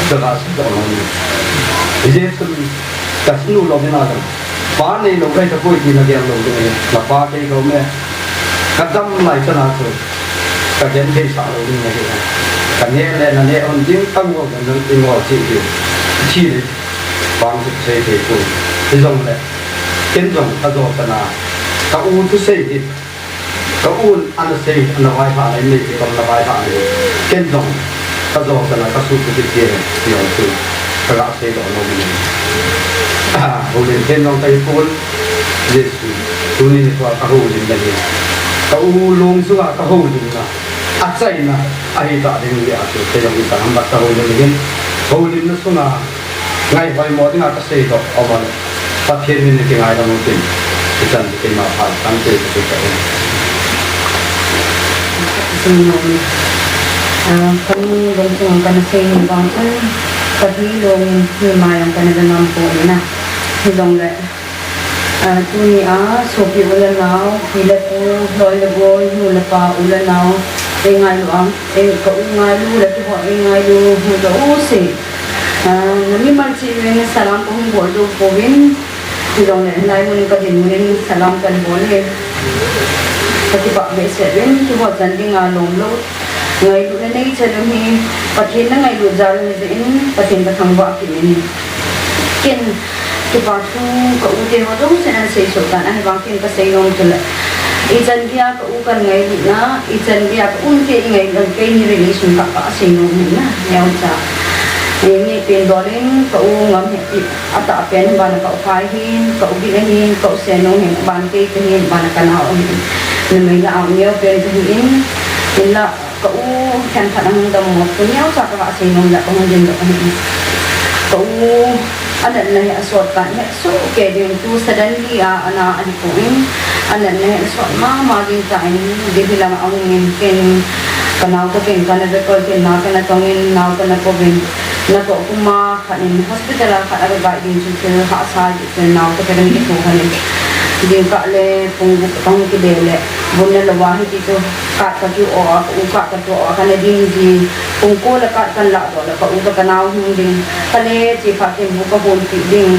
kaga seidoh nom in. Hijeh chun, kasinu Lovina jong, pa neilou kahi tapoi ti nagel lou ding ahi. Napa kei kaum e. Kadam lai chana chu, kagentheisah lou ding ahi. Kaneh le naneh un ding, kangol le nangol cheh ding. Thi le, vang chu sei thei poi. Hijongle, ken jong kajo chana, ka u thusei hi, ka un ana sei, ana vaihah na in, neiti kam na vaihah na in, ken jong kajo chana kasuhtoh kit e, ti jong chu kaga seidoh nom in. Houlim pen jong kahi pon, Jesu, tuni nikho a kahoulimna hi, ka u long sunga kahoulimna, achaina ahitah ding jeh a chu, kei jong ichan ham bang kahoulim ahin, houlimna sunga ngai hoimo dinga kaseidoh aum le, Pathen min in kingaidam utin, ichan keima phat tante kasei kate. Seinom, ah, kamin lung chunga kana sei nom vang chun, kapi lungin, mi mai jong kana ve ngam poi na. Hijongle, ah, tuni a, sopi u le nao, pi le pu, loi le goi, nu le pa, u le nao, eingailu a, ei, ka u ngailu le keiho eingailu, u jouse. Ah, namimal cheh uvin salam kahung bol jou pouvin, hijongle, hilai mun kadin mun in salam kahin bol e. Kakipah behseh uvin, keiho chan dinga lomlou ngailutna neichan u hi, Pathen nangailut jal u hijeh in, Pathen kathangvah kit in ahi. Ken, kipa thu ka u teho jousen ana seisoh tan, ahivang ken kasei nom chu le, ichan geiya ka u kahin ngailutna, ichan geiya ka u te ngailutna, keini relation kah kah a sei nom ahin na, neocha. Neipen dol in, ka u ngam hetpi atah pen, bana ka u pai ahin, ka u bil ahin, ka u seinom ahin, bana kei kahin, bana ka nao ahin. Numei lah a um neo pen kahi in, hinlah ka u khenkhat ahung dammo, ka u neocha ka vah sei nom lah ka hung ding doh ahi. Ka u anatna hi asot tan, het soh kei ding, tu suddenly a ana ahi poi, anatna hi asot mama ding tan, Delhi lang a ahung in, ken ka nao toh ken kana ve kol, ken nao kana tong in, nao kana kou in, natoh puma khat in hospital a khat a ka gai ding chu thil hahsa jeh chun nao toh kana kiko khan in. Jingkah le pung gup kahung kile le, vun nalou a hiti chu card ka kioh a, ka u card ka kioh a, kana ding ji. Pung ko le card kana lah doh le, ka u toh ka nao hung ding. Ka le che phat in bu ka honpeh ding.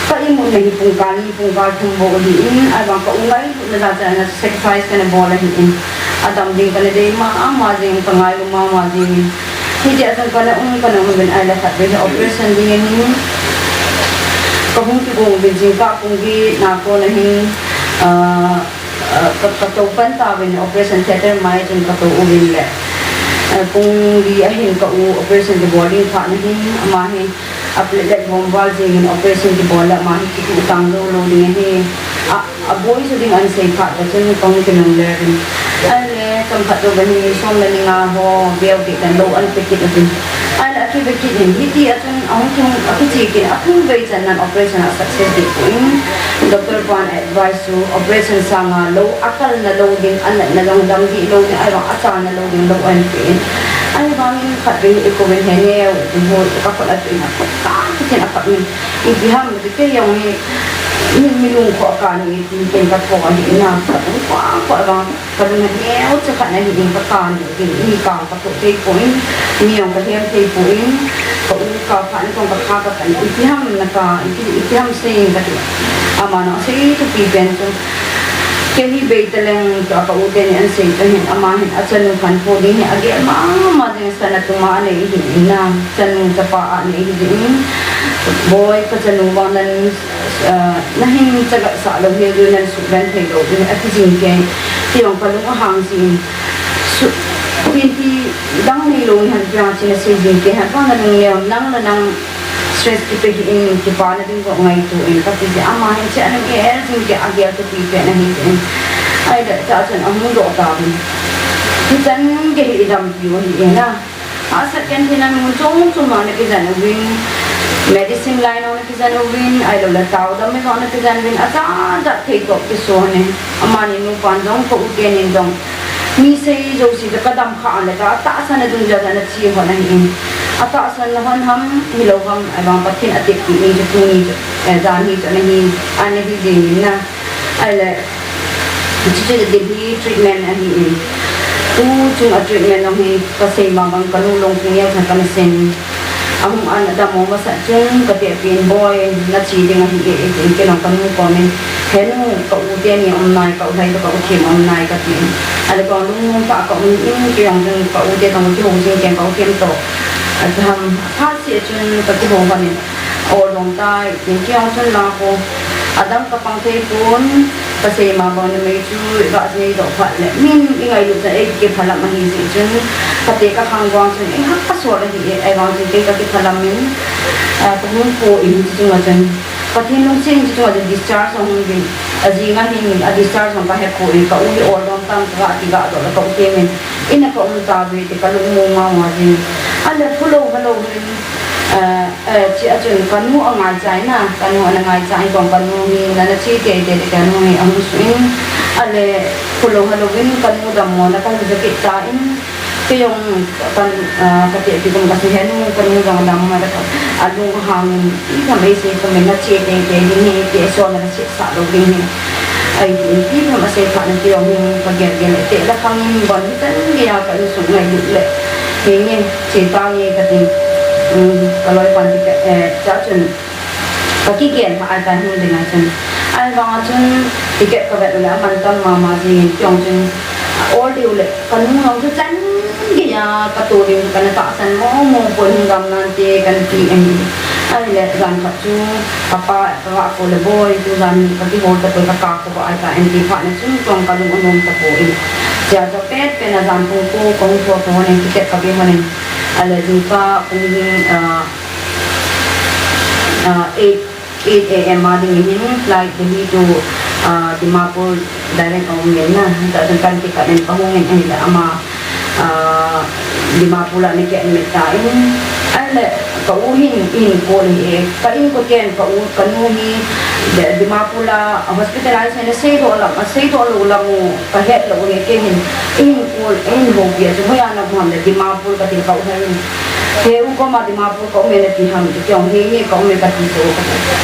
Ka imutna hi pung kal ni, pung kal thum bou ahi in, ahivang ka u ngailutna jal chun sacrifice kana bol ahi in. Adam ding kana dei mama jing, ka ngailu mama jing in. Hiti a chun kana um, kana um uvin ahile khatvei hi operation ding ahin. Ka hung kigong uvin jingkah pung get na kon ahin, ah, ah, ka, ka tou pan tauvin operation theatre mai chun ka tou uvin le. Ah, pung li ahin ka u operation kibol ding phat na hin, ama hi a platelet bom val jing in operation kibol le ama hi kituh tang jou lou ding ahi. A, aboi chu ding ana sei phat tah chun kahung kinungle uvin. Ahile, chomkhat jou vin hi, som le ni nga ho, veu teh tan lou ana pe kit uvin. Ahile, akive kit in, hiti a chun, ahung thung, akiche kit in, athum vei channan operation a success deh poi. Doctor pan advice chu, operation sanga lou, akalna lou ding, anatna jong dam dih lou ding, ahivang achalna lou ding lou ana pe in. Ahivangin khatvei hi kou vin he neo, ho, ka khut a chu in, akhut kah kit in akhut in. Ipi ham, kei jong hi, mi, mi lungkhoh a kan hi, tin ken ka tho ahi na, ka lungkhoh, khoh vang, ka lung hi neo, che khat na hi in ka kan hi, tin, mi kang ka tho thei poi, mi jong ka hem thei poi, ka u ka pha, in kong ka pha ka kan, ipi ham na ka, ipi, ipi ham sei in ka ti. Ama na sei thupi pen chu. Kei hi bei taleng chu a ka u teni ana sei ta hin, ama hin a chanu khan po ding hi, agel mama ding, sana tuma anei hi in na, chanu chapa anei hi in, boi ka chanu vang nan, ah, nahin chagat sah lou hi, nan suhven thei lou ding, ati jing kei, ti jong ka lung ahang jin, su, tin ti dang nei lou ni han tia, tin asei jing kei, han vang na lung neo, nang le nang, stress kipe hi in, kipana ding jong ngaito in, kati jeh, ama hin che ana gel jing kei, agel thupi pen ahi jeh in. Ahile, chua chun ahung doh tauvin. Hichan gei hi idampiu ahi in a. Asat ken hin a mun chom chom a na kijen uvin, medicine line a na kijen uvin, ahilou le tao dam a jong na kijen uvin, ajat jat thei toh kiso ne. Amani nupan jong, ka u tenin jong, mi sei jouse chu ka dam kha le ka tahsan a dungjui a na che hon ahi in. Atahsan na hon ham, hilou ham, ahivang Pathen atepna ni chu tuni chu, eh, jan hi chu ana hi, ana hi jing in na. Ahile, chuchu Delhi treatment ahi in. Tu chung a treatment jong hi, ka sei ma bang ka nu lungput neo chan kana sen. Ahung an a dam mo masat chun ka tehpi in, "Boi, na che ding ahi e," tin kei jong ka nu kom in, "He nu, ka u teni aum nai, ka u Lhai toh ka u Them aum nai," ka tin. Ahile kong lungmong tah a ka um in, kei jong chun ka u te toh kihou jing kei, ka u Them toh. Atam, phat seh chun ka kihou hon in, "Ol dong tai," tin kei jong chun la ko. Adam ka pang thei pon, ka sei ma bang numei chu, ka sei doh phat le, min i ngailut chan ei kiphalam ahi jeh chun, ka te ka khang vang chun, ei hah ka sol ahi e, ahivang chun kei ka kiphalam in, ah, ka hung po in, chuchung a chun, Pathen lungset in chuchung a chun discharge ahung vin, ajing a hin, a discharge hung ka he po in, ka u hi ol dong tan, ka ga ti ga doh le ka u Them in, in a ka um tauve ti ka lung mong mama jing. Ahile phulou, halou hin, ah, Eh, chua chun ka nu angaicha in a, ka nu ana ngaicha in kong ka nu hi, nana che teitei te ka nu hi ahung suh in, ahile, phulou halou in ka nu dammo na ka hung ja kit tan, kei jong ka, ah, ka tehpi kom ka sei, "He nu, ka nu jong adammo," ta ka, alung ahang in, "Ipi ham ei sei kom in, na che teitei ding hi, te so na seh sah lou ding hi." Ahi, ipi ham asei phat na kei jong hi, ka gel gel le, te la khang in bon, hichan gei a ka insung ngailut le, henge, che tange ka tin, um, ka loi pan ti ka, eh, chua chun, Ka kigel lhah ahitai hung ding a chun. Ahivang a chun ticket ka vet u le aman tam mama jing in kei jong chun ol diu le ka nu jong chu chan gei a ka to ding kana tahsan mong mong pon hung gam nante kana ti ahi. Ahile jan khat chu ka pa ka ga ko le boi tu jan ka kihol tapoi ka ka ko ba ahitai an ti phat na chun kei jong ka lung anom tapoi. Chua chu pet pen a jan pung ko kong tho tho nen ticket ka be mo nen. Ahile jingkah pung ding, ah, Ah, eight, eight A M a ding hin flight Delhi to, Ah, Dimapur direct a um in na, ta chun kan ti ka nen ka hung in, in ama, ah, Dimapur la ni ke mit ta in, ai le ka u hin, in ko le e, ka in ko ten ka u, ka nu hi, de, Dimapur la hospitalize ne sei do la, sei do lo la mu, ka het lo e ke hin, in ko, in ho pia chu mo ya na ko ham le Dimapur ka ti ka u hin. He u ko ma Dimapur ko me na ti ham ti ko he ye ko me ka ti so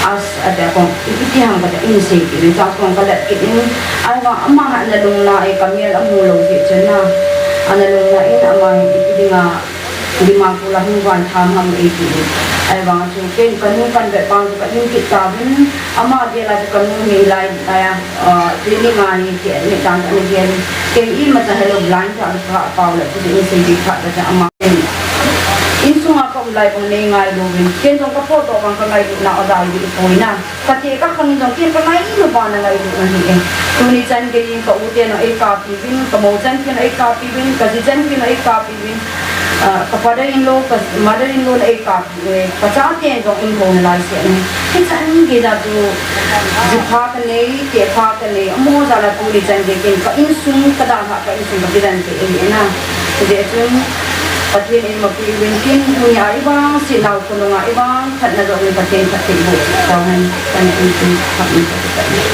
as a ta ko ti ti ham ka ta in se ti ta ko ka la ki in ai wa ama ha na lung na e ka mial amu lo ti chen na ana lung na in ama he ti dinga Dimapur la hung wan tham ham e ti ai wa chu ken ka nu kan be pang ka in ki ta bin ama ge la ka nu he lai ai a Ah, clinic a hi ti admit dan ka ni gen. Kei imacha hello blind ka ka pau le ku in sei di kha ka cha ama. Insung a ka um lai kong nei ngailu vin. Ken jong ka po to kang ka ngailu na o dal di poi na. Ka ti ka khang jong ken ka ngailu ba na ngailu na hi e. Tuni chan kei in ka u te no e ka pi vin, ka mo chan kei no e ka pi vin, ka ji chan kei no e ka pi vin. Ah, ka father in law, ka mother in law no e ka Eh, ka chate jong in hou nalai se ni. Hichan gei ja chu, ji pha ka nei, te pha ka nei, amo ja la tuni chan gei ken ka insung ka dalha ka insung ka kidan te e na. Hijeh chun, Pathen in mapi uvin tin, tuni a i vang, si nau khonung a i vang, phatna jong in Pathen phatthei boh tau hen, kan insung phatna jong in.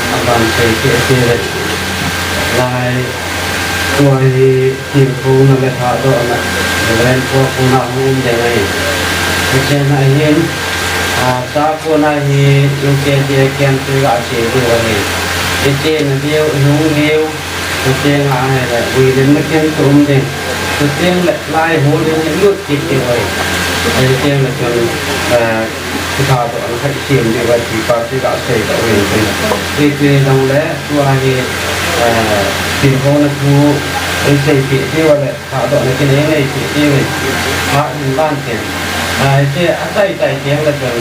Aban sei kei kei le lai tua hi thil kona le thahdohna Reverend Pu kona hung um ding ahi. Hichena hin, a, sa kona hi U K T A camp chu iga che diu ahi. Ichena diu, ihung diu, chuteng ahile, guilimna kin chu um ding. Chuteng le lai hol in ilut kit diu ahi. Chuteng le chun, eh, Thahdohna khat isem diu ahi, tipa chu iga seidoh uvin tin. Hiti jongle, tua hi, eh, thil kona thu iseipeh diu le, thahdohna kin ineipeh diu ahi. Phat in ban tin. Ah, hiche achai chai teng le chun,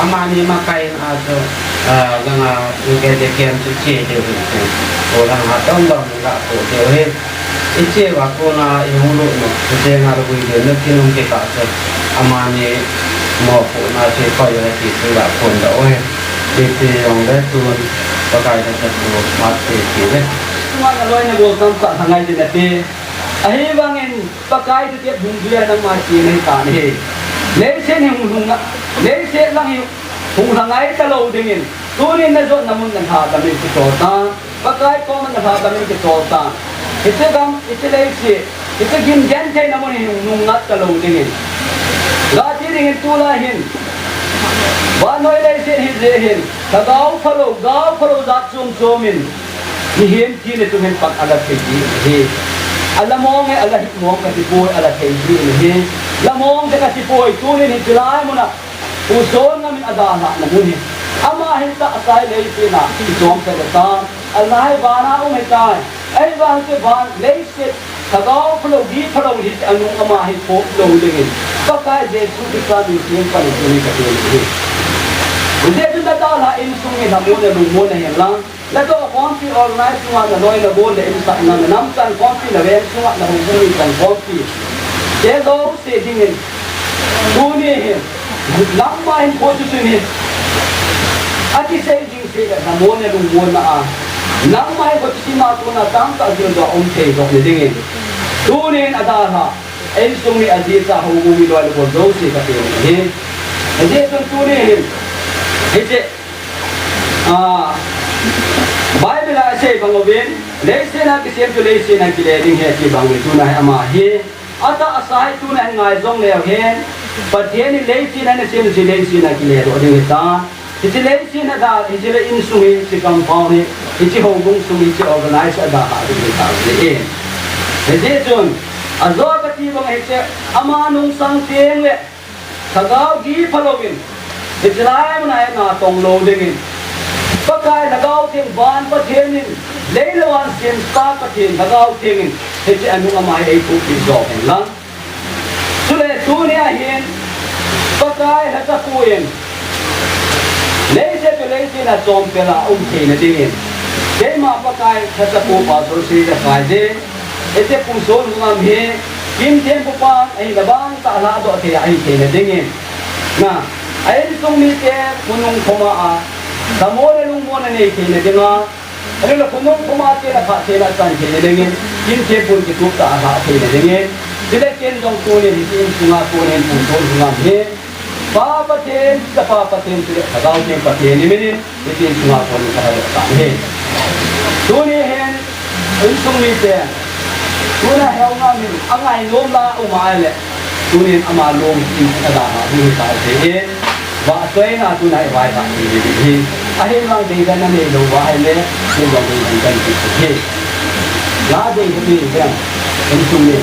amani makai in a chu, ah, langa U K T A camp chu che diu ahi tin. Kho langa dom dom in ga kho diu ahi. Iche uva kona ihung lut u, chuteng le guilimna kin um kit a chu, amani mopohna chu koi u ahi ti chu iga phondoh u ahi. Hiti jongle tun, Pakai thangvah in phatthei peh in. Tuma naloi nagol tamtah lhangai ding nate. Ahivangin Pakai thutep dungjui a nangma chena hitan ahi. Leiset hi hung lhung a, leiset lang hi hung lhangai talou dingin, tunin najotna mun nalhadam in kichol tan. Pakai koma nalhadam in kichol tan. Hiche gam, hiche leiset, hiche gimgentheina mun hi nungnat talou dingin. Gati dingin tulai hin, vannoi leiset hi jeh hin, lhagao phalou, gao phalou jat chom chom in, mihem thina chungin pat ala thei ji ahi. Ala mong e, ala hih mong kati poi, ala thei ji ahi. La mong te kati poi, tunin hiche lai muna Pu John Ngam in adalhahna mun hi. Ama hin tahsa a leiset a ichom pet ahitai. Alna hi vana um ahitai. Ahivang hiche van leiset, lhagao phalou, gih phalou hiche anung ama hi phoh lou dingin, Pakai Jesu Christa min theng pan in tuni kati ahi. Hijeh chun nadalhah insung hi lhamon le lungmon nahen lang. Natoh khompi, organize sunga naloi nagol le insahna, nanam chan khompi, naveng sunga nahoubung mi chan khompi, che jouse dingin, tuni hin, nangma hin khochusim hi akisei jing seh le lhamon le lungmonna a, nangma hin khochusim a kona tamtah jildoh a um thei doh na dingin, tunin adalhah insung mi, ajicha houbung mi, loi le gol jouse kati ahi. Hijeh chun tuni hin, hiche Ah, Bible a asei Bang uvin, leiset a kisem chu leiset a kile ding ahi ti bang uvin, tuna hi ama hi atahsa hi tuna hi ngai jong leu hen, Pathen in leiset a nasem chu leiset a kile doh ding ahitai. Hiche leiset a da, hiche le insung hi, hiche compound hi, hiche houbung sung hi, hiche organize a da ha ding ahitai. Hijeh chun, ajo kati bang hiche, ama nungsang teng le, Lhagao gih phalou in, hiche lai mun a natong lou dingin, Pakai Lhagao Theng, van Pathen in, lei le van sempa Pathen Lhagao Theng in, hiche anung ama hi eithopi jo hen lang. Chule tunia hin, Pakai lhacha pu in, leiset chu leiset a chompel a um theina dingin, keima Pakai lhacha pu Pastor Sri Jakai je, Hiche Pu Sonungam hi, Kimthempu pan, ahin abang tah lhadoh thei a, ahi theina dingin. Na, a insung mite, khonung khoma a, dammo le lungmonna nei theina dinga, ahilou le khonung khoma te le phattheina achan theina dingin, Kimthempun kitup tah a lha theina dingin. Chule ken jong tunin, hiche insunga tunin, Pu Sonungam hi, Pa Pathen, Chapa Pathen, chule Lhagao Theng Pathen in min in, hiche insunga kon kadoh tan ahi. Tuni hin, insung mite, tuna Heunamin, angai nom la um ahile, tunin ama lom in adana ding ahitai. Vahchoina tuna i vaihom ding ahi. Ahinla deidanna neilou va ahile, tun jong deidan kahin ti ahi. La dei dei dei, insung mi.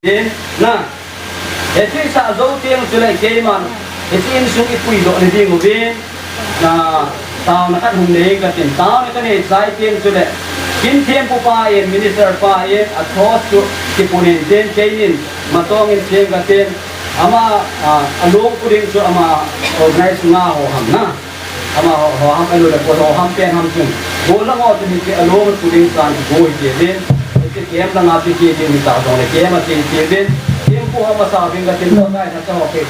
Tin, na, Hiche isah jou teng chule keiman, hiche insung ipuidoh na ding uvin, na, taona khat hung nei katin, taona kanei chai teng chule, Kimthempu pa in, minister pa in, a cross chu kipun in tin, keinin, matong in cheng katin, ama, a, along pu ding chu ama organize nga ho ham na. Ama ho, ho ham, ahilou le, ho ham pen ham chun. Gollhang ho chun hiche along pu ding san go hite uvin. Hiche camp langa pi kit ding hita jongle camp a che hite uvin. Thempu ho masa uvin katin, Pakai lhacha ho kit.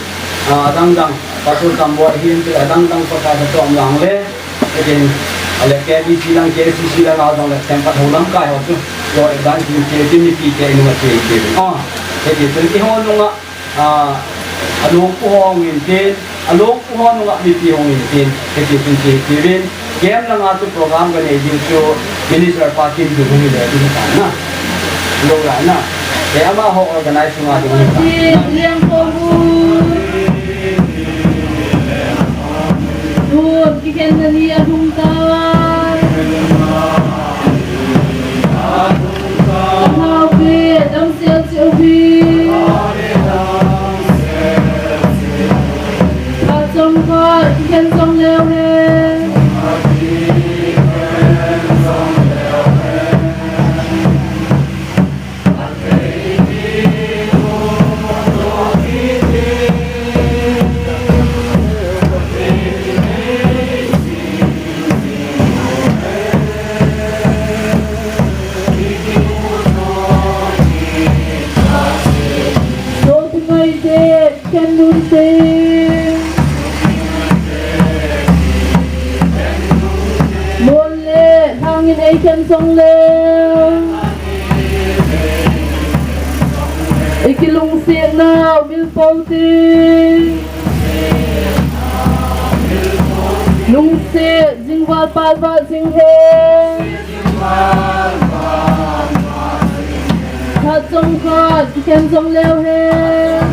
A, adang dang. Pastor Tamboi hin, adang dang Pakai lhacha um lang le. Hitin, ale K B C lang, K C C lang a jongle, themkhat ho lamkai ho chu. Yo, adang hin che, tin mipi te inung a che hite uvin. A, hiti chun eiho nunga A, along pu ho hung in tin, along pu ho nunga mipi hung in tin, hiti chun che hite uvin, camp langa chu program kanei diu chu, minister pa Kimjung hung hile ding tan na. Lo la na. Te amaho organize sunga ding hung tan. Liang ko mu. Tun, kikhen na ni ahung tan. Ka hau pi, dam Sel cheh uve. Phat chomkhat kikhen jong leu hen. Sopi ngaite, khen nunte. Mon le lhangin eikhen jongle, ikilungsetnau mil pou te. Lungset jing val pal val jing hen. Phat chomkhat kikhen jong leu hen.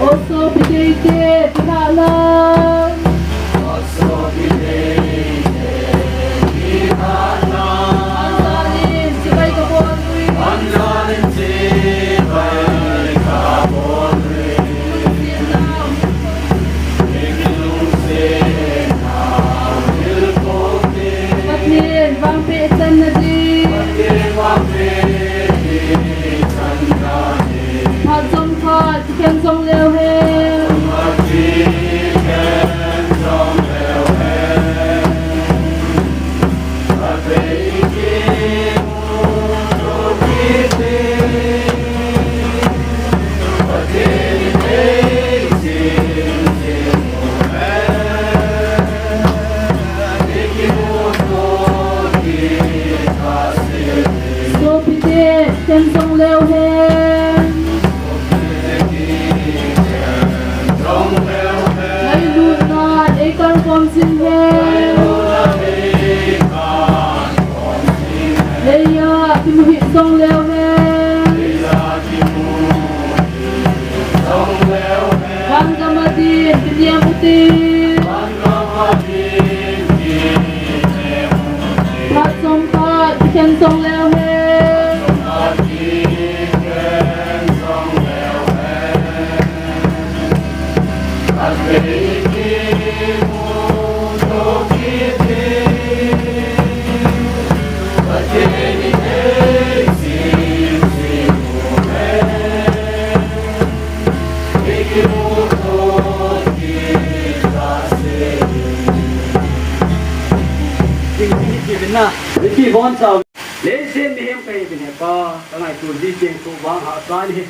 O sopi teitei, kipah na. Pathen vangpeh channa ding. Phat chomkhat kikhen jong leu hen. Ipi bon chau. Leiset mihem kahi uvin Hepa, ka ngaito ji teng chu vang hahsa ahi.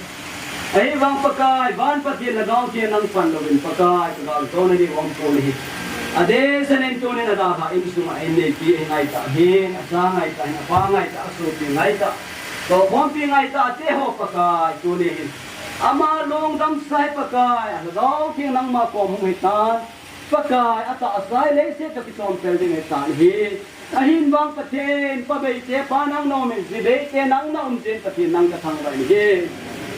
Ahivang Pakai, van Pathen lhagao theng nang pan louvin Pakai, ka gangtona ding um pon ahi. Adeh sahnin tunin adalhah insunga inneipi ngaitah hin, acha ngaitah hin, apa ngaitah, asopi ngaitah, tohkhompi ngaitah, ate ho Pakai, tuni hin ama lungdamsah Pakai, lhagao theng nangma kom hung hitan. Pakai, atahsa hi leiset toh kichom pel ding ahitan ahi. Ahin vang Pathen, pa beite, pa nang na um in, ji beite, nang na um jeh in Pathen nang ka thangvah in ahi.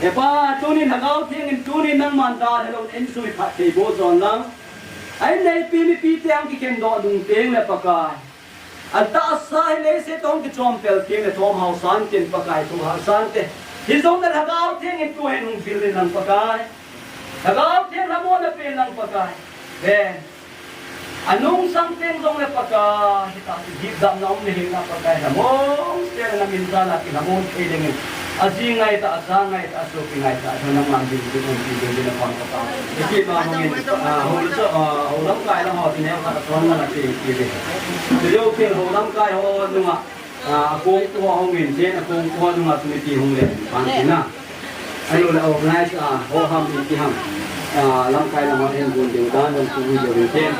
Hepa, tunin lhagao theng in tunin nangman dalha lou in insung hi phatthei boh jon lang. A inneipi mipite hung kikhen doh nung teng le Pakai, atahsa hi leiset toh hung kichom pel teng le thom hausa inte Pakai, thu hausa inte. Hijongle lhagao theng in tuhin hung vil in lang Pakai. Lhagao theng lhamonna pen lang Pakai. Ven. Anung sang teng jongle Pakai, hita hi damna um nahi na Pakai, lhamon teng na min jal a kilhamon thei dingin. Aji ngaitah, acha ngaitah, asopi ngaitah, athang nangman ding ding um ding ding na pang Pakai. Ipi ma hungin, ah, hol cho, ah, hol lamkai lang ho, tineu khat athon na ti ti ding. Ti deu kel hol lamkai ho nunga. Ah, akong ko hung in chen, akong ko nunga tuni ti hung le, pan ti na. Ahilou le organize, ah, ho ham, iti ham. Ah, lamkai lam hin gun ding dan, dan tu video ding chen.